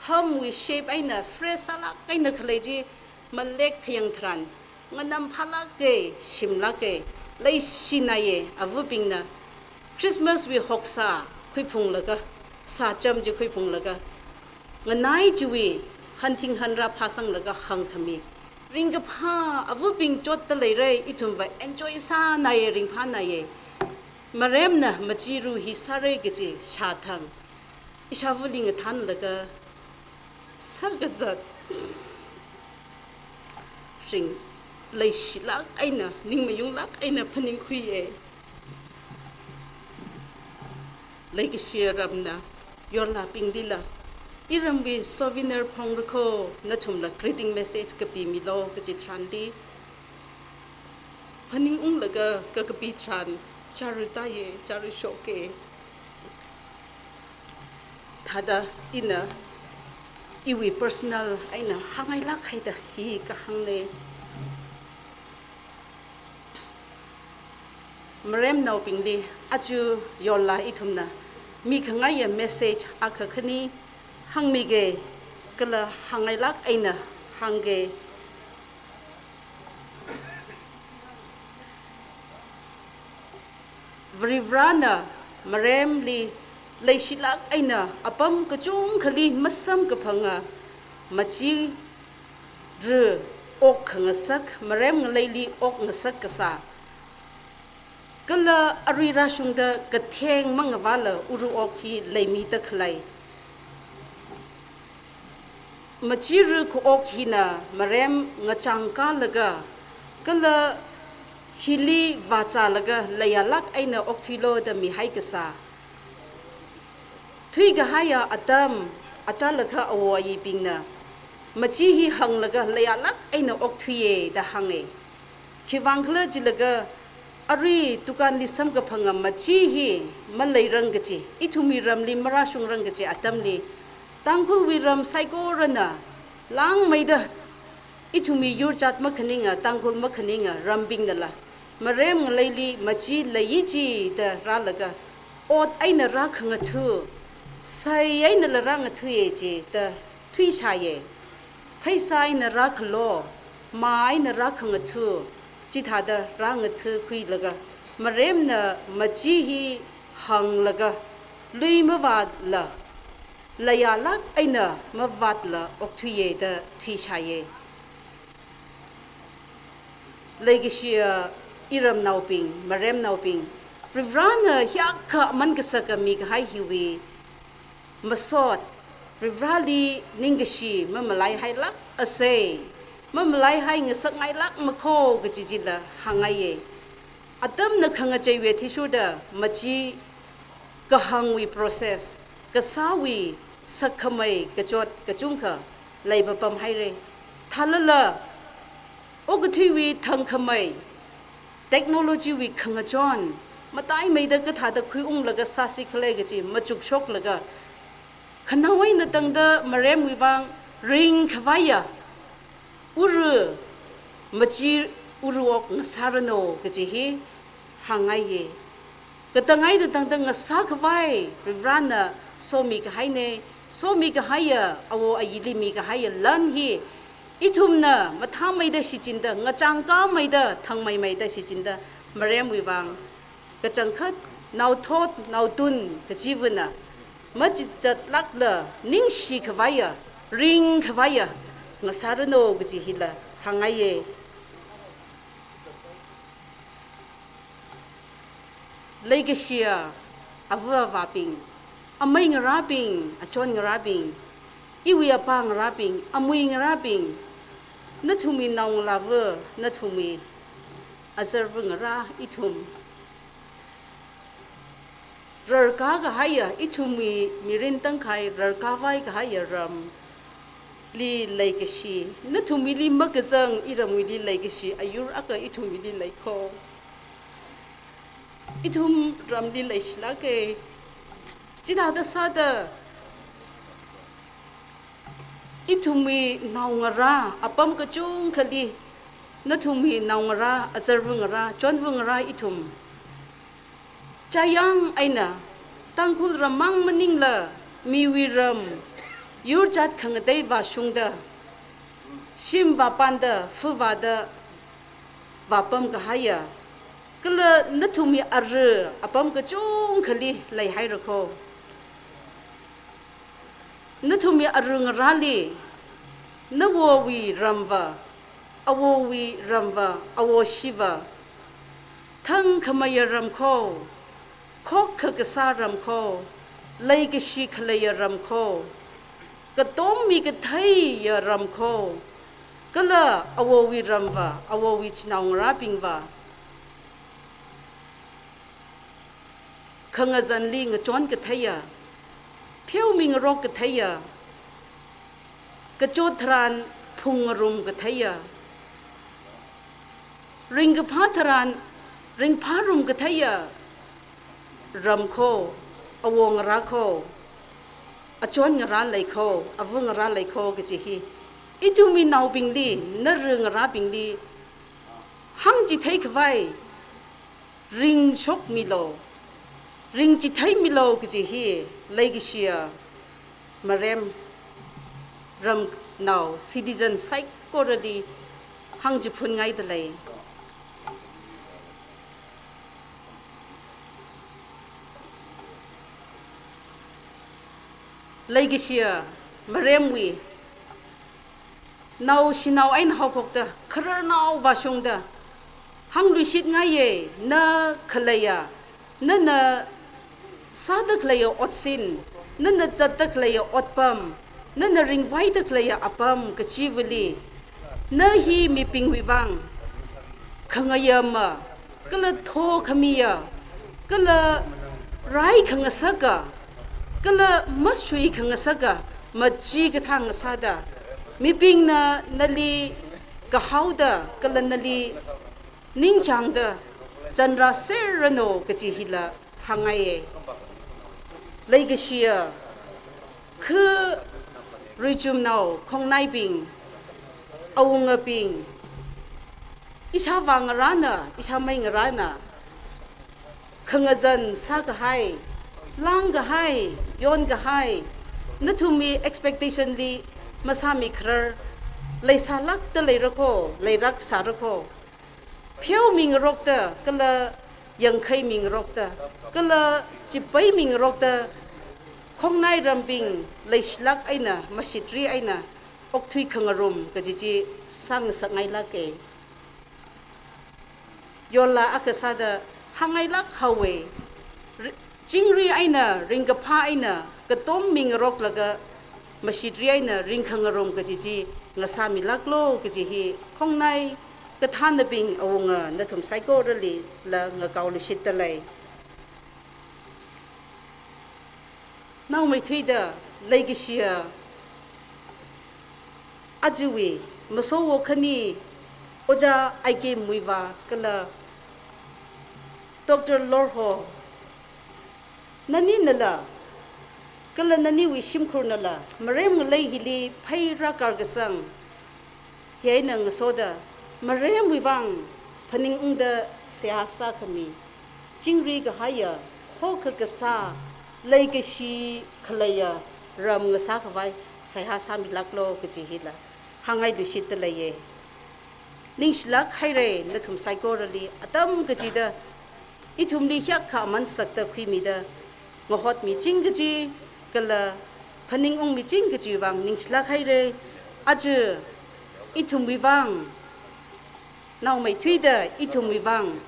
hamwui shape eina fresh sālāk eina khalei chi malek khayang tharan, nganam phālāke, shimlāke, leishinaiye, avabingna Christmas wui hoksā khuiphunglaga, sācham chi khuiphunglaga, nganai chiwui hanthing hanra phāsanglaga hāngkhami. Ringkaphā avabing chotda leirei, ithumva enjoy sānaiye, ringphānaiye. Maremna machiru hi sārei kaji shāthang, ishāvali ngathānlaga sākazat ring leishilāk eina, ningmayunglāk eina phaningkhuiye. Leikashiya ramna yorlābinglila iramwui souvenir phongrakho, nathumla greeting message kapimilu kaji tharanli phaningunglaga kakapi tharan, chāru tāye, chāru shoke. Thāda ina iwui personal eina hāngngailāk haida hi kahāngnei. Maremnaobingli aja yorlā ithumna mikhangaiya message akha khani hāngmige, kala hāngngailāk eina hāngge. Varivarana maremli leishilāk eina apam kachungkhali masamkaphanga machiru okkhangasak, marem ngaleili okngasak kasā, kala arui rāshungda katheng mangavāla uru ok hi leimida khalei. Machiru khaok hina marem ngachangkālaga, kala hili vāzālaga leiyālāk eina okthuilu da mihai kasā. Thuikahaiya atam achālakha awo ayibingna machi hi hanglaga leiyālāk eina okthuiye da hānge. Khivang khala jilaga, arui dukanli samkaphanga machi hi maleirang kaji, ithumwui ramli marāshungrang kaji atamli, Tangkhulwui ram saikorana langmeida, ithumwui yurjat makhaninga, Tangkhul makhaninga rambingnala marem ngaleili machi leiyi jida rālaga, ot eina rākhangatha, sai einala rāngathaye jida thuishāye. Pheisā eina rākhalo, mā eina rākhangatha, chithāda rāngathakhuilaga, maremna machi hi hanglaga, lui mavātla, leiyālāk eina mavātla okthuiye da thuishāye. Leikashiya iramnaobing, maremnaobing, Varivarana hiyākha aman kasaka mikahai hiwui masot, Varivarali ningkashi mamalaihailāk asei, mamalaihai ngasakngailāk makho kaji chila hāngngaiye. Atamna khangacheiwui athishurda machi kahangwui process, kasāwui sakkhamei kachot kachungkha leipapam haire. Thālala okathuiwui thangkhamei, technology wui khangachon, mataimeida kathāda khuiunglaga sāsi khalei kaji machukshoklaga, khanao eina tangda maremwui vang ringkhavaiya uru, machi uru ok ngasāranu kaji hi hāngngaiye. Katang eina tangda ngasākhavai Varivarana somikahaine, somikahaiya awo ayili mikahaiya lan hi ithumna mathāmeida shichinda, ngachangkāmeida, thangmeimeida shichinda, maremwui vang kachangkhat naothot naotun kachivana machizatlākla ningshikhavaiya, ringkhavaiya ngasāranu kaji hila hāngngaiye. Leikashiya ava avābing, amei ngarābing, achon ngarābing, iwui apā ngarābing, amui ngarābing, Nathumwui naongalāva, nathumwui azarva ngarā ithum. Rarkā kahaiya, ithumwui mirin tangkhai rarkāvai kahaiya ramli leikashi. Nathumwuili makazang iramwuili leikashi ayur akha ithumwuili leikho. Ithum ramli leishilāka. Chithāda sāda ithumwui naongarā, apam kachungkhali, nathumwui naongarā, azarva ngarā, chonva ngarā ithum. Chayang eina, Tangkhul rammang maningla, miwui ram, yurjat khangatei vāshungda, shim vāpanda, fu vāda, vāpam kahaiya. Kala nathumwui ara, apam kachungkhali leihairakho. Nathumwui ara ngarāli, nawowui ramva, awowui ramva, awoshiva, thangkhameiya ramkho, khokkha kasā ramkho, leikashi khaleiya ramkho, katom mi katheiya ramkho, kala awowui ramva, awowui chinaongarābingva, khangazanli ngachon katheiya, pheomingarok katheiya, kachot tharan phungngarum katheiya, ringkaphā tharan ringphārum katheiya ramkho, awo ngarākho, achon ngarā leikho, ava ngarā leikho kaji hi. Ithumwui naobingli, nara ngarābingli, hāngchitheikhavai ringshokmilu, ringchitheimilu kaji hi leikashiya marem ramnao citizen saikorali hāngchiphunngaidalei. Leikashiya maremwui nao shanao eina haophokta, khararnao vāshungda, hāngluishitngaiya, na khaleiya, nana sāda khaleiya otsin, nana zatda khaleiya otpam, nana ringvaida khaleiya apam kachivali, na hi mibingwui vang khangayama, kala thokhamiya, kala rai khangasaka, kala masui khangasaka, machikathā ngasāda, mibingna nali kahaoda, kala nali ningchāngda, chanrāserranu kaji hila hāngngaiya. Leikashiya, kha ruichumnao, khongnaibing, awungabing, ishāvā ngarāna, ishāmei ngarāna, khangazan sākahai, lāngkahai, yonkahai, nathumwui expectation li masāmikharar leisālākda leirakho, leiraksārakho. Pheomingarokta, kala yangkhaimingarokta, kala chipeimingarokta, khongnai rambing leishilāk eina, mashitri eina, okthui khangarum kaji chi sāngasakngailāka. Yola akha sāda hāngngailāk haowa. Ri-, chingri eina, ringkaphā eina, katom mingaroklaga, mashitri eina ringkhangarum kaji chi ngasāmilāklu kaji hi khongnai kathānabing awunga nathum saikoralila ngakaoluishitdalei. Naomeithuida leikashiya ajawui masowo khani Ojā I K Muivah kala Doctor Lorho, naninala kala naniwui shimkhurnala marem ngalei hili pheirākar kasang, hi eina ngasoda maremwui vang phaningungda seihā sākhami, chingri kahaiya, khokha kasā, leikashi khaleiya ram ngasākhavai seihā sāmilāklu kaji hila hāngngailishitdaleiya. Ningshilāk haira nathum saikorali atam kachida ithumli hiyākha aman sakta khuimida ngahotmiching kaji kala phaningungmiching kaji vang ningshilāk haira. Aja ithumwui vang, naomeithuida ithumwui vang,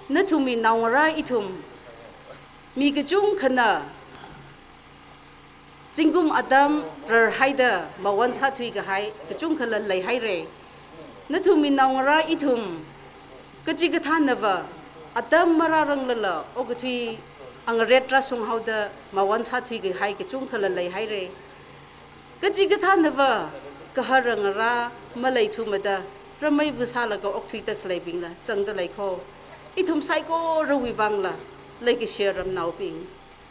nathumwui naongarā ithum, mi kachungkhana zingkum atam rarhaida mawon sāthuikahai kachungkhala leihaira. Nathumwui naongarā ithum, kachikathānava, atam marāranglala, okathui angaret rāshunghaoda, mawan sāthuikahai kachungkhala leihaira. Kachikathānava, kahara ngarā maleithumada, rameiva sālaga okthuida khaleibingla zangda lei kho. Ithum saikorawui vangla, leikashiya ramnaobing,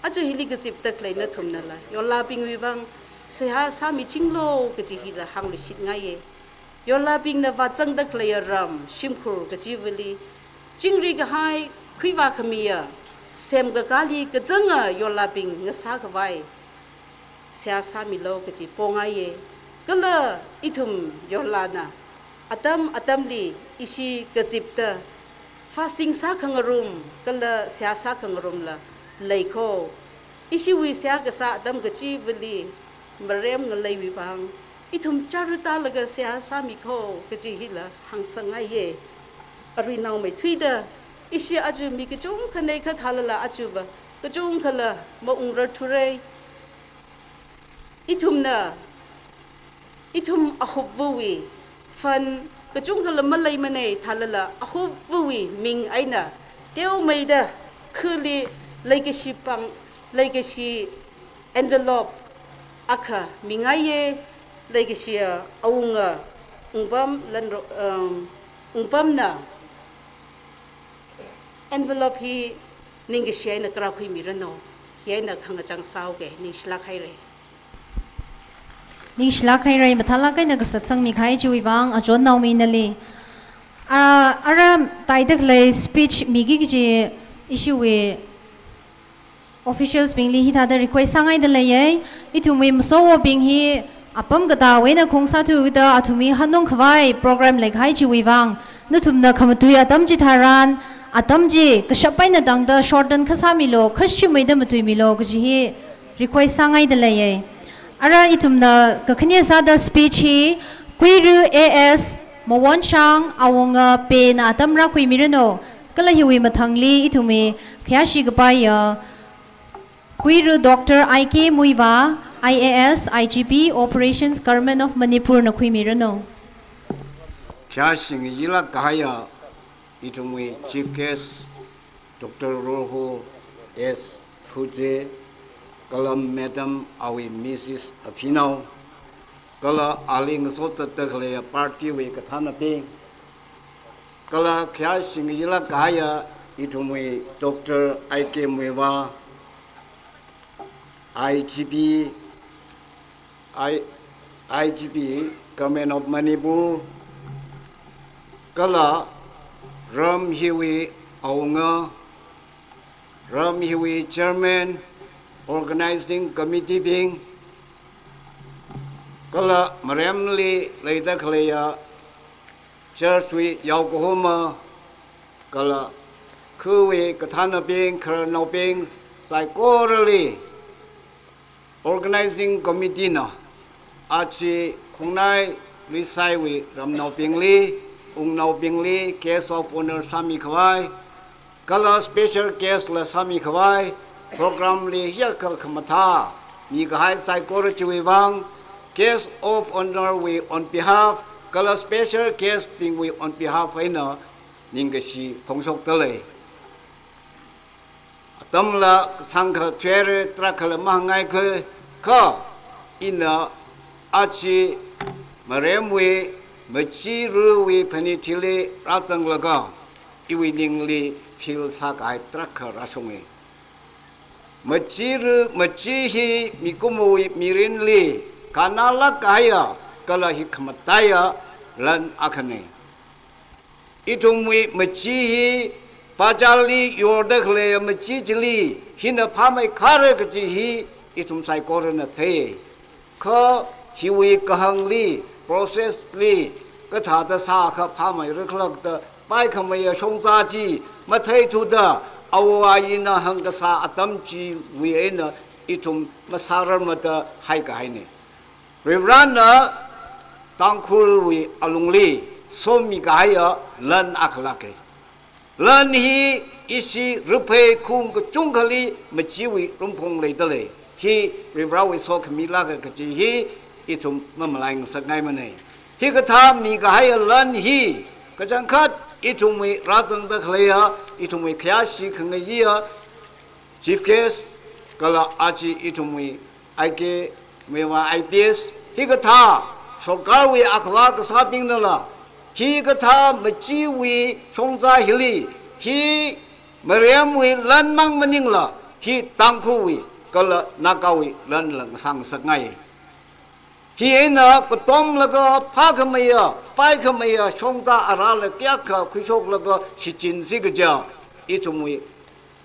aja hili kazipda khalei nathumnala, yorlābingwui vang seihā sāmichinglu kaji hila hāngluishitngaiya. Yorlābingna vāzangda khaleiya ram, shimkhur kachivali, chingri kahai, khuivā khamiya, semkakāli kazanga yorlābing ngasākhavai seihā sāmilu kaji pongaiya. Kala ithum yorlāna, atam atamli ishi kazipda, fasting sākhangarum, kala seihā sākhangarumla lei kho. Ishiwui seihā kasā atam kachivali, marem ngaleiwui vang, ithum chara tālaga seihā sāmi kho kaji hila hāngsangngaiya. Arui naomeithuida, ishi aja mi kachungkhanei kha thālala ajava, kachungkhala maungrarthura. Ithumna, ithum ahupvawui, fund kachungkhala maleimanei thālala ahupvawui ming eina, teomeida khali leikashi pāng, leikashi envelope akha mingaiya, leikashiya awunga, Wungpam Lanro, um, Wungpamna envelope hi ningkashi eina kharā khuimiranu, hi eina khangachang sāuke, ningshilāk haira. Ningshilāk haira, mathālāk eina kasat sangmikahai chiwui vang, achon naomi nali. A, ara taida khalei speech miki kaji ishiwui officials bingli hithāda request sāngaida leiya. Ithumwui masowabing hi apam katāwui eina khong sāthuda athumwui hanungkhavai program leikahai chiwui vang, nathumna khamatui atam chitharan, atam chi kashap eina tangda shorten kha sāmilu, kha shimeida matuimilu kaji hi request sāngaida leiya. Ara ithumna kakhane sāda speech hi Kuiru A S Mawonshang Awunga Pena atam rākhuimiranu. Kala hiwui mathangli ithumwui khayāshi kapaiya Kuiru Doctor I K Muivah, I A S, I G P, Operations, Government of Manipur na khuimiranu. Khayāshi ngayilāk kahaiya ithumwui Chief Guest, Doctor Rorho S Phutse, kala Madam awui Missus Aphinao, kala ali ngasoda khalei party wui kathānabing, kala khayāshi ngayilāk kahaiya ithumwui Doctor I K Muivah, I G P, I, I G P, Government of Manipur, kala ram hiwui awunga, ram hiwui chairman, organizing committee bing, kala maremli leida khaleiya church wui yaokahoma, kala khawui kathānabing, khararnaobing, saikorali organizing committee na aja Khongnai Luisaiwui ramnaobingli, wungnaobingli guest of honour sāmikhavai, kala special guest la sāmikhavai, program li hiyākha khamathā mikahai saikora chiwui vang, guest of honour wui on behalf, kala special guest bingwui on behalf eina ningkashi phongshokda lei. Atamla kasāngkha thuihaira, tarākhala mahāngngaikha, kha ina aja maremwui machiruwui phanit hili rāzanglaga, iwui ningli feel sākahai tarākha rāshunga. Machiru, machi hi mikumowui mirinli kannalāk kahaiya, kala hi khamataiya lan akhana. Ithumwui machi hi bazarli yorda khaleiya machi chili hina phāmeikharra kaji hi ithum saikorana thei. Kha hiwui kahāngli, process li, kathāda sākha phāmeira khala da paikhameiya shongza chi matheithuda, awo ayina hāngkasā atam chiwui eina ithum masārarmada haikahaina. Varivarana Tangkhulwui alungli somikahaiya lan akhalāka. Lan hi ishi raphei khung kachungkhali machiwui rumkhong leida lei. Hi Varivarawui sokhamilāka kaji hi ithum mamalai ngasakngaimana. Hikathā mikahaiya lan hi, kachangkhat ithumwui rāzangda khaleiya, ithumwui khayāshi khangayiya, chief guest, kala aja ithumwui I K Muivah I P S, hikathā sorkarwui akhavā kasābingnala, hikathā machiwui shongza hili, hi Maremwui lan mang maningla, hi Tangkhulwui kala Nagawui lanla ngasā ngasakngai. Hi eina katomlaga phākhameiya, paikhameiya shongza arāla kayākha khuishoklaga shichinsi kaja, ithumwui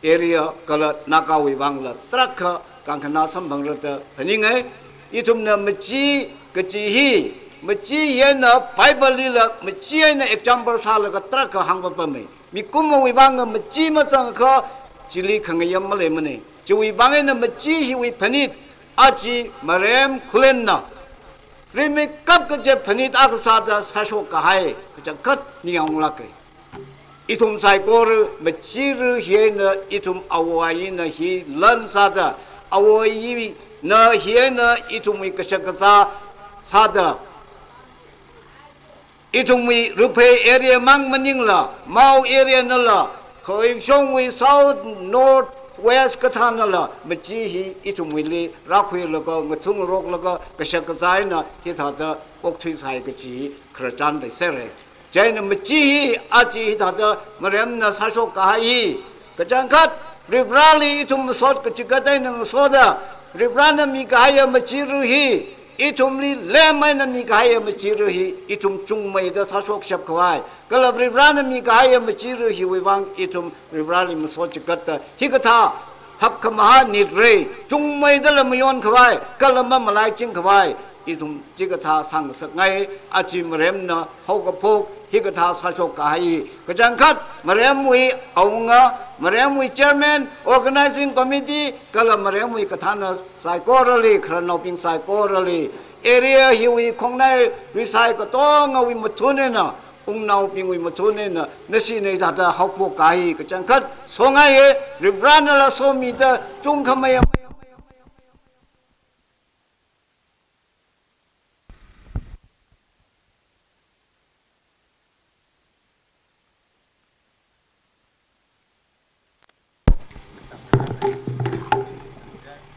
area kala Nagawui vangla tarākha kangkhanā samphangra da phaningai. Ithumna machi kaji hi, machi hi eina Bible lila machi eina example sālaga tarākha hāngpapamei. Mikumowui vangva machi mazangakha chili khangayam maleimanei. Chiwui vang eina machi hiwui phanit, aja Marem Khullenna rimeikap kaje phanit akha sāda sāshok kahai kachangkhat ningyānglāka. Ithum saikora machira hi eina ithum āwo āyina hi lan sāda, āwo āyina hi eina ithumwui kashak kazā sāda, ithumwui Ruiphei area mang maningla, Mao area nala, Khawishongwui South, North, West kathānala, machi hi ithumwuili rākhuilaga, ngathungroklaga, kashak kazā eina hithāda okthuisai kaji khararchan leisera. Chieina machi hi aja hithāda Maremna sāshok kahai hi, kachangkhat Varivarāli ithum masot kachigat eina ngasoda, Varivarāna mikahaiya machira hi, ithumli lem eina mikahaiya machira hi, ithum chungmeida sāshokshap khavai, kala Varivarāna mikahaiya machira hiwui vang ithum Varivarāli masot chigatta, hikathā hakkhamahā nitrei, chungmeidala mayon khavai, kala mamalaiching khavai, ithum chikathā sāngasakngai. Aja Maremna haokaphok hikathā sāshok kahai, kachangkhat Maremwui awunga, Maremwui chairman, organizing committee, kala Maremwui kathāna saikorali, khararnaobing saikorali, area hiwui khongnai risai katongawui mathun eina, wungnaobingwui mathun eina, nashina hithāda haophok kahai kachangkhat songaiya. Varivarānala somida chungkhamei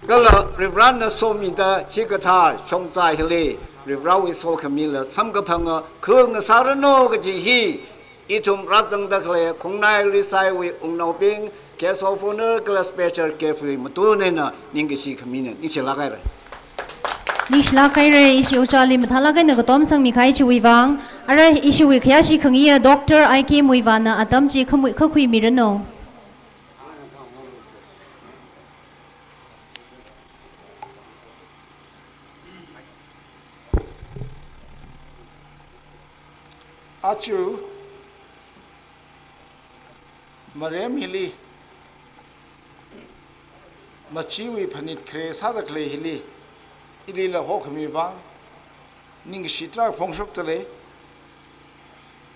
kala Varivarāna somida hikathā shongza hili Varivarāwui sokhamila samkaphanga khangasāranu kaji hi, ithum rāzangda khalei khongnai risaiwui wungnaobing, guest of honour kala special guest wui mathun eina ningkashi khamina ningshilāk haira. Ningshilāk haira, ishi ojāli mathālāk eina katom sangmikahai chiwui vang. Ara ishiwui khayāshi khangayiya Doctor I K Muivahna atam chi khamui-, kakhuimiranu. Aja Marem hili, machiwui phanit khare sāda khalei hili, ilila hokhami vang ningkashi tarākha phongshokdalei.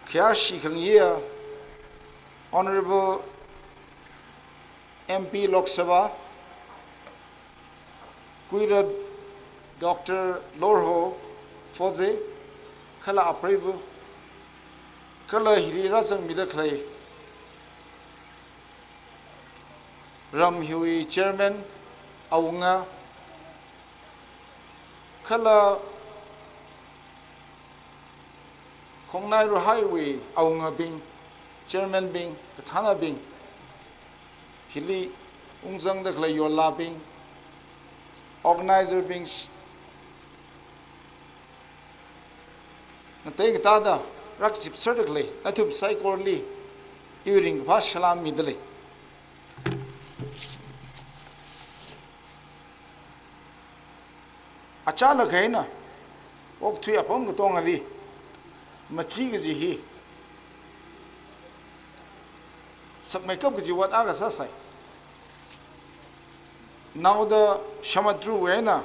Khayāshi khangayiya Honourable M P Lok Sabha, Kuirat Doctor Lorho Foze, kala apreiva, kala hili rāzangmida khalei ram hiwui chairman awunga, kala khongnai rahaiwui awungabing, chairman bing, kathānabing, hili ungzangda khalei yollābing, organizer bing, ngatei ngatāda rākazipserda khalei nathum saikorali iwui ringkaphā salam midalei. Achālakha eina, okathui apam katongali, machi kaji hi sakmeikap kaji ot akha sāsai. Naoda shamatruwui eina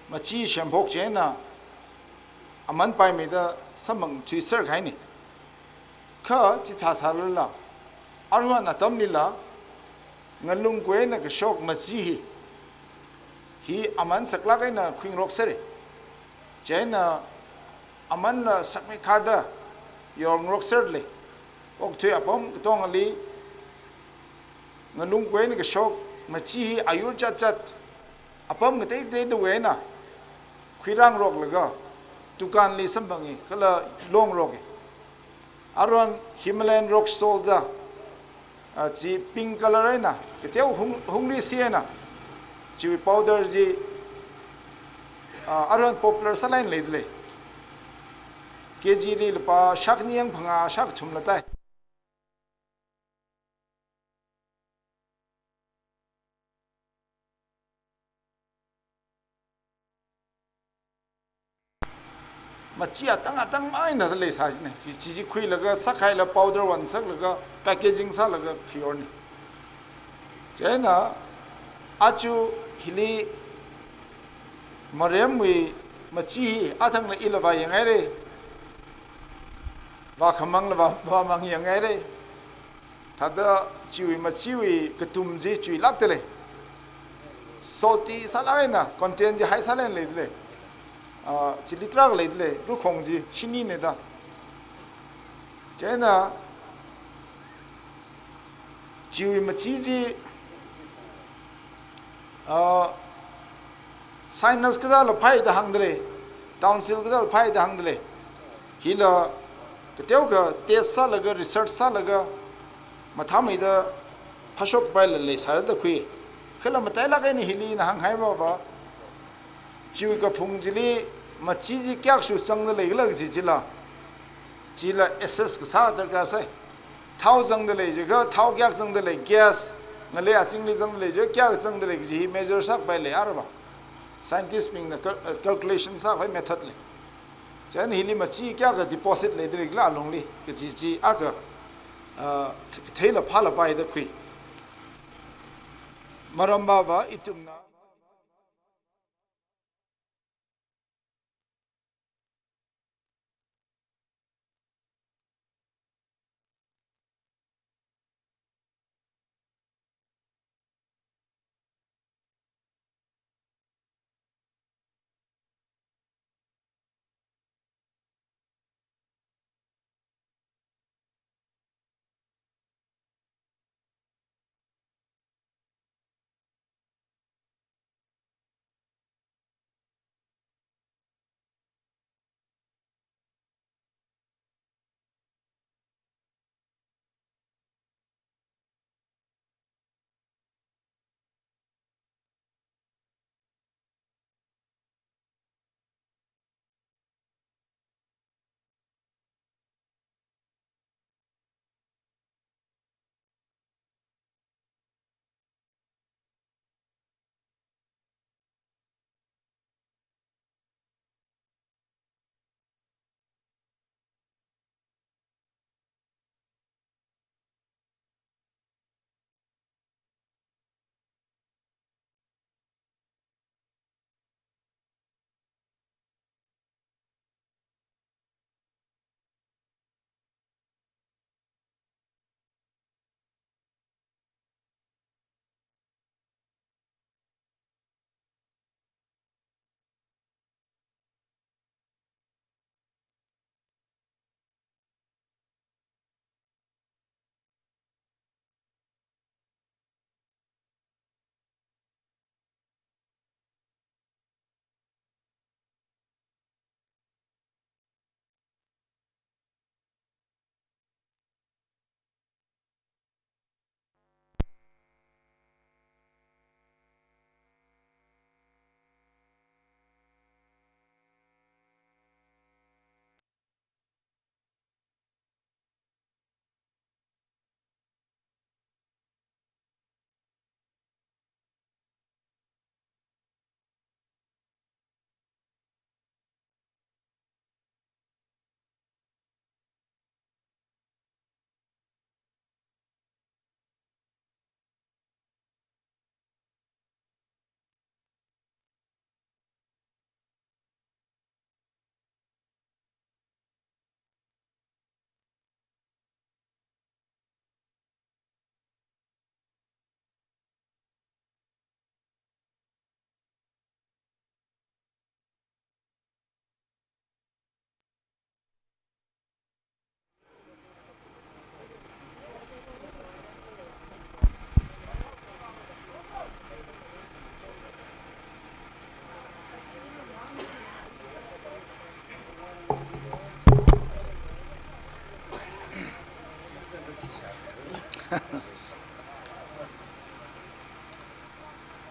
machi shemphok chieina aman paimeida samphangthuiser kahaina. Kha chithā sālala, aruihon atamlila, ngalung khuina kashok machi hi, hi aman saklāk eina khuingaroksera. Chieina Amanla sakmikharda yorngarokserlei. Okathui apam katongali ngalungkui eina kashok machi hi ayur chanchat, apam kateiteida eina khuirāngaroklaga dukanli samphangi kala longngaroki. Aruihon Himalayan rock salt da, ah, chi pink color eina, kateo hung, hungri si eina, chiwui powder chi, ah, aruihon popular sālāk eina leidalei. K G li lupā shākhani yangphangā shākathum latai. Machi atang atang maina da leisā china. Chi, chi, chi khuilaga sākhaila powder vāngasaklaga packaging sālaga khuiorni. Chieina aja hili maremwui machi hi athangla ila vāyanghaira. Vākhamangla vā, vāmangyanghaira. Thāda chiwui machiwui katum chi chuilākdalei. Salty sālāk eina, content chi high sālāk eina leidalei. Ah, chili tarākha leidalei, rukhong chi shinina da. Chieina chiwui machi chi, ah, sinus kazāla phāi da hāngdalei, tonsil kazāla phāi da hāngdalei. Hila kateokha test sālaga, research sālaga, mathāmeida phāshokpaila leisāra da khui. Kala matailāk eina hili ina hānghaiva va, chiwui kaphung chili machi chi kayākha shu zangda leikhala kaji chila, chila assess kasā darkar sai. Thao zangda lei jiakha, thao kayākha zangda lei, gas, ngalei azingli zangda lei jiakha, kayākha zangda lei kaji hi measure sākapai leiya va. Scientist bingna cal-, calculation sākhavai method lei. Chieina hili machi kayākha deposit leida leikhala alungli kaji chi akha, ah, theila phālapai da khui. Maramva va ithumna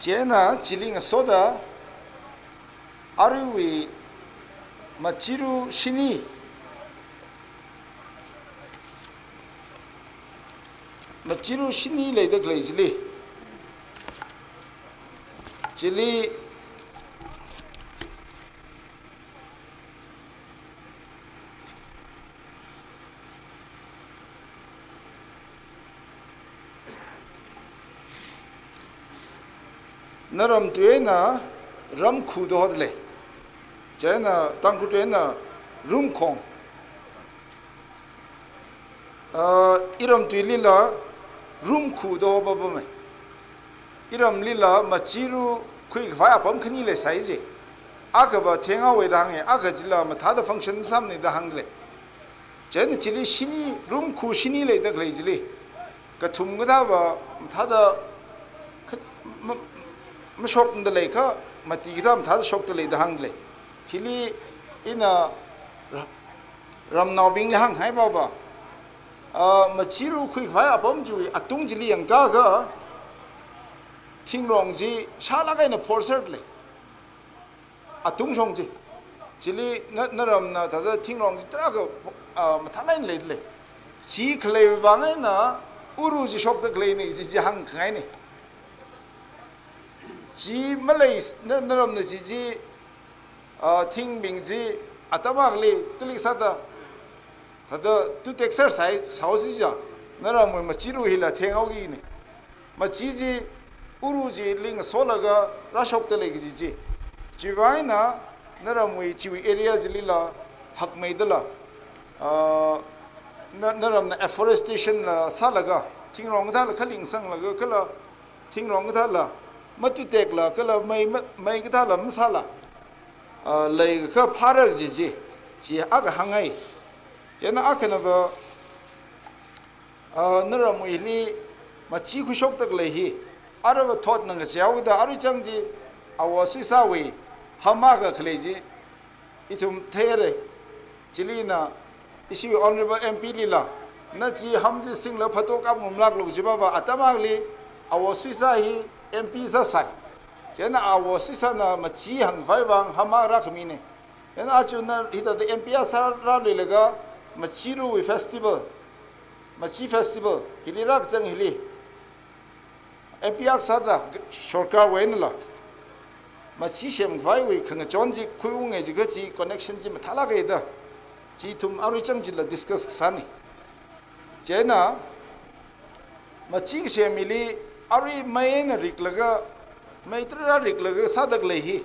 Chieina chili ngasoda aruiwui machiru shini, machiru shini leida khalei chili, chili naram tui eina Ramkhu da hoda lei. Chieina Tangkhul tui eina Rumkhong. Ah, iram tuilila Rumkhu da hopapamei. Iramlila machiru khuikhavai apam khani leisai ji. Akhava Thenghaowui da hānge, akha chila mathāda function masāmane da hāngda lei. Chieina chili shini, Rumkhu shini leida khalei chili, kathum kathāva mathāda kha-, ma, mashokda lei kha, mati kathā mathāda shokda lei da hāngda lei. Hili ina ra-, ramnaobingli hānghaiva va, ah, machiru khuikhavai apam chiwui atung chili yangkakha, thingrong chi shālāk eina phorserda lei. Atung shong chi. Chili na, naramna thāda thingrong chi tarākha, ah, mathālāk eina leida lei. Chi khalei vang eina uru chi shokda khaleine chi, chi hāngkhangaine. Chi malei, na, naramna chi chi, ah, thingbing chi atam akhali kalik sāda, thāda tutek exercise sāhaosi ja, naramwui machiru hila thenghaokine. Machi chi uru chili ngasolaga rāshokda lei kaji chi. Chivang eina naramwui chiwui area chilila hakmeidala, ah, na, naramna afforestation la sālaga, thingrong kathāla khaling sanglaga kala, thingrong kathāla matutekla kala mei ma, mei kathāla masāla, ah, leikha phāra kaji chi, chi akha hāngngai. Chieina akhanava, ah, naramwuili machi khuishokda khalei hi, aruiva thotna ngacheoda arui chang chi, Awo Suisāwui hama akha khalei chi ithum theire. Chilina ishi Honorable M P lila, na chi ham chi singla photo kap ngarumlāklu jiva va atam akhali Awo Suisā hi M P sāsai. Chieina Awo Suisāna machi hāngkhavai vang hama rākhamine. Chieina aja na hithāda M P akha sārāluilaga machiruwui festival, machi festival hili rākazang hili, M P akha sāda sorkarwui einala machi semkhavaiwui khangachon chi khuiunge jiakha chi connection chi mathālāke da, chi ithum arui chang chila discuss kasāne. Chieina machi kasem hili arui mei eina riklaga, mei tarā riklaga sāda khalei hi,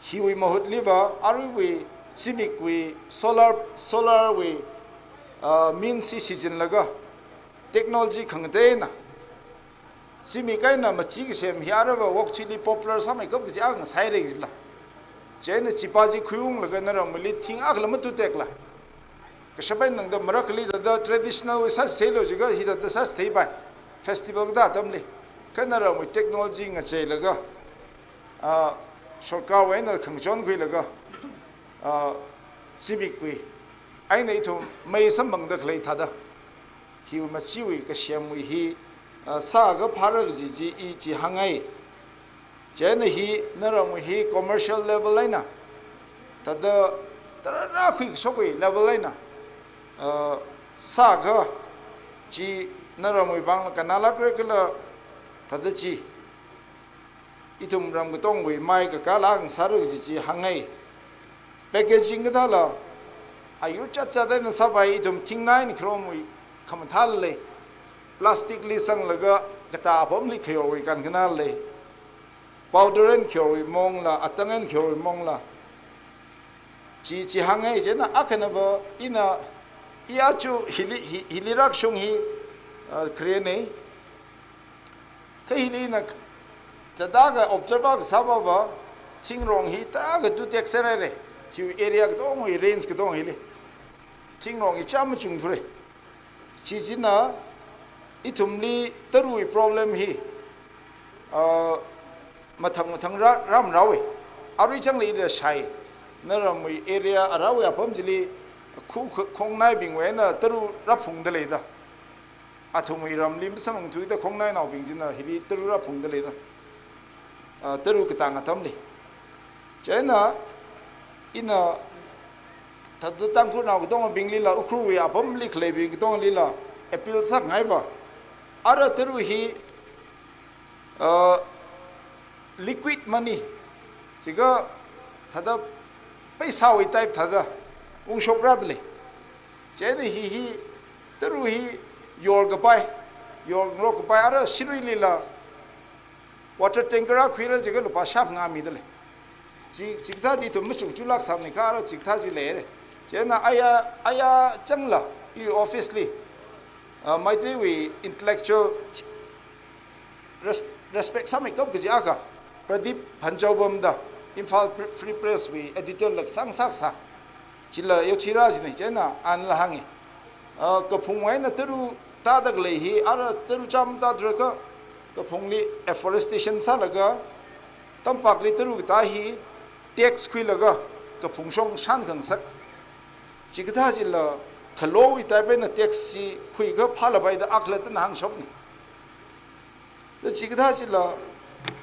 hiwui mahutliva aruiwui zimikwui solar, solarwui, ah, means chi shichinlaga technology khangateina, zimik eina machi kasem hi aruiva wok chili popular sāmeikap kaji akha ngasaire kajila. Chieina chipa chi khuiunglaga naramwuili thing akhala matutekla, kashap eina tangda marākhali thāda traditional wui sāchitheilu jiakha hithāda sāchitheipai, festival kathā atamli. Kha naramwui technology ngacheilaga, ah, sorkarwui eina khangachon khuilaga, ah, zimikwui eina ithum mei samphangda khalei thāda, hiwui machiwui kasemwui hi, ah, sākha phāra kaji chi i chi hāngngai. Chieina hi naramwui hi commercial level eina, thāda tarākha khuikashokwui level eina, ah, sākha chi naramwui vangla kannālākra kala thāda chi ithum ram katongwui mai kakāla ngasāra kaji chi hāngngai. Packaging kathāla ayur chatzat eina sāpai, ithum thingnai eina kharomwui khamathāla lei. Plastic li sanglaga katā apamli khayorwui kankhanāla lei. Powder eina khayorwui mongla, atang eina khayorwui mongla, chi chi hāngngai. Chieina akhanava ina, i aja hili, hi, hili rākashung hi, ah, kharene. Kha hili ina thāda ka observe kasāva va, thingrong hi tarākha tutek sāhaire. Hiwui area katongwui, range katong hili thingrong hi chām machungthura. Chi china ithumli tarawui problem hi, ah, mathang mathang rā, rāmarāwe. Arui changli ila shai, naramwui area arāwui apam chili khu, khu, khongnaibingwui eina tara rāphungda leida. Athumwui ramli masamphangthuda khongnainaobing china hili tara rāphungda leida. ah, Tara katang atamli. Chieina ina thāda Tangkhulnao katongabinglila, Ukhrulwui apamli khaleibing katonglila appeal sāngaiva, ara Tara hi, ah, liquid money, chika thāda paisāwui type thāda ungshokrada lei. Chieina hi hi, Tara hi yorkapai, yorngarokkapai, ara Siruilila water tanker akha khuira jiakha lupā shāmangā mida lei. Chi, chikathā chi ithum machukchulāk sāmani kha, ara chikathā chi leira. Chieina aya, aya changla, i office li, ah, Meiteiwui intellectual res-, respect sāmeikap kaji akha, Pradip Phanjaobam da, Imphal Pre-, Free Press wui editor la sāngasaksa, chila yaothuira jina. Chieina anala hānga, ah, kaphungwui eina Tara tāda khalei hi, ara Tara chām tāthurakha, kaphungli afforestation sālaga, tampakli Tara katā hi tax khuilaga, kaphung shong shānkhangasak. Chikathā chila khalowui type eina tax chi khuikha phālapai da akhala tana hāngshokna. Da chikathā chila,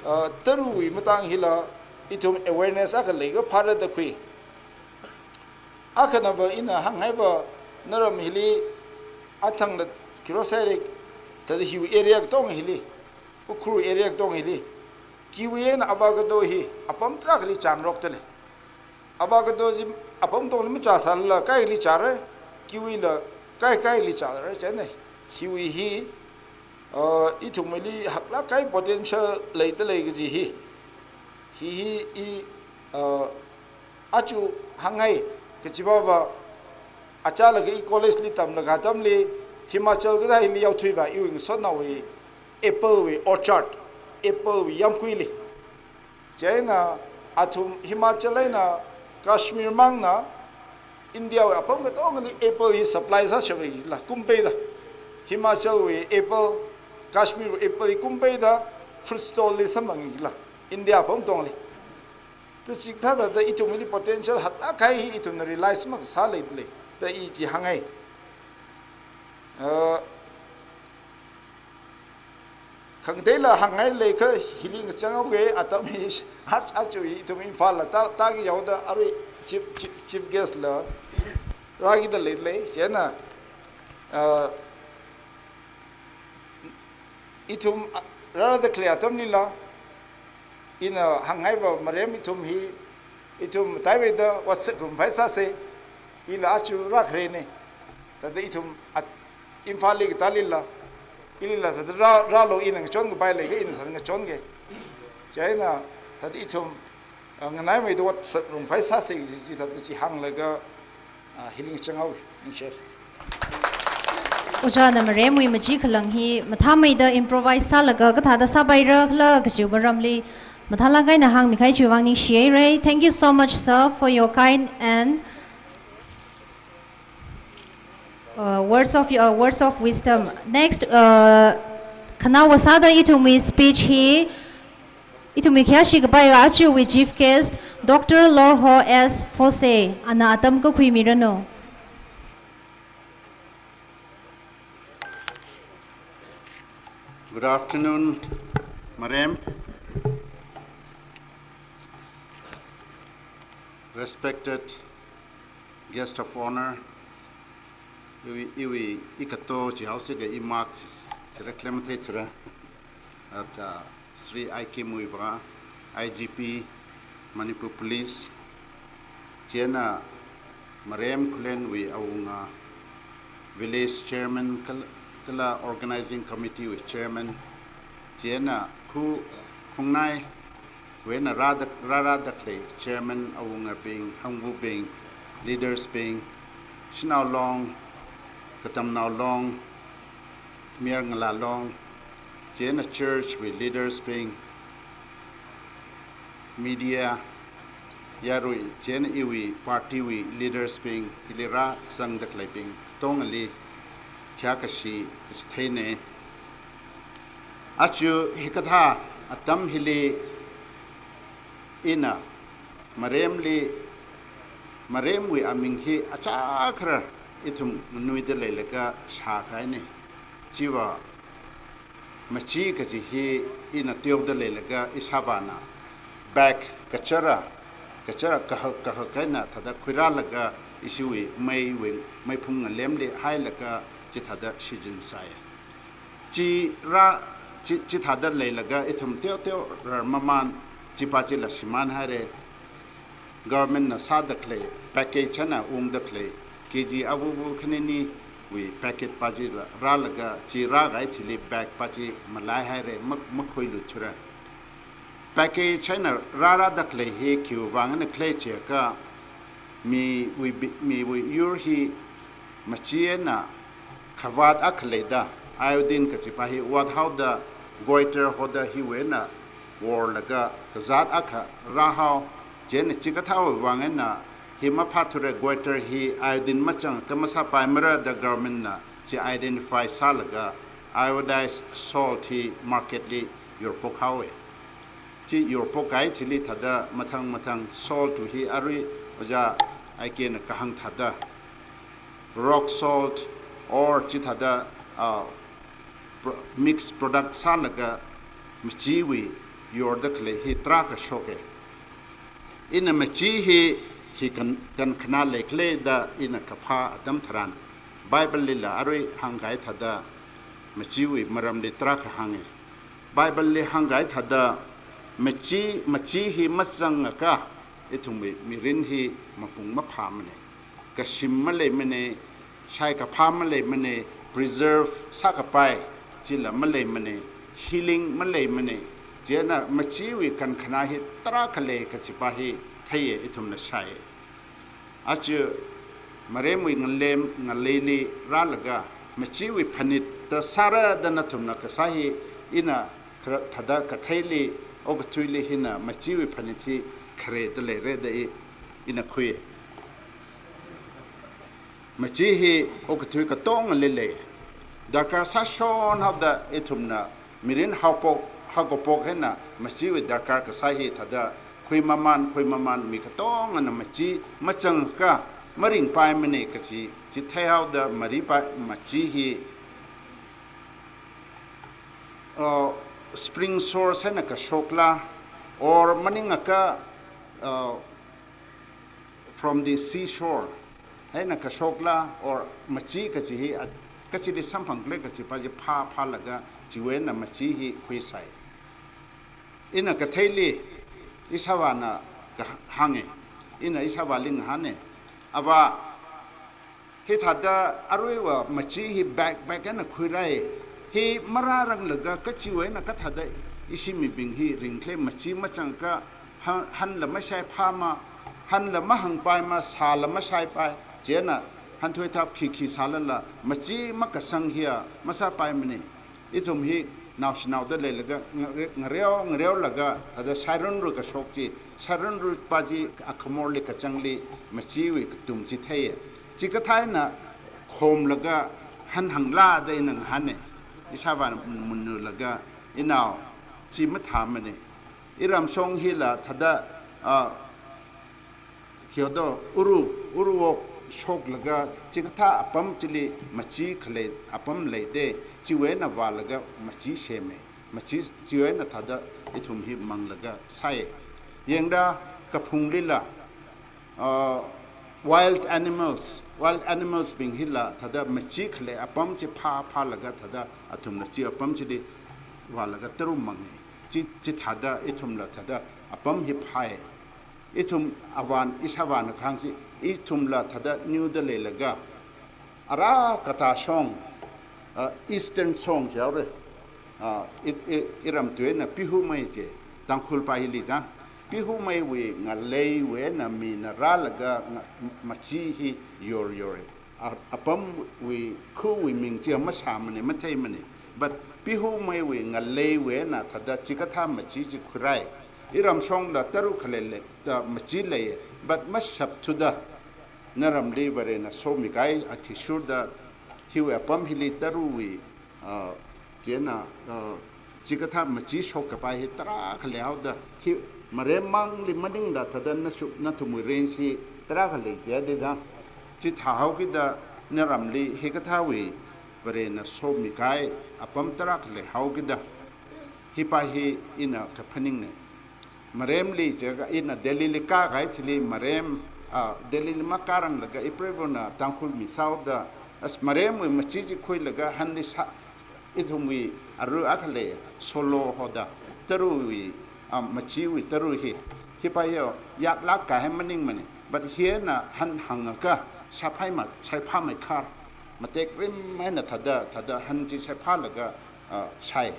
ah, Tarawui matang hila ithum awareness akha leikha phāra da khui. Akhanava ina hānghaiva, naram hili athangda khirosairik, thāda hiwui area katonga hili, Ukhrul area katonga hili, kiwi eina avocado hi apam tarākhali chāngarokta lei. Avocado chi apam tongli machāsālala kaikhali chāra, kiwila kaikhali chāra, chieina hiwui hi, uh, ithumli haklāk kahai potential leida lei kaji hi. Hi hi i, uh, aja hāngngai kachivava, achālakha i college li tamlaga atamli Himachal kathāli yaothuiva iwui ngasotnaowui apple wui orchard, apple wui yāmguili. Chieina athum Himachal eina Kashmir mangna India wui apam katongali apple hi supply sāshappai la kumpeida. Himachal wui apple, Kashmir wui apple hi kumpeida fruit stall li samphangla India apam tongli. Da chikathā thāda ithumli potential haklāk kahai hi ithumna realize makasā leida lei da i chi hāngngai. Uh, khangateila hāngngai leikha hili ngachanghaoga atam hi, ach-, aja ithum Imphal la tā, tāki yaoda arui chief, chief, chief guest la rākida leida lei, chieina, uh, ithum, ah, rāda khalei atamlila, ina hānghaiva Marem ithum hi, ithum taiwei da WhatsApp room phai sāsa, ila aja rākharena. Thāda ithum at-, Imphal li katālila, ilila thāda rā, rālu ina ngachonkapai leikha ina thāda ngachonga. Chieina thāda ithum, ah, nganaimeida WhatsApp room phai sāsa chi, chi thāda chi hānglaga, ah, hili ngachanghaowa, ningshire. Ojāna Maremwui machikhalang hi mathāmeida improvise sālaga kathāda sāpaira khala kajiwui maramli mathālāk eina hāngmikahai chiwui vang ningshihaira. Thank you so much, sir, for your kind and, uh, words of, uh, words of wisdom. Next, uh, khanaowa sāda ithumwui speech hi ithumwui khayāshi kapai ajawui chief guest, Doctor Lorho S Phose, ana atam kakhuimiranu. Good afternoon, Marem. Respected guest of honor, iwui, iwui ikato chihaosi ka i mark chi, chira klemthei chira. At, uh, Shri I K Muivah, I G P, Manipur Police, chieina Marem Khullenwui awunga village chairman kal-, kala organizing committee wui chairman, chieina khu khongnai wui eina rāda, rārāda khalei chairman awungabing, hangvabing, leaders bing, shanao long, katamnao long, mayar ngalā long, chieina church wui leaders bing, media, yarui, chieina iwui party wui leaders bing, hili rāzangda khaleibing katongali khayākashi kachitheina. Aja hikathā atam hili ina Maremli, Maremwui aming hi achākhara ithum nganuida leilaga shākahaina. Chiva Machi kaji hi ina teoda leilaga ishāvāna bag kachara, kachara kahak kahak eina thāda khuirālaga ishiwui meiwui, meiphung ngalemli hailaga chithāda shichinsai. Chi rā, chi, chithāda leilaga ithum teo teo rarmamān, chipa chila shimānhaira. Government na sāda khalei, package eina ungda khalei, K G avuvu khaniniwui packet pa chila rālaga, chi rākahai thili bag pa chi malaihaira, mak-, makhuiluithura. Package eina rārāda khalei hi khiwui vang eina khalei chiakha, miwui bi-, miwui yur hi machi eina khavāt akha leida, iodine kachipa hi vāthaoda, goiter hoda hiwui eina vorlaga kazāt akha rāhao. Chieina chikathāwui vang eina hi maphāthura, goiter hi iodine machangakha masāpaimara da government na chi identify sālaga iodized salt hi market li yorphokhaowa. Chi yorphokkahai thili thāda mathang mathang salt wui hi arui ojā I K na kahāng thāda rock salt or chithāda, ah, pro-, mix product sālaga machiwui yorda khalei hi tarākha shoka. Ina machi hi, hi kan, kankhanā leikhala da ina kaphā atam tharan, Bible lila arui hāngkahai thāda machiwui maramli tarākha hānga. Bible li hāngkahai thāda machi, machi hi mazangakha ithumwui mirin hi mapung maphāmana. Kashim maleimana, shaikaphā maleimana, preserve sākapai chila maleimana, healing maleimana. Chieina machiwui kankhanā hi tarākha lei kachipa hi theiya, ithumna shāya. Aja maremwui ngalem ngaleili rālaga machiwui phanit da sāra da nathumna kasā hi ina kha-, thāda katheili, okathuili hina machiwui phanit hi khare da leira da i, ina khui. Machi hi okathui katongali lei. Darkar sāshon haoda ithumna mirin haophok, haokaphok eina machiwui darkar kasā hi thāda khuimamān, khuimamān, mi katongana machi machangakha maringpaimana kachi chi theihaoda maripai, machi hi, uh, spring source eina kashokla, or maningakha, uh, from the seashore eina kashokla, or machi kachi hi a, kachili samphangkhala kachipa chi phā, phālaga chiwui eina machi hi khuisai. Ina katheili ishāvāna kahānga, ina ishāvāli ngahāna, Avā, hithāda aruiva machi hi bag bag eina khuirai. Hi marāranglaga kachiwui eina kathāda ishi mibing hi ringkhala, machi machangakha han, hanla mashaiphāma, hanla mahāngpaima, sāla mashaipai. Chieina hanthuithap khikhi sālala machi makasang hiya masāpaimana. Ithum hi naoshinaoda leilaga ngare-, ngareo, ngareolaga thāda shairunru kashok chi, shairunru pa chi akhamorli kachangli machiwui katum chi theiya. Chikathā eina khomlaga hanhāngla da ina ngahāna. Ishāvāna munulaga, inao, chi mathāmana. Iramshong hila thāda, ah, khihodo, uru, uruwok shoklaga chikathā apam chili machi khalei apam leida, chiwui eina vālaga machi sema. Machi chiwui eina thāda ithum hi manglaga sāya. Yangda kaphunglila, uh, wild animals, wild animals bing hila thāda machi khalei apam chi phā, phālaga thāda athumna chi apam chili vālaga tarum manga. Chi, chithāda ithumla thāda apam hi phāya. Ithum avān, ishāvāna kahāng chi, ithumla thāda niuda leilaga, ara katā shong, ah, eastern shong jihaora, ah, i, i, iram tui eina Pihumei ji, Tangkhul pa hili jang. Pihumeiwui ngaleiwui eina mina rālaga nga-, machi hi yor yor. A-, apamwui, khuwui ming chi mashāmana, matheimana. But Pihumeiwui ngaleiwui eina thāda chikathā machi chi khuirai. Iramshongla tara khalei lei, thāda machi lei. But mashapthuda, naramli Varena somikahai athishurda, hiwui apam hili tarawui, ah, chieina, ah, chikathā machi shokkapai hi tarākha leihaoda, hi maremmangli maningla thāda nashuk nathumwui rinshi tarākha lei jida jang. Chithāhaokida naramli hikathāwui, Varena somikahai apam tarākha leihaokida, hipa hi ina kaphaningne. Maremli jiakha ina Delhili kākahai thili marem, ah, Delhili makāranglaga ipreivana Tangkhul mi sāhaoda, as maremwui machi chi khuilaga hanli sā, ithumwui arui akha lei, solo hoda, tarawui, ah, machiwui tara hi, hipa hi yaklāk kahai maningmane. But hina han hāngakha, shaiphāmei, shaiphāmeikhar, matekrim eina thāda, thāda han chi shaiphālaga, ah, shai.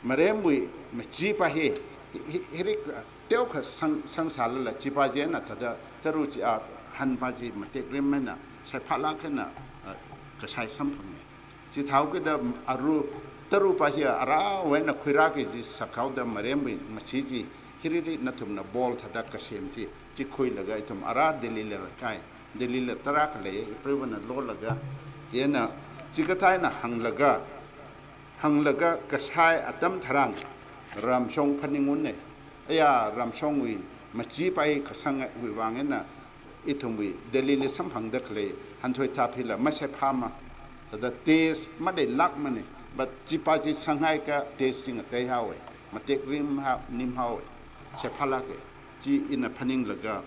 Maremwui machipa hi, hi, hi, hirik, ah, teokha sang, sangsālala chipa chieina thāda tara chi, ah, hanpa chi matekrim eina shaiphālāk eina, ah, kashai samphangne. Chithāhaokida arui tarapa hi arāwui eina khuirāki kaji sāhaoda maremwui machi chi, hiriri nathumna ball thāda kasem chi, chi khuilaga ithum arā Delhila kai. Delhila tarākha lei, ipreivana lolaga. Chieina, chikathā eina hānglaga, hānglaga kashai atam tharan, ramshong phaningungne. Aya, ramshongwui machipa hi kasangwui vang eina, ithumwui Delhili samphangda khalei, hanthui thap hila mashaiphāma. Thāda taste maleilākmane, but chipa chi sanghaiakha taste chi ngateihaowe, matekrim hao, nimhaowe, shaiphālāke. Chi ina phaninglaga,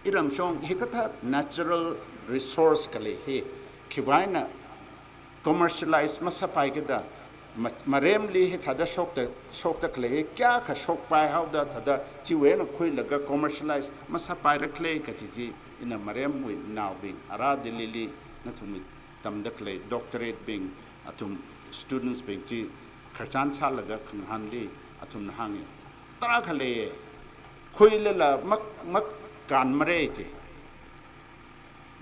iramshong hikathā natural resource khalei hi, khiwui eina commercialize masāpaikida, ma-, maremli hithāda shokta, shokta khalei hi kayākha shokpaihaoda thāda chiwui eina khuilaga commercialize masāpaira khala kaji chi ina maremwui naobing, arā Delhili nathumwui tamda khalei doctorate bing, athum students bing chi khararchan sālaga khangahānli athumna hānge. Tarākha lei, khuilala mak-, makānmara chi.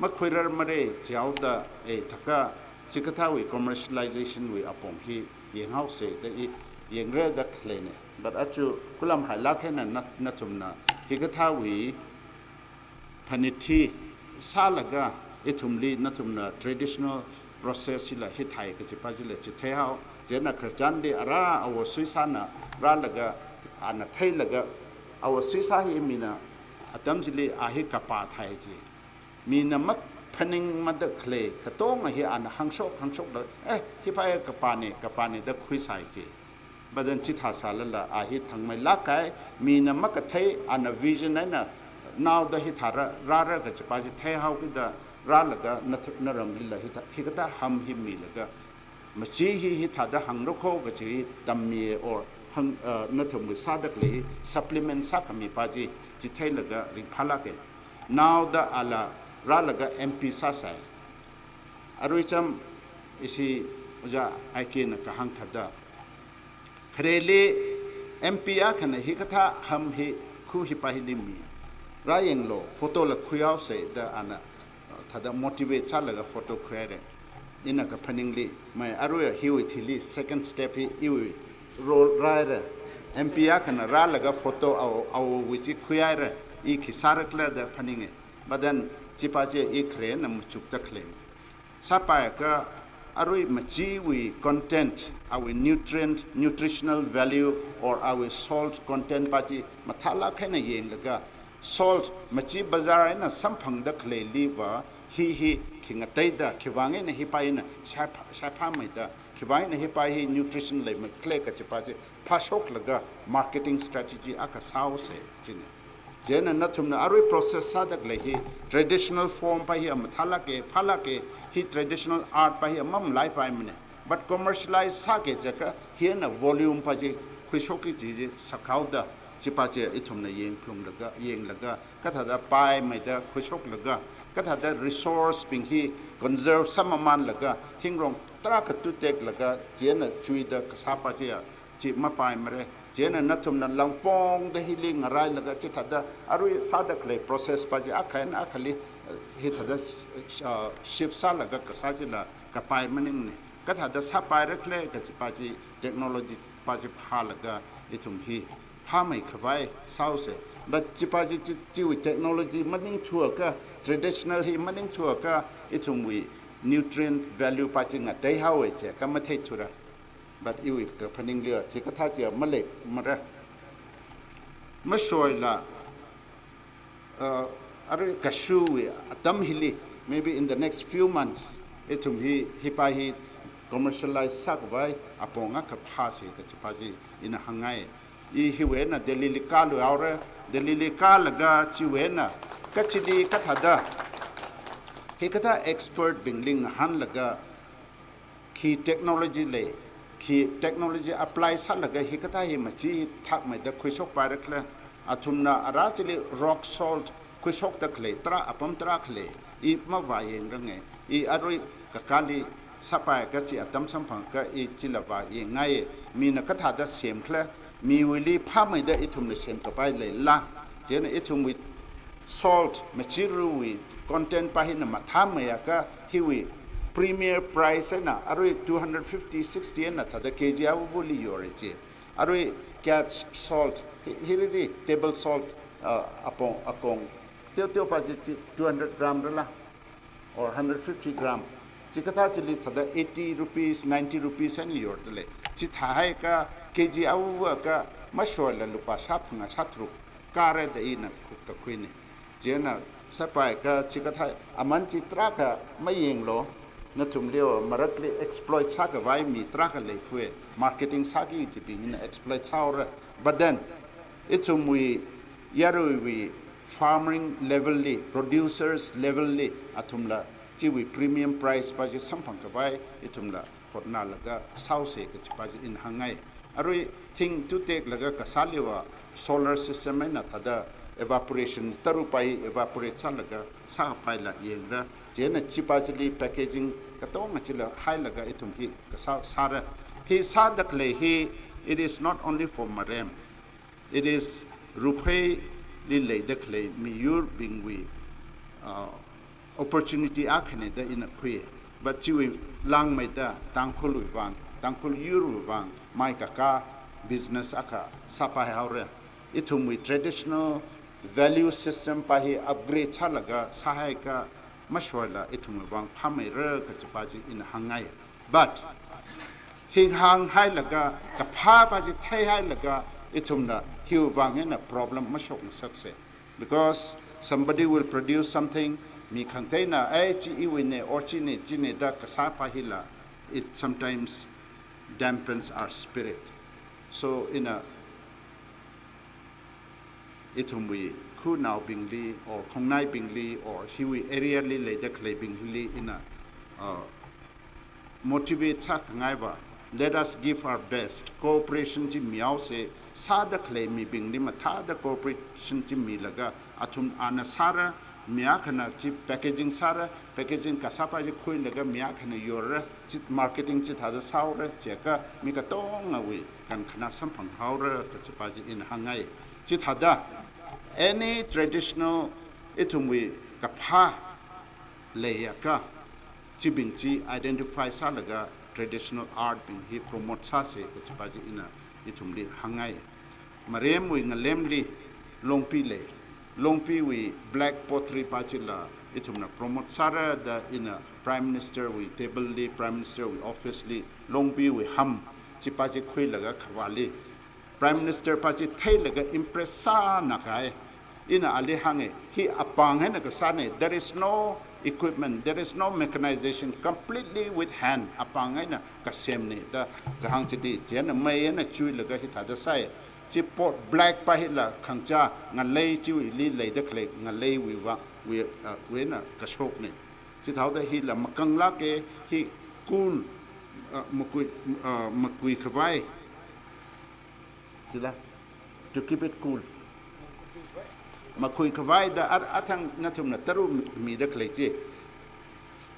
Makhuirarmara chihaoda, eh, thākha chikathāwui commercialization wui apong hi yanghaosa da i yangra da khaleine. But achu khuilamhailāk eina na, nathumna hikathāwui phanit hi sālaga ithumli nathumna traditional process hila hithāi kajipa chila chitheihao. Chieina khararchanli arā awo Suisāna rālaga, ana theilaga, awo Suisā hi mina atam chili a hi kapā thai chi. Mina maphaningmada khalei katonga hi ana hāngshok, hāngshokla, eh, hipa hi kapāne, kapāne da khuisai chi. But then chithā sālala a hi thangmeilāk kahai, mina makathei, ana vision eina naoda hithāra, rāra kajipa chi theihaokida rālaga na, naramlila hithā, hikathā ham hi milaga, machi hi hithāda hāngra kho kaji tammi or hāng, uh, nathumwui sāda khalei hi supplement sākhamipa chi, chitheilaga ringphālāke. Naoda ala rālaga M P sāsai. Aruicham ishi Ojā I K na kahāng thāda, khareli M P akhana hikathā ham hi khu hipa hili mi. Rāyanglu, photo la khuihaosa da ana, uh, thāda motivate sālaga photo khuihaira. Ina kaphaningli, mai arui hiwui thili second step hi iwui role rāhaira. M P akhana rālaga photo awo, awowui chi khuihaira, i khi sāra khala da phaninge. But then chipa chi i kharena machukta khalei. Sāpaiakha arui machiwui content, awui nutrient, nutritional value, or awui salt content pa chi mathālāk eina yanglaga, salt, machi bazar eina samphangda khaleiliva, hi hi khi ngateida, khiwui vang eina hipa hina shaiphā, shaiphāmeida, khiwui vang eina hipa hi nutrition leimei khala kajipa chi phāshoklaga marketing strategy akha sāhaosa chine. Chieina nathumna arui process sāda khalei hi traditional form pa hi mathālāke, phālāke, hi traditional art pa hi mamalaipaimane. But commercialize sāki jiakha hina volume pa chi khuishoki kaji chi sāhaoda, chipa chi ithumna yangphalunglaga, yanglaga, kathāda paimeida khuishoklaga, kathāda resource bing hi conserve sāmamanlaga, thingrong tarākha tuteklaga, chieina chuida kasāpa chi a, chi mapaimara. Chieina nathumna langpongda hili ngarailaga chithāda arui sāda khalei process pa chi akha eina akhali, eh, hithāda, eh, shift sālaga kasā chila kapai maningne. Kathāda sāpaira khala kajipa chi technology pa chi phālaga ithum hi phāmeikhavai sāhaosa. But chipa chi, chi, chiwui technology maningthuakha, traditional hi maningthuakha, ithumwui nutrient value pa chi ngateihaowa jiakha matheithura. But iwui kaphaningli chikathā chi maleimara. Mashoila, uh, arui kashuwui atam hili, maybe in the next few months, Ithum hi, hipa hi commercialize sākhavai apong akha phāsa kachi pa chi ina hāngngai. I hiwui eina Delhi li kāluihaora, Delhi li kālaga chiwui eina kachili kathāda, hikathā expert bingli ngahānlaga, khi technology lei, khi technology apply sālaga hikathā hi machithakmeida khuishokpairakhala, athumna ara chili rock salt khuishokda khalei tarā, apam tarākha lei, i mavāyangrange. I arui kakāli sāpai kachi atam samphang akha i chila vāyangngai. Mina kathāda semkhala, miwuili phāmeida ithumna semkapai leila, chieina ithumwui salt, machiruwui content pa hina mathāmeiakha hiwui premier price eina arui two hundred fifty, sixty eina thāda K G avavali yora chi. Arui Kach salt, hi, hiriri table salt, uh, apong, akong, teoteo pa chi, chi two hundred gram rala, or hundred fifty gram. Chikathā chili thāda eighty rupees, ninety rupees eina yordalei. Chithāhaiakha K G avava akha mashoila lupā shāphangā shātharuk kāra da ina khu-, kakhuina. Chieina sāpaiakha chikathā aman chi tarākha mayanglu, nathumliva marakli exploit sākhavai mi tarākha leifue, marketing sāki kachibingna exploit sāhaora. But then, ithumwui yaruiwui farming level li, producers level li, athumla chiwui premium price pa chi samphangkhavai ithumla hotnalaga sāhaosa kachi pa chi ina hāngngai. Arui thing tuteklaga kasāliva solar system eina thāda evaporation, tarupai evaporate sālaga sāpaila yangra. Chieina chi pa chili packaging katonga chila hailaga ithum hi kasā sāra. Hi sāda khalei hi, it is not only for Marem. It is Rupheili leida khalei miyurbingwui, uh, opportunity akhana da ina khui. But chiwui langmeida Tangkhulwui vang, Tangkhul yurwui vang, mai kakā business akha sāpaihaora. Ithumwui traditional value system pa hi upgrade sālaga sāhaiakha mashoila ithumwui vang phāmeira kachi pa chi ina hāngngai. But hi hānghailaga, kaphā pa chi theihailaga, ithumna hiwui vang eina problem mashokngasaksa. Because somebody will produce something, mi khangateina, "Ai, chi iwuina, or china, china," da kasā pa hila, it sometimes dampens our spirit. So, ina, ithumwui khunaobingli, or khongnaibingli, or hiwui area li leida khaleibingli ina, uh, motivate sākhangaiva, let us give our best. Cooperation chi mihaosa, sāda khalei mibingli mathāda cooperation chi milaga, athum ana sāra, mi akhana chi packaging sāra, packaging kasā pa chi khuilaga mi akhana yorra, chi marketing chithāda sāhaora, chiakha mi katongawui kankhana samphanghaora kachi pa chi ina hāngngai. Chithāda, any traditional ithumwui kaphā leiakha, chibing chi identify sālaga traditional art bing hi promote sāsa kachi pa chi ina ithumli hāngngai. Maremwui ngalemli Longpi lei. Longpiwui black pottery pa chila ithumna promote sāra da ina Prime Minister wui table li, Prime Minister wui office li, Longpiwui ham chi pa chi khuilaga khavāli Prime Minister pa chi theilaga impress sānakahai. Ina ali hānga, hi apāng eina kasāna, there is no equipment, there is no mechanization, completely with hand, apāng eina kasemna da kahāng chili, chieina mei eina chuilaga hithāda sāi. Chi pot black pa hila khangachā ngalei chiwuili leida khalei ngaleiwui vang, wui, uh, wui eina kashokna. Chithāhaoda hila makanglāka, hi cool, uh, makui, uh, makui khavai. Chila, to keep it cool. Makui khavai da ar-, athang nathumna taru mi-, mida khalei chi.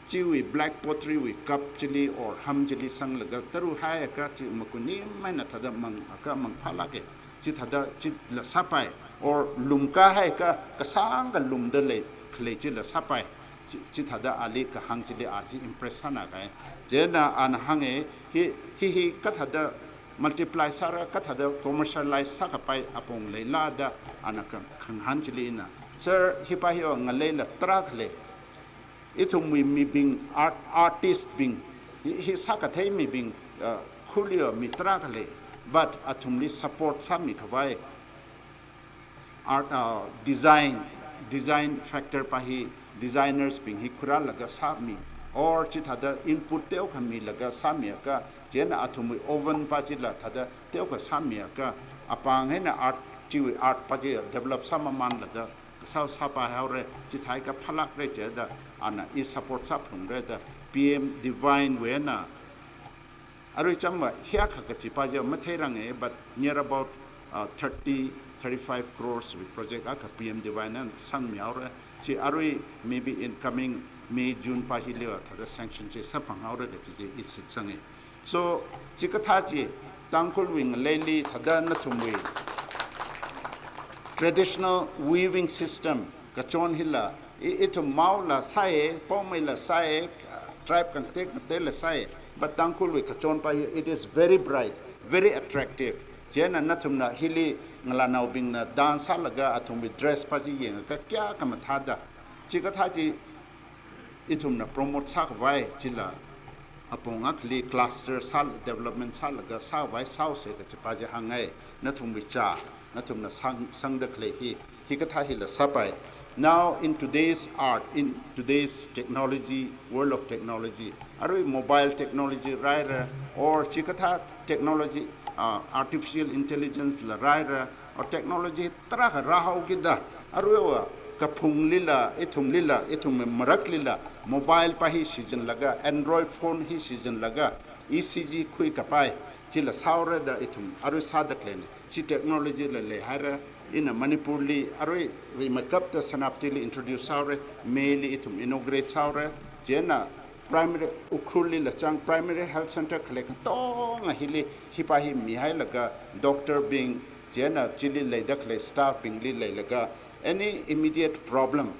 Chiwui black pottery wui cup chili or ham chili sanglaga taruhaiakha chi makui nimaina thāda mangakha mangphālāka. Chithāda chila sāpai. Or lumkahaiakha kasāngkha lumda lei khalei chila sāpai. Chi, chithāda ali kahāng chili a chi impress sānakahai. Chieina ana hānga, hi, hi, hi kathāda multiply sāra, kathāda commercialize sākapai apong leila da ana khang-, khangahān chili ina. Sir, hi pa hiva ngaleila tarākha lei. Ithumwui mibing, art, artist bing, hi, hi sākathei mibing, uh, khuliva mi tarākha lei. But athumli support sāmi khavai art, uh, design, design factor pa hi designers bing hi khurālaga sāmi or chithāda input teokha milaga sāmiakha, chieina athumwui oven pa chila thāda teokha sāmiakha, apāng eina art, chiwui art pa chi develop sāmamanlaga, kasā sāpai haora, chithākha phālākra jida, ana i support sāphungra da, P M Divine wui eina, arui chāmva hiyākha kachi pa chi matheiranga, but near about, uh, thirty, thirty-five crores wui project akha P M Divine na sangmihaora. Chi arui maybe in coming May, June pa hiliva thāda sanction chi sāphanghaora kachi chi i shitsanga. So, chikathā chi Tangkhulwui ngaleili thāda nathumwui traditional weaving system kachon hila, i, ithum Maola sāya, Poumai la sāya, uh, tribe khangatei khangateila sāya, but Tangkhulwui kachon pa hi, it is very bright, very attractive. Chieina nathumna hili ngalānaobingna dance sālaga athumwui dress pa chi yangakha kayākha mathāda. Chikathā chi ithumna promote sākhavai chila apong akhali cluster sā, development sālaga sākhavai sāhaosa kachi pa chi hāngngai, nathumwui chā, nathumna sang, sangda khalei hi, hikathā hila sāpai. Now, in today's art, in today's technology, world of technology, arui mobile technology rāhaira, or chikathā technology, uh, artificial intelligence la rāhaira, or technology tarākha rāhaokida, aruiva kaphunglila, ithumlila, ithum maraklila, mobile pa hi sijanlaga, Android phone hi sijanlaga, E C G khuikapai, chila sāhaora da ithum arui sāda khaleina. Chi technology la leihaira, ina Manipurli arui rimeikapta Senapatili introduce sāhaora, Mayli ithum inaugurate sāhaora, chieina primary, Ukhrulli la chang primary health center khalei katonga hili, hi pa hi mihailaga, doctor bing, chieina chili leida khalei staff bingli leilaga, any immediate problem,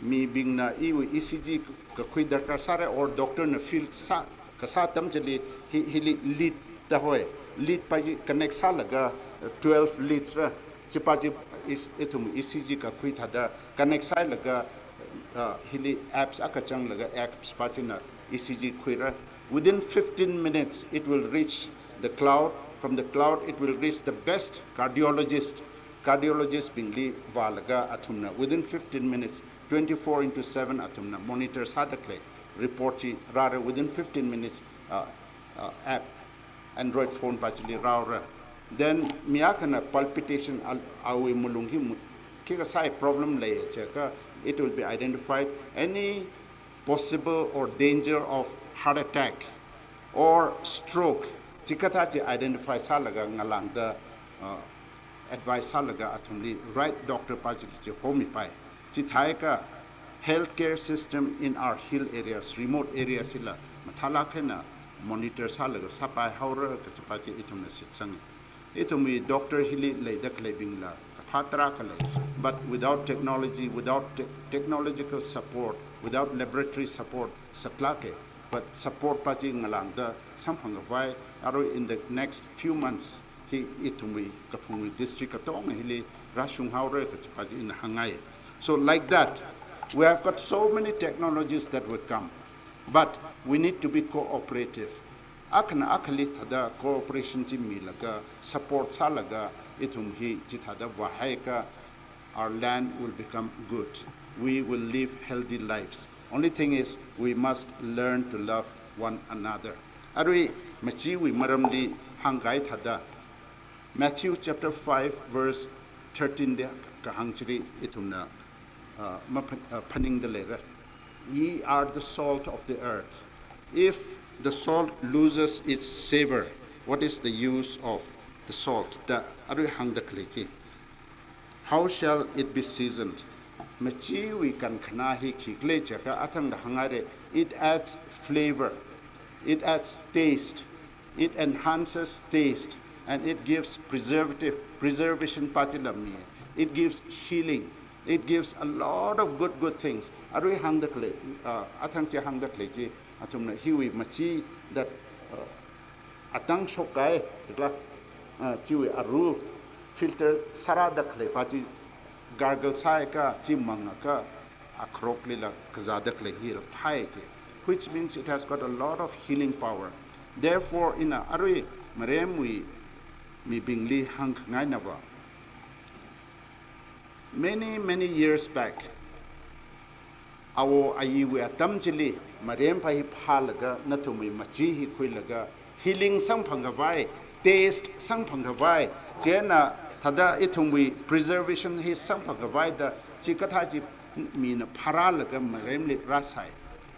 mibingna iwui E C G kakhui darkar sāra or doctor na feel sā, kasā atam chili hi, hili lead da hoi. Lead pa chi connect sālaga, uh, twelve leads ra. Chi pa chi is, ithum E C G kakhui thāda connect sālaga, uh, hili apps akha changlaga apps pa china E C G khuira. Within fifteen minutes, it will reach the cloud. From the cloud, it will reach the best cardiologist. Cardiologist bingli vālaga athumna within fifteen minutes, twenty-four into seven athumna monitor sāda khalei report chi rāra within fifteen minutes, uh, uh, app, Android phone pa chili rāhaora. Then mi akhana palpitation, al-, awui malung hi mu-, khikha sai problem lei chiakha, it will be identified any possible or danger of heart attack or stroke, chikathā chi identify sālaga ngalāngda, uh, advice sālaga athumli right doctor pa chili chi homipai. Chithākha healthcare system in our hill areas, remote areas hila mathālāk eina monitor sālaga sāpai haora kachi pa chi ithumna shitsanga. Ithumwui doctor hili leida khaleibingla kaphā tarākha lei. But without technology, without te-, technological support, without laboratory support, saklāka. But support pa chi ngalāngda samphangkhavai, arui in the next few months, hi ithumwui kaphungwui district katonga hili rāshung haora kachi pa chi ina hāngngai. So like that, we have got so many technologies that will come. But we need to be cooperative. Akhana akhali thāda cooperation chi milaga, support sālaga, ithum hi chithāda vāhaiakha, our land will become good. We will live healthy lives. Only thing is, we must learn to love one another. Arui machiwui maramli hāngkahai thāda, Matthew chapter five verse thirteen li kahāng chili ithumna, uh, maphan-, uh, phaningda leira. "Ye are the salt of the earth. If the salt loses its savor, what is the use of the salt?" da arui hāngda khalei chi. "How shall it be seasoned?" Machiwui kankhanā hi khikhala chiakha athangda hānghaira, it adds flavor, it adds taste, it enhances taste, and it gives preservative, preservation pa chila mi. It gives healing. It gives a lot of good, good things. Arui hāngda khalei, uh, athang chi hāngda khalei chi, athumna hiwui machi that, uh, atang shokkahai, chikla, uh, chiwui aru filter sārāda khalei pa chi gargle sāakha, chi mangakha, akharoklila kazāda khalei hila phāi chi, which means it has got a lot of healing power. Therefore, ina arui maremwui mibingli hāngkhangaina va, many, many years back, awo ayiwui atam chili, marempa hi phālaga nathumwui machi hi khuilaga healing samphang khavai, taste samphang khavai, chieina thāda ithumwui preservation hi samphang khavai da chikathā chi mina phārālaga maremli rāsai.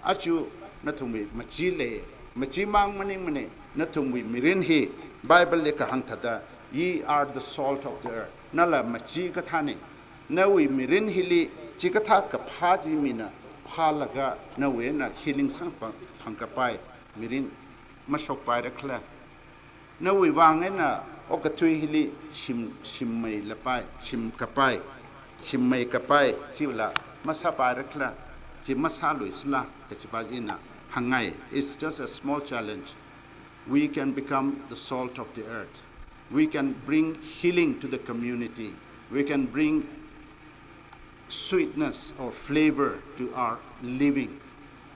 Aja nathumwui machi lei, machi mang maningmana, nathumwui mirin hi Bible li kahāng thāda, "Ye are the salt of the earth." Nala machi kathāna. Nawui mirin hili chikathā kaphā chi mina phālaga nawui eina healing samphang, phang kapai mirin mashokpaira khala. Nawui vang eina okathui hili shim, shimmei lapai, shim kapai, shimmei kapai, chila masāpaira khala, chi masāluisila, kachipa chi ina hāngngai. It's just a small challenge. We can become the salt of the earth. We can bring healing to the community. We can bring sweetness or flavor to our living.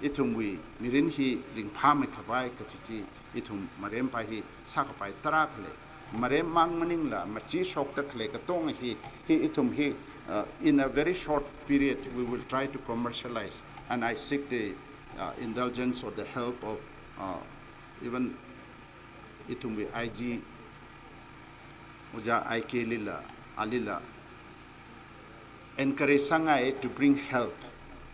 Ithumwui mirin hi ringphāmei khavai kachi chi, ithum marempa hi sākapai tarākha lei. Marem mang maningla, machi shokda khalei katonga hi, hi ithum hi, uh, in a very short period, we will try to commercialize. And I seek the, uh, indulgence or the help of, uh, even ithumwui I G, Ojā I K lila, alila encourage sāngai to bring help.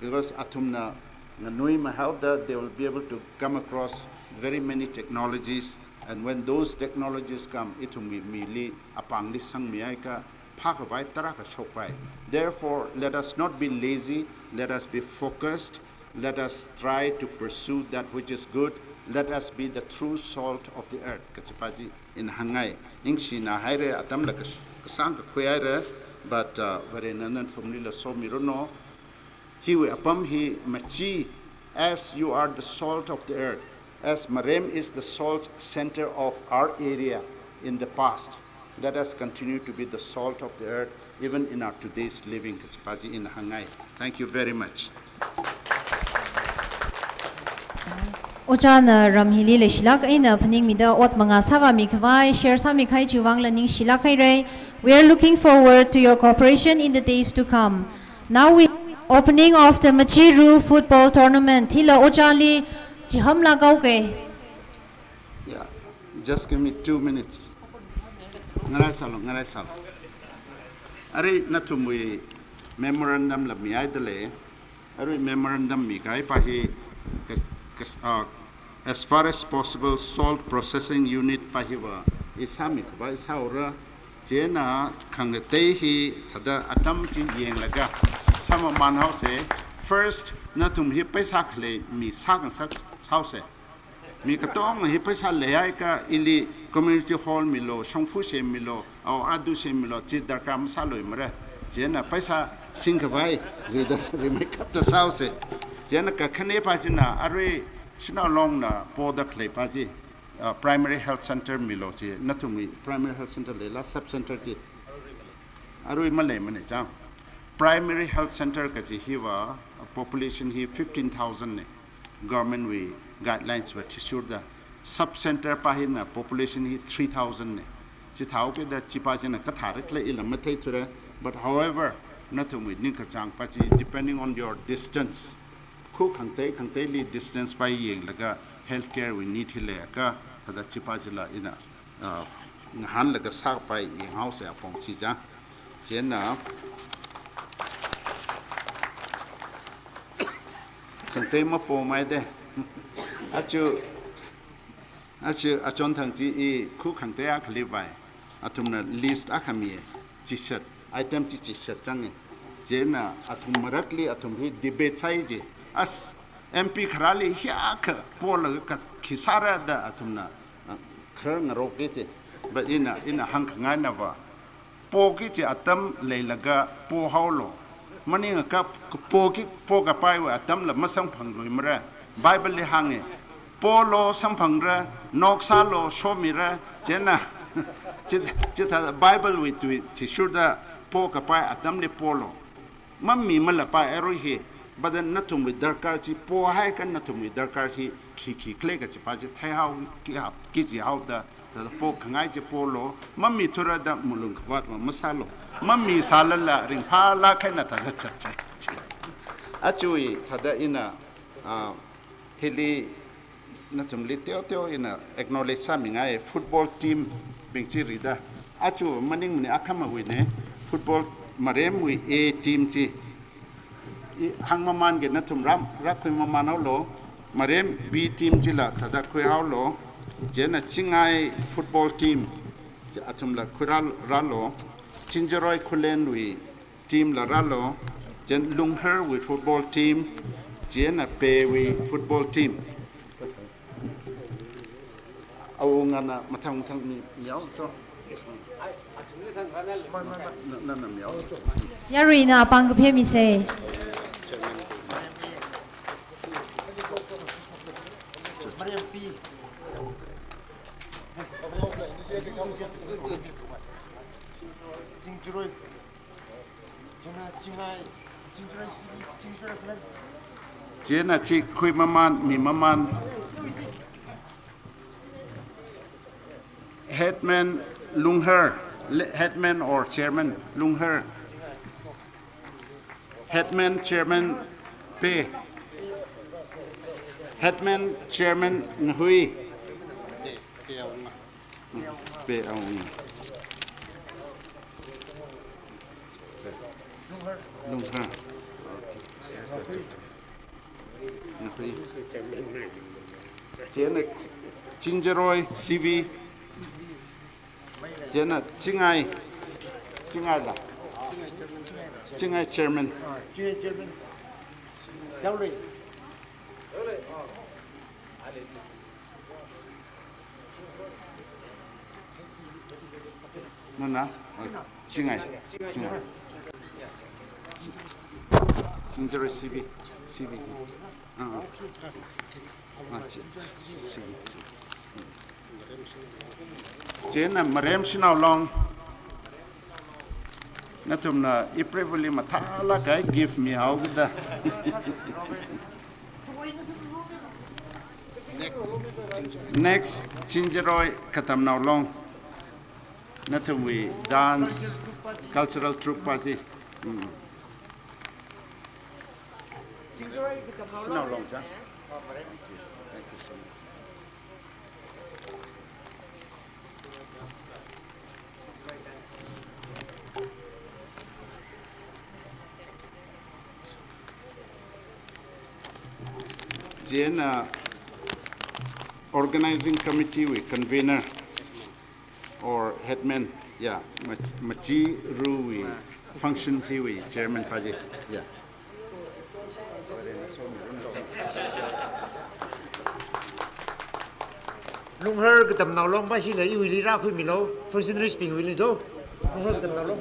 Because athumna nganuimei haoda, they will be able to come across very many technologies. And when those technologies come, ithumwui mili apāngli sangmiakha phākhavai tarākha shokpai. Therefore, let us not be lazy, let us be focused, let us try to pursue that which is good, let us be the true salt of the earth. Kachipa chi ina hāngngai. Ningshina haira, atamla kas-, kasāng kakhui haira, but, uh, Varena nathumlila somiranu. Hiwui apam hi machi, as you are the salt of the earth, as Marem is the salt center of our area in the past, let us continue to be the salt of the earth even in our today's living, kachipa chi ina hāngngai. Thank you very much. Ojāna ram hili leishilāk eina phaningmida ot manga sāvāmi khavai, share sāmi khavai chiwui vangla ningshilāk haira. We are looking forward to your cooperation in the days to come. Now we opening of the Machiru football tournament. Hila ojāli chihānlāk haoke. Yeah, just give me two minutes. Ngarai sālu, ngarai sālu. Arui nathumwui memorandum la mihaida lei. Arui memorandum mikahaipa hi kas-, kas-, ah, as far as possible, salt processing unit pa hiva i sāmi khavai sāhaora. Chieina khangatei hi thāda atam chi yanglaga sāmamān haosa. First, nathum hi pheisā khalei mi sākhangasak sāhaosa. Mi katonga hi pheisā leihaiakha ili community hall milu, shongfa semmilu, awui adu semmilu, chi darkar masāluimara. Chieina pheisā singkhavai rida, rimeikapta sāhaosa. Chieina kakhanepa china arui Shanao Longna poda khaleipa chi, uh, primary health center milu chi, nathumwui primary health center leila, sub center chi. Arui maleimana chang. Primary health center kachi hiva, uh, population hi fifteen thousand na. Government wui guidelines va athishurda, sub center pa hina population hi three thousand na. Chithāhaokida chipa china kathāra khala ila matheithura. But however, nathumwui ningkachāngpa chi, depending on your distance, khu khangatei khangateili distance pa yanglaga healthcare wui need hi leiakha, thāda chipa chila ina ah, ngahānlaga sāpai yanghaosa apong chi chang. Chieina khangatei mapomaida. Aja, aja achonthang chi i khu khangatei akhali vai. Athumna list akha mi, chishat, item chi chishat changa. Chieina athum marakli athum hi debate sāi chi. As M P kharāli hiyākha polaga khi sāra da athumna ah, khar ngaroki chi. But ina, ina hāngkhangaina va, poki chi atam leilaga pohaolu. Maningakha poki, pokapaiwui atamla masamphangluimara. Bible li hānga, polu samphangra, nok sālu shomira, chieina, chi, chithā Bible wui tui athishurda pokapai atamli polu. Mamimalapai arui hi, but then nathumwui darkar chi pohaiakha nathumwui darkar hi khi khi khalei kachipa chi theihao, khi hap, khi jihaoda, thāda pokhangai chi polu, mamithura da malung khavāt va masālu. Mamisālala ringphālāk eina thāda chatsai. Aja thāda ina, ah, Hili nathumli teo teo ina acknowledge sāmingai football team bing chi rida. Achu maningmana akhamawuina football maremwui A team chi. I hāngmamānga nathum ram, rākhuimamān haolo, marem B team chila thāda khuihaolo, chieina Chingai football team, chi athumla khuirālo, Chinjaroi Khullenwui team la rālo, chieina Lungharwui football team, chieina Peiwui football team. Awungana mathang mathang mi, mihaocho. Na, na, na mihaocho. Yaruina apāng kaphemisa. Chieina chi khuimamān, mimamān. Headman Lunghar, le-, headman or chairman Lunghar. Headman chairman Pei. Headman chairman Ngahui. Pei Aung. Lunghar. Ngahui. Chieina Chinjaroi C V. Chieina Chingai. Chingai la. Chingai chairman. Nana, Chingai, Chingai. Chinjaroi C V, C V. Ah, ah. Ah, chi-, C V, C V. Chieina marem Shanao Long. Nathumna ipreivali mathālāk kahai gift mihaokida. Next, Chinjaroi Katamnao Long. Nathumwui dance cultural troupe pa chi. Mm. Shanao Long cha. Thank you so much. Chieina organizing committee wui convener or headman, yeah, Mach-, Machiruwui function hiwui chairman pa chi, yeah. Lunghar Katamnao Long pa chila iwuili rākhuimilo, functionaries bingwuili cho. Lunghar Katamnao Long.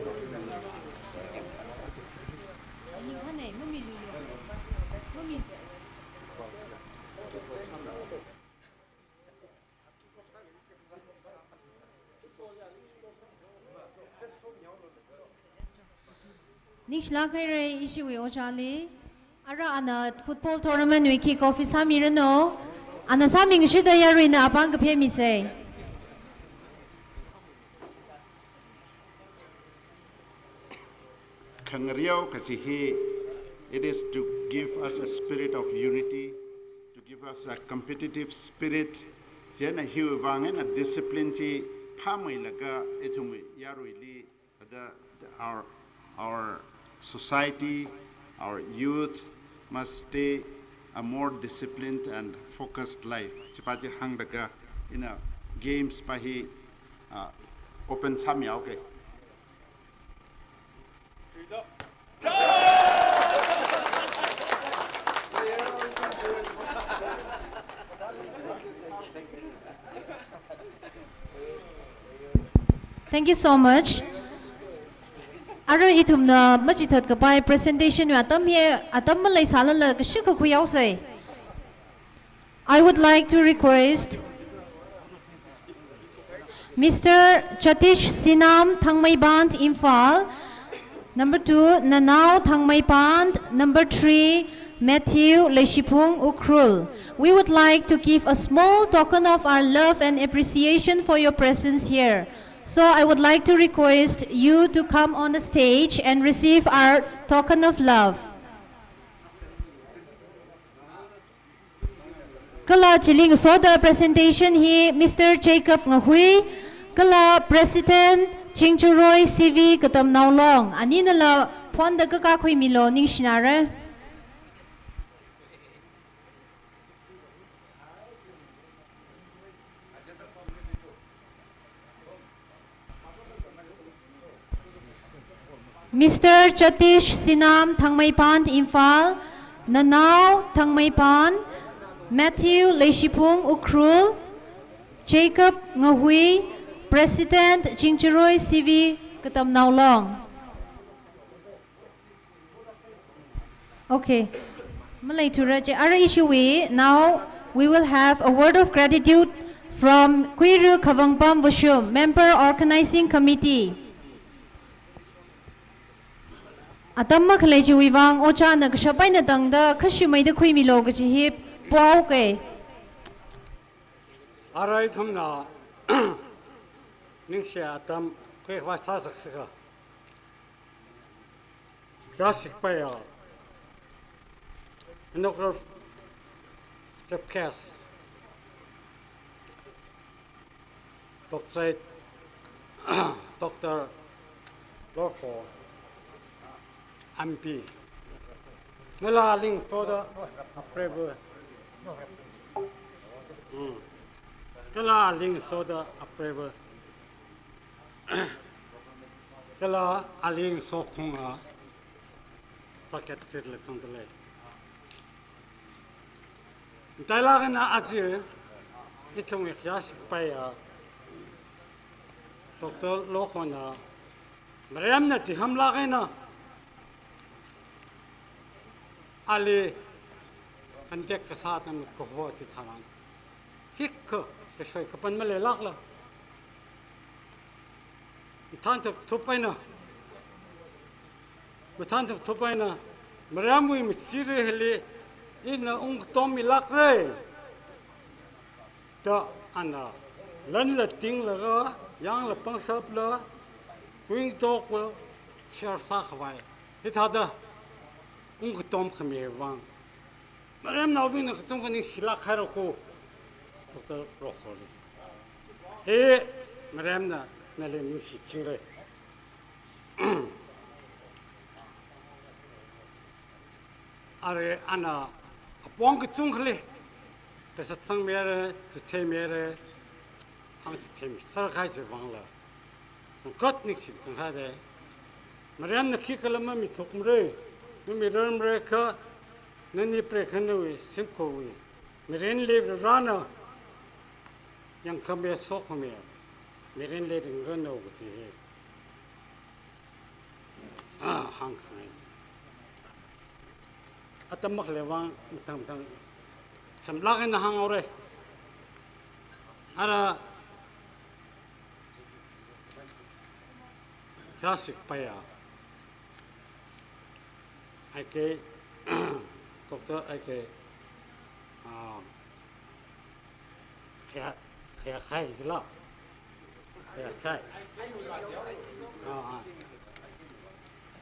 Ningshilāk haira ishiwui ojāli. Ara ana football tournament wui kick off hi sāmiranu. Ana sāmingashida yaruina apāng kaphemisei. Khangareo kachi hi, it is to give us a spirit of unity, to give us a competitive spirit. Chieina hiwui vang eina discipline chi phāmeilaga ithum yaruili, the, the, our, our society, our youth must stay a more disciplined and focused life. Chi pa chi hānglaga ina games pa hi, ah, open sāmihaoke. Thank you so much. Arui ithumna machithat kapai presentation wui atam hi, atam maleisālala kashikha khuihaosei. I would like to request Mister Chatish Sinam, Thangmeiband, Imphal. Number two, Nanao, Thangmeiband. Number three, Matthew Leishiphung, Ukhrul. We would like to give a small token of our love and appreciation for your presence here. So I would like to request you to come on the stage and receive our token of love. Kala chili ngasoda presentation hi Mister Jacob Ngahui, kala President Chingcharoi C V Katamnao Long, aninala phonda kakakhuimilu, ningshinare. Mister Jatish Sinam, Thangmeiphan, Imphal, Nanao Thangmeiphan, Matthew Leishiphung, Ukhrul, Jacob Ngahui, President Chingcharoi C V Katamnao Long. Okay. Maleithura che, ara ishiwui, now we will have a word of gratitude from Kuiru Khavangpam Vashum, Member Organizing Committee. Atam makhalei chiwui vang, ojāna kashap eina tangda, khashimeida khuimilu kaji hi pāuke. Ara ithumna ningshi atam khuikhavai sāsaksaka. Kayāshik paiya, inaugural chief guest, Doctor, Doctor Lokho, M P. Nala aling soda apreiva. Hmm. Kala aling soda apreiva. Kala aling sokhunga secretary la zangdalei. Tailāk eina aja, ithumwui kayāshik paiya, Doctor Lokhona, Mariamna chihamlāk eina, ali contact kasā atam kaho chitharan, hikha kashoi kapan maleilākla, mathānthup thup eina, mathānthup thup eina, Mariamwui machiri hili ina ungkatom milākra da ana lanla tinglaga, yangla pangshapla, kuingatokla share sākhavai hithāda ungkatom khami vang, Mariamnaobingna kachungkha ningshilāk haira ko, Doctor Lokholi. He, Mariamna nali ningshichingra. Ara ana apong kachungkhali kasatsangmira, chitheimira, hāngchitheimi sākahai chiwuivangla, chungkhat ningshi chungkhat de. Mariamna khikhala mamithukmara, mamirarmara kha, nani preikhanawui shimkhurwui mirinli Varena yangkhami sokhami mirinli ringranu kaji hi, ah, hāngkhangai. Atam makhalei vang mathang mathang samlāk eina hānghaora. Ara kayāshik paiya, I K, Doctor I K, ah, Khaya, Khayakhai jila. Khayakhai. Ah, ah.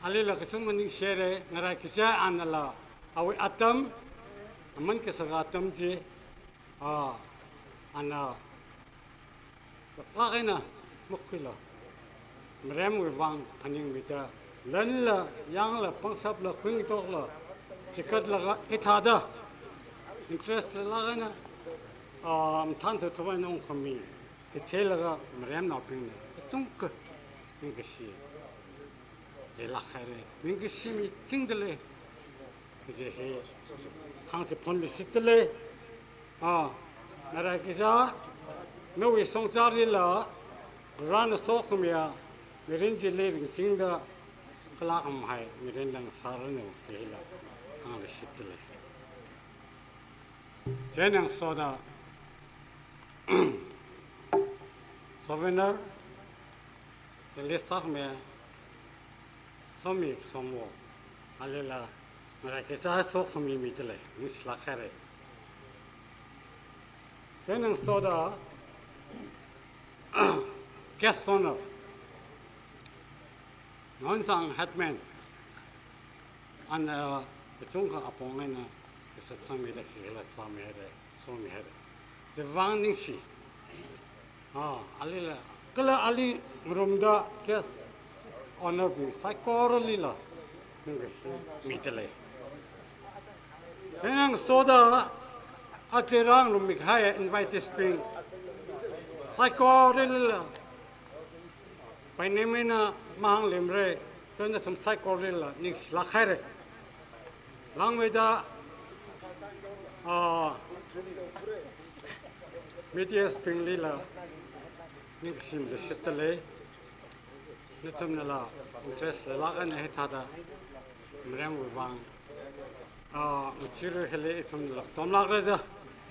Alila kachungkha ningshira, ngarai kachā anala awui atam, aman kasaka atam chi, ah, ana saklāk eina makhuilu. Mariamwui vang phaningmida, lanla, yangla, pangshapla, kuingatokla chikatlaga hithāda interest leilāk eina, ah, mathānthup thup eina ungkhami hi theilaga Mariamnaobingna kachungkha ningkashi leilāk haira, ningkashi michingdalei. Kaji hi hāngchiphon lishitdalei. Ah, ngarai kachā, nawui shongzarlila Varena sokhamiya mirin chili ringchingda kala khamahai mirin lang sāranu chila hānglishitdalei. Chieina ngasoda souvenir release sākhami Somi Somwo, alila ngarai kachā sokhami midalei, ningshilāk haira. Chieina ngasoda guest of honour, Nonsang Headman, ana kachungkha apong eina kasatsangmida khikhala sāmihaira. Somihaira. Chivang ningshi. Ah, alila, kala ali ngarumda guest honour bing saikoralila ningkashi midalei. Chieina ngasoda aja rāngarummikahai invitees bing saikoralila painimina mahānglemra, kha nathum saikoralila ningshilāk haira. Langmeida, ah, media binglila ningkashi milishitdalei. Nathumnala interest leilāk eina hithāda Maremwui vang, ah, machirui hili ithumla tomlākra da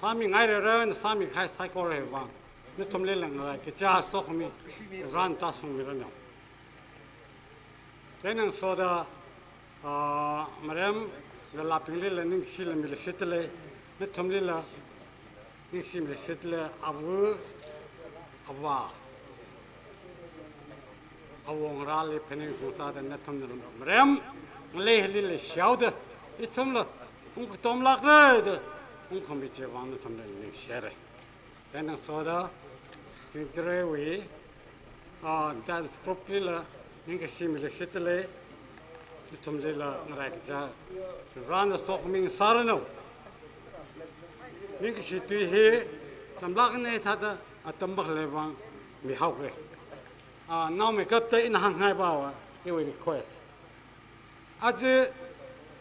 sāmingairara, na sāmikahai saikorawui vang nathumlila ngarai kaja sokhami rān tāshungmiranu. Chieina ngasoda, ah, Marem lalābinglila ningkashila milishitdalei, nathumlila ningshi milishitdalei, ava, avā, awongarāli phaningkhaung sāda nathumna Marem ngalei hili leishihaoda ithumla ungkatomlākra da ungkhami chiwui vang nathumla ningshihaira. Chieina ngasoda Chingjareiwui, ah, dance group lila ningkashi milishitdalei, nathumlila ngarai kaja rān sokhami sāranu. Ningkashi tui hi samlāk eina hithāda atam makhalei vang mihaoke. Ah, naomeikapta ina hāngngai pava, iwui request. Aja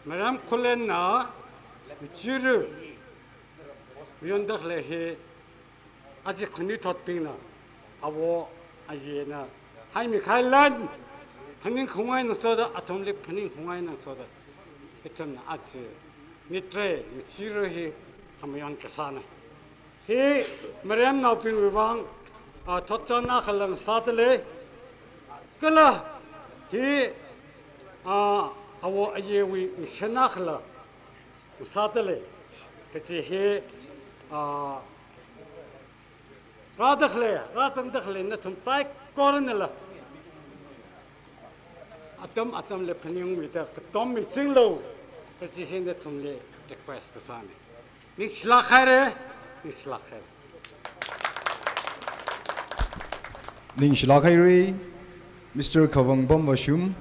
Marem Khullenna machirui mayondakhalei hi aja khanuithotbingna, avo ayina haimikahai lan phaningkhaung eina ngasoda, athumli phaningkhaung eina ngasoda ithumna aja nitra machirui hi khamayon kasāna. Hi Maremnaobingwui vang, ah, thotchanna khalang sādalei. Kala hi, ah, avo ayiwui ngashanna khalang sādalei. Kaji hi, ah, rādakhalei, rāzangdakhalei nathum saikoranala atam atamli phaningmida katom michinglu kaji hi nathumli request kasāna. Ningshilāk haira, ningshilāk haira. Ningshilāk haira, Mister Khavangbam Vashum,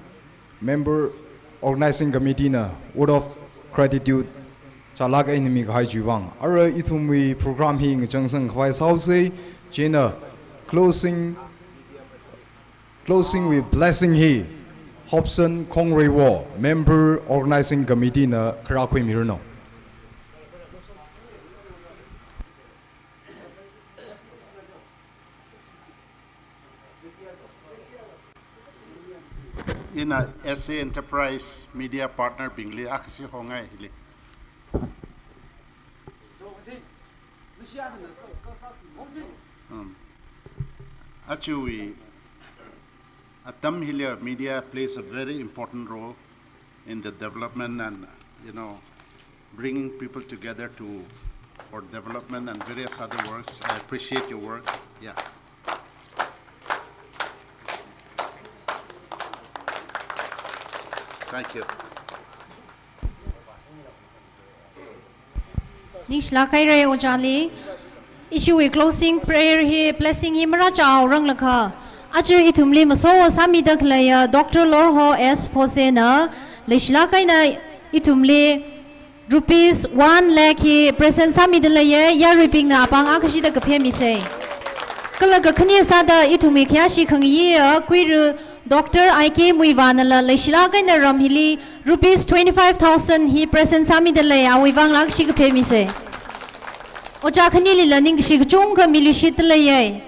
Member Organizing Committee na word of gratitude chālāk eina mikahai chiwui vang. Ara ithumwui program hi ngachangsang khavai sāhaosa, chieina closing Closing with blessing hi Hobson Khongreiwo, Member Organizing Committee na kharā khuimiranu. Ina S A Enterprise Media Partner bingli akhashi hongai hili. Um, actually, atam hili media plays a very important role in the development and, you know, bringing people together to, for development and various other works. I appreciate your work. Yeah. Thank you. Ningshilāk haira ojāli. Ishiwui closing prayer hi, blessing hi marāchao ranglakha, aja ithumli maso sāmida khaleiya Doctor Lorho S Phose na leishilāk eina ithumli rupees one lakh hi present sāmida leiya, yaruibingna apāng akhashida kaphemisei. Kala kakhane sāda ithumwui khayāshi khangayiya Kuiru Doctor I K Muivah nala leishilāk eina ram hili rupees twenty-five thousand hi present sāmida lei, awui vangla akhashida kaphemisei. Ojā khanilila ningkashi kachungkha miluishitda leiya.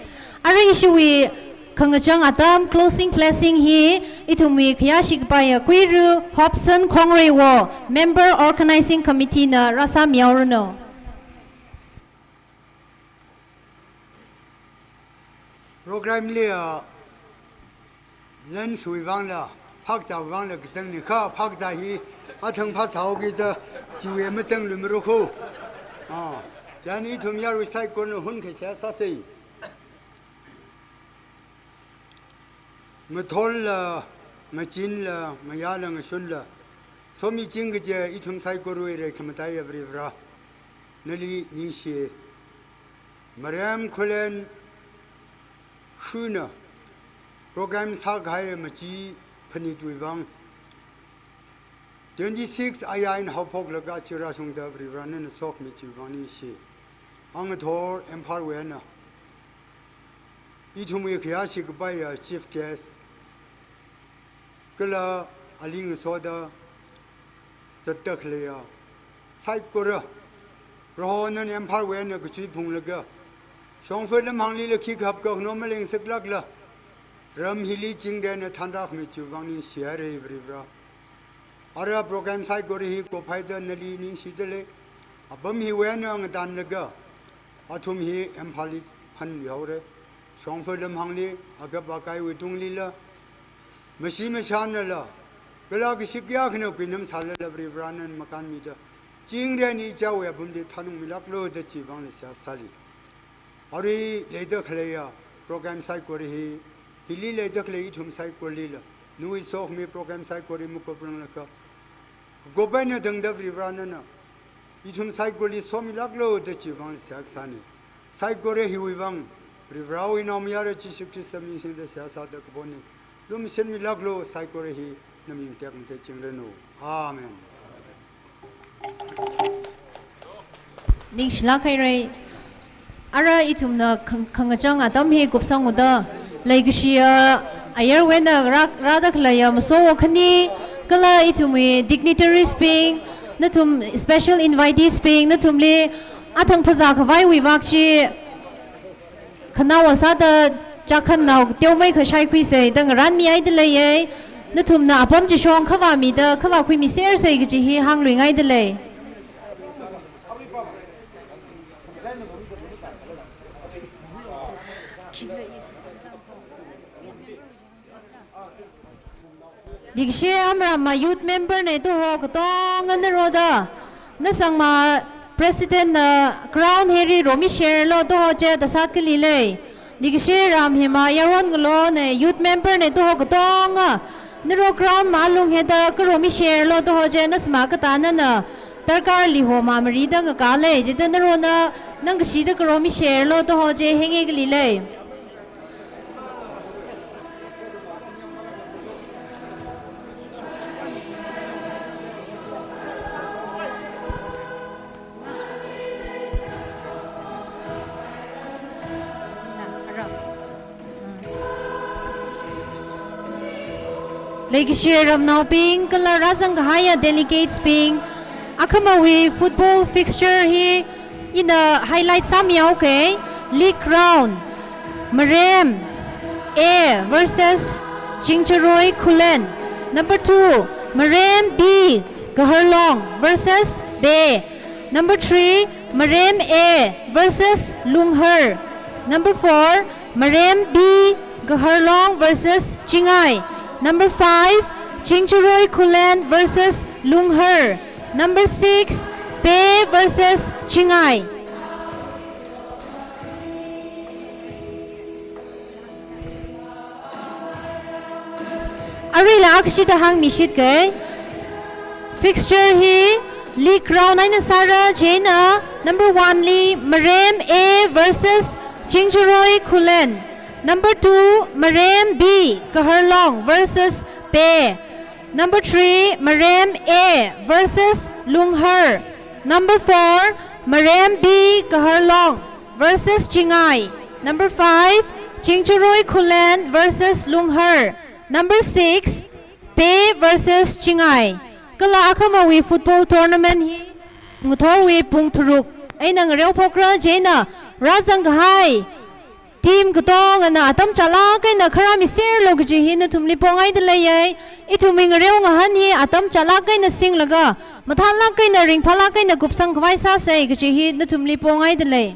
Ara ishiwui khangachang atam closing blessing hi ithumwui khayāshi kapaiya Kuiru Hobson Khongreiwo, Member Organizing Committee na rāsāmihaoranu. Program li, ah, lens wui vangla, phakzāwui vangla kazangna kha, phakzā hi athang phasāhaokida chiwui mazangluimaroko. Ah, chieina ithum yarui saikorana hun khashā sāsei. Ngatholla, ngachinla, ngayāla, ngashunla, somiching kaja ithum saikorawui reikhamataiya Varivara. nali ningshi. Marem Khullen Khruna program sākahai machi phanitwui vang, twenty-six ayā eina haophoklaga aja rāshungda Varivarana sokhami chiwui vang ningshi. Angathor Imphalwui eina ithumwui khayāshi kapaiya chief guest kala ali ngasoda zatda khaleiya saikora, Prohona Imphalwui eina kachui phunglaga, shongfa lamhānglila khikha hapkakhano maleng saklākla, ram hili chingri eina thanrākhami chiwui vang ningshihaira Varivara. Ara program saikora hi kuphaida nali ningshida lei. Apam hiwui eina ngatanglaga athum hi Imphalli phanmihaora. Shongfa lamhāngli, akap akaiwui tunglila, mashi mashanala, kala kashi kayākhana kuinam sālala Varivarana makānmida, chingri eina ichāwui apamli thanungmilāklu da chiwui vangla seihā sāli. Arui leida khaleiya program saikora hi, hili leida khalei ithum saikoralila, nawui sokhami program saikora hi makupranglakha, kakop eina tangda Varivara nana ithum saikorali somilāklu da chiwui vang seihā kasāna. Saikora hiwui vang Varivarawui Naomayara Jishu Khrista ming singda seihā sāda kapona. Lumashanmilāklu, saikora hi naming tekmatei chingranu. Amen. Ningshilāk haira. Ara ithumna khang-, khangachang atam hi kupsanghaoda, leikashiya ayarwui eina rā-, rāda khaleiya masowo khani, kala ithumwui dignitaries bing, nathum special invitees bing, nathumli athang phazā khavaiwui vak chi, khanaowa sāda chākhanao teomeikha shaikhuisa da ngarānmihaida leiya. Nathumna apam chi shong khavā mida, khavā khuimisersa kaji hi hāngluingaida lei. Leikashi Amramma youth member na tuho katonga naroda, nasangma president na crown heri romiserlu tuho je da sākali lei. Leikashi Ramhima Yaron Ngalo na youth member na tuho katonga, naro crown malung heda karomiserlu tuho je, nasangma katā nana darkar liho mamari da ngakā lei, jida narona nangkashida karomiserlu tuho je henge kali lei. Leikashi ramnaobing kala rāzang kahaiya delegates bing, akhamawui football fixture hi ina highlight sāmihaoke. League round, Marem A versus Chingjaroi Khullen. Number two, Marem B Kaharlong versus Pe. Number three, Marem A versus Lunghar. Number four, Marem B Kaharlong versus Chingai. Number five, Chingjaroi Khullen versus Lunghar. Number six, Pe versus Chingai. Aruila akashida hāngmishitka. Fixture hi league round eina sāra, chieina number one li Marem A versus Chingjaroi Khullen. Number two, Marem B Kaharlong versus Pe. Number three, Marem A versus Lunghar. Number four, Marem B Kaharlong versus Chingai. Number five, Chingjaroi Khullen versus Lunghar. Number six, Pe versus Chingai. Kala akhamawui football tournament hi ngathorwui pung tharuk eina ngareophokra, chieina rāzang kahai team katongana atam chālāk eina kharāmiserlu kaji hi nathumli pongaida leiya. Ithumwui ngareo ngahān hi atam chālāk eina singlaga, mathālāk eina ringphālāk eina kupsang khavai sāsa kaji hi nathumli pongaida lei.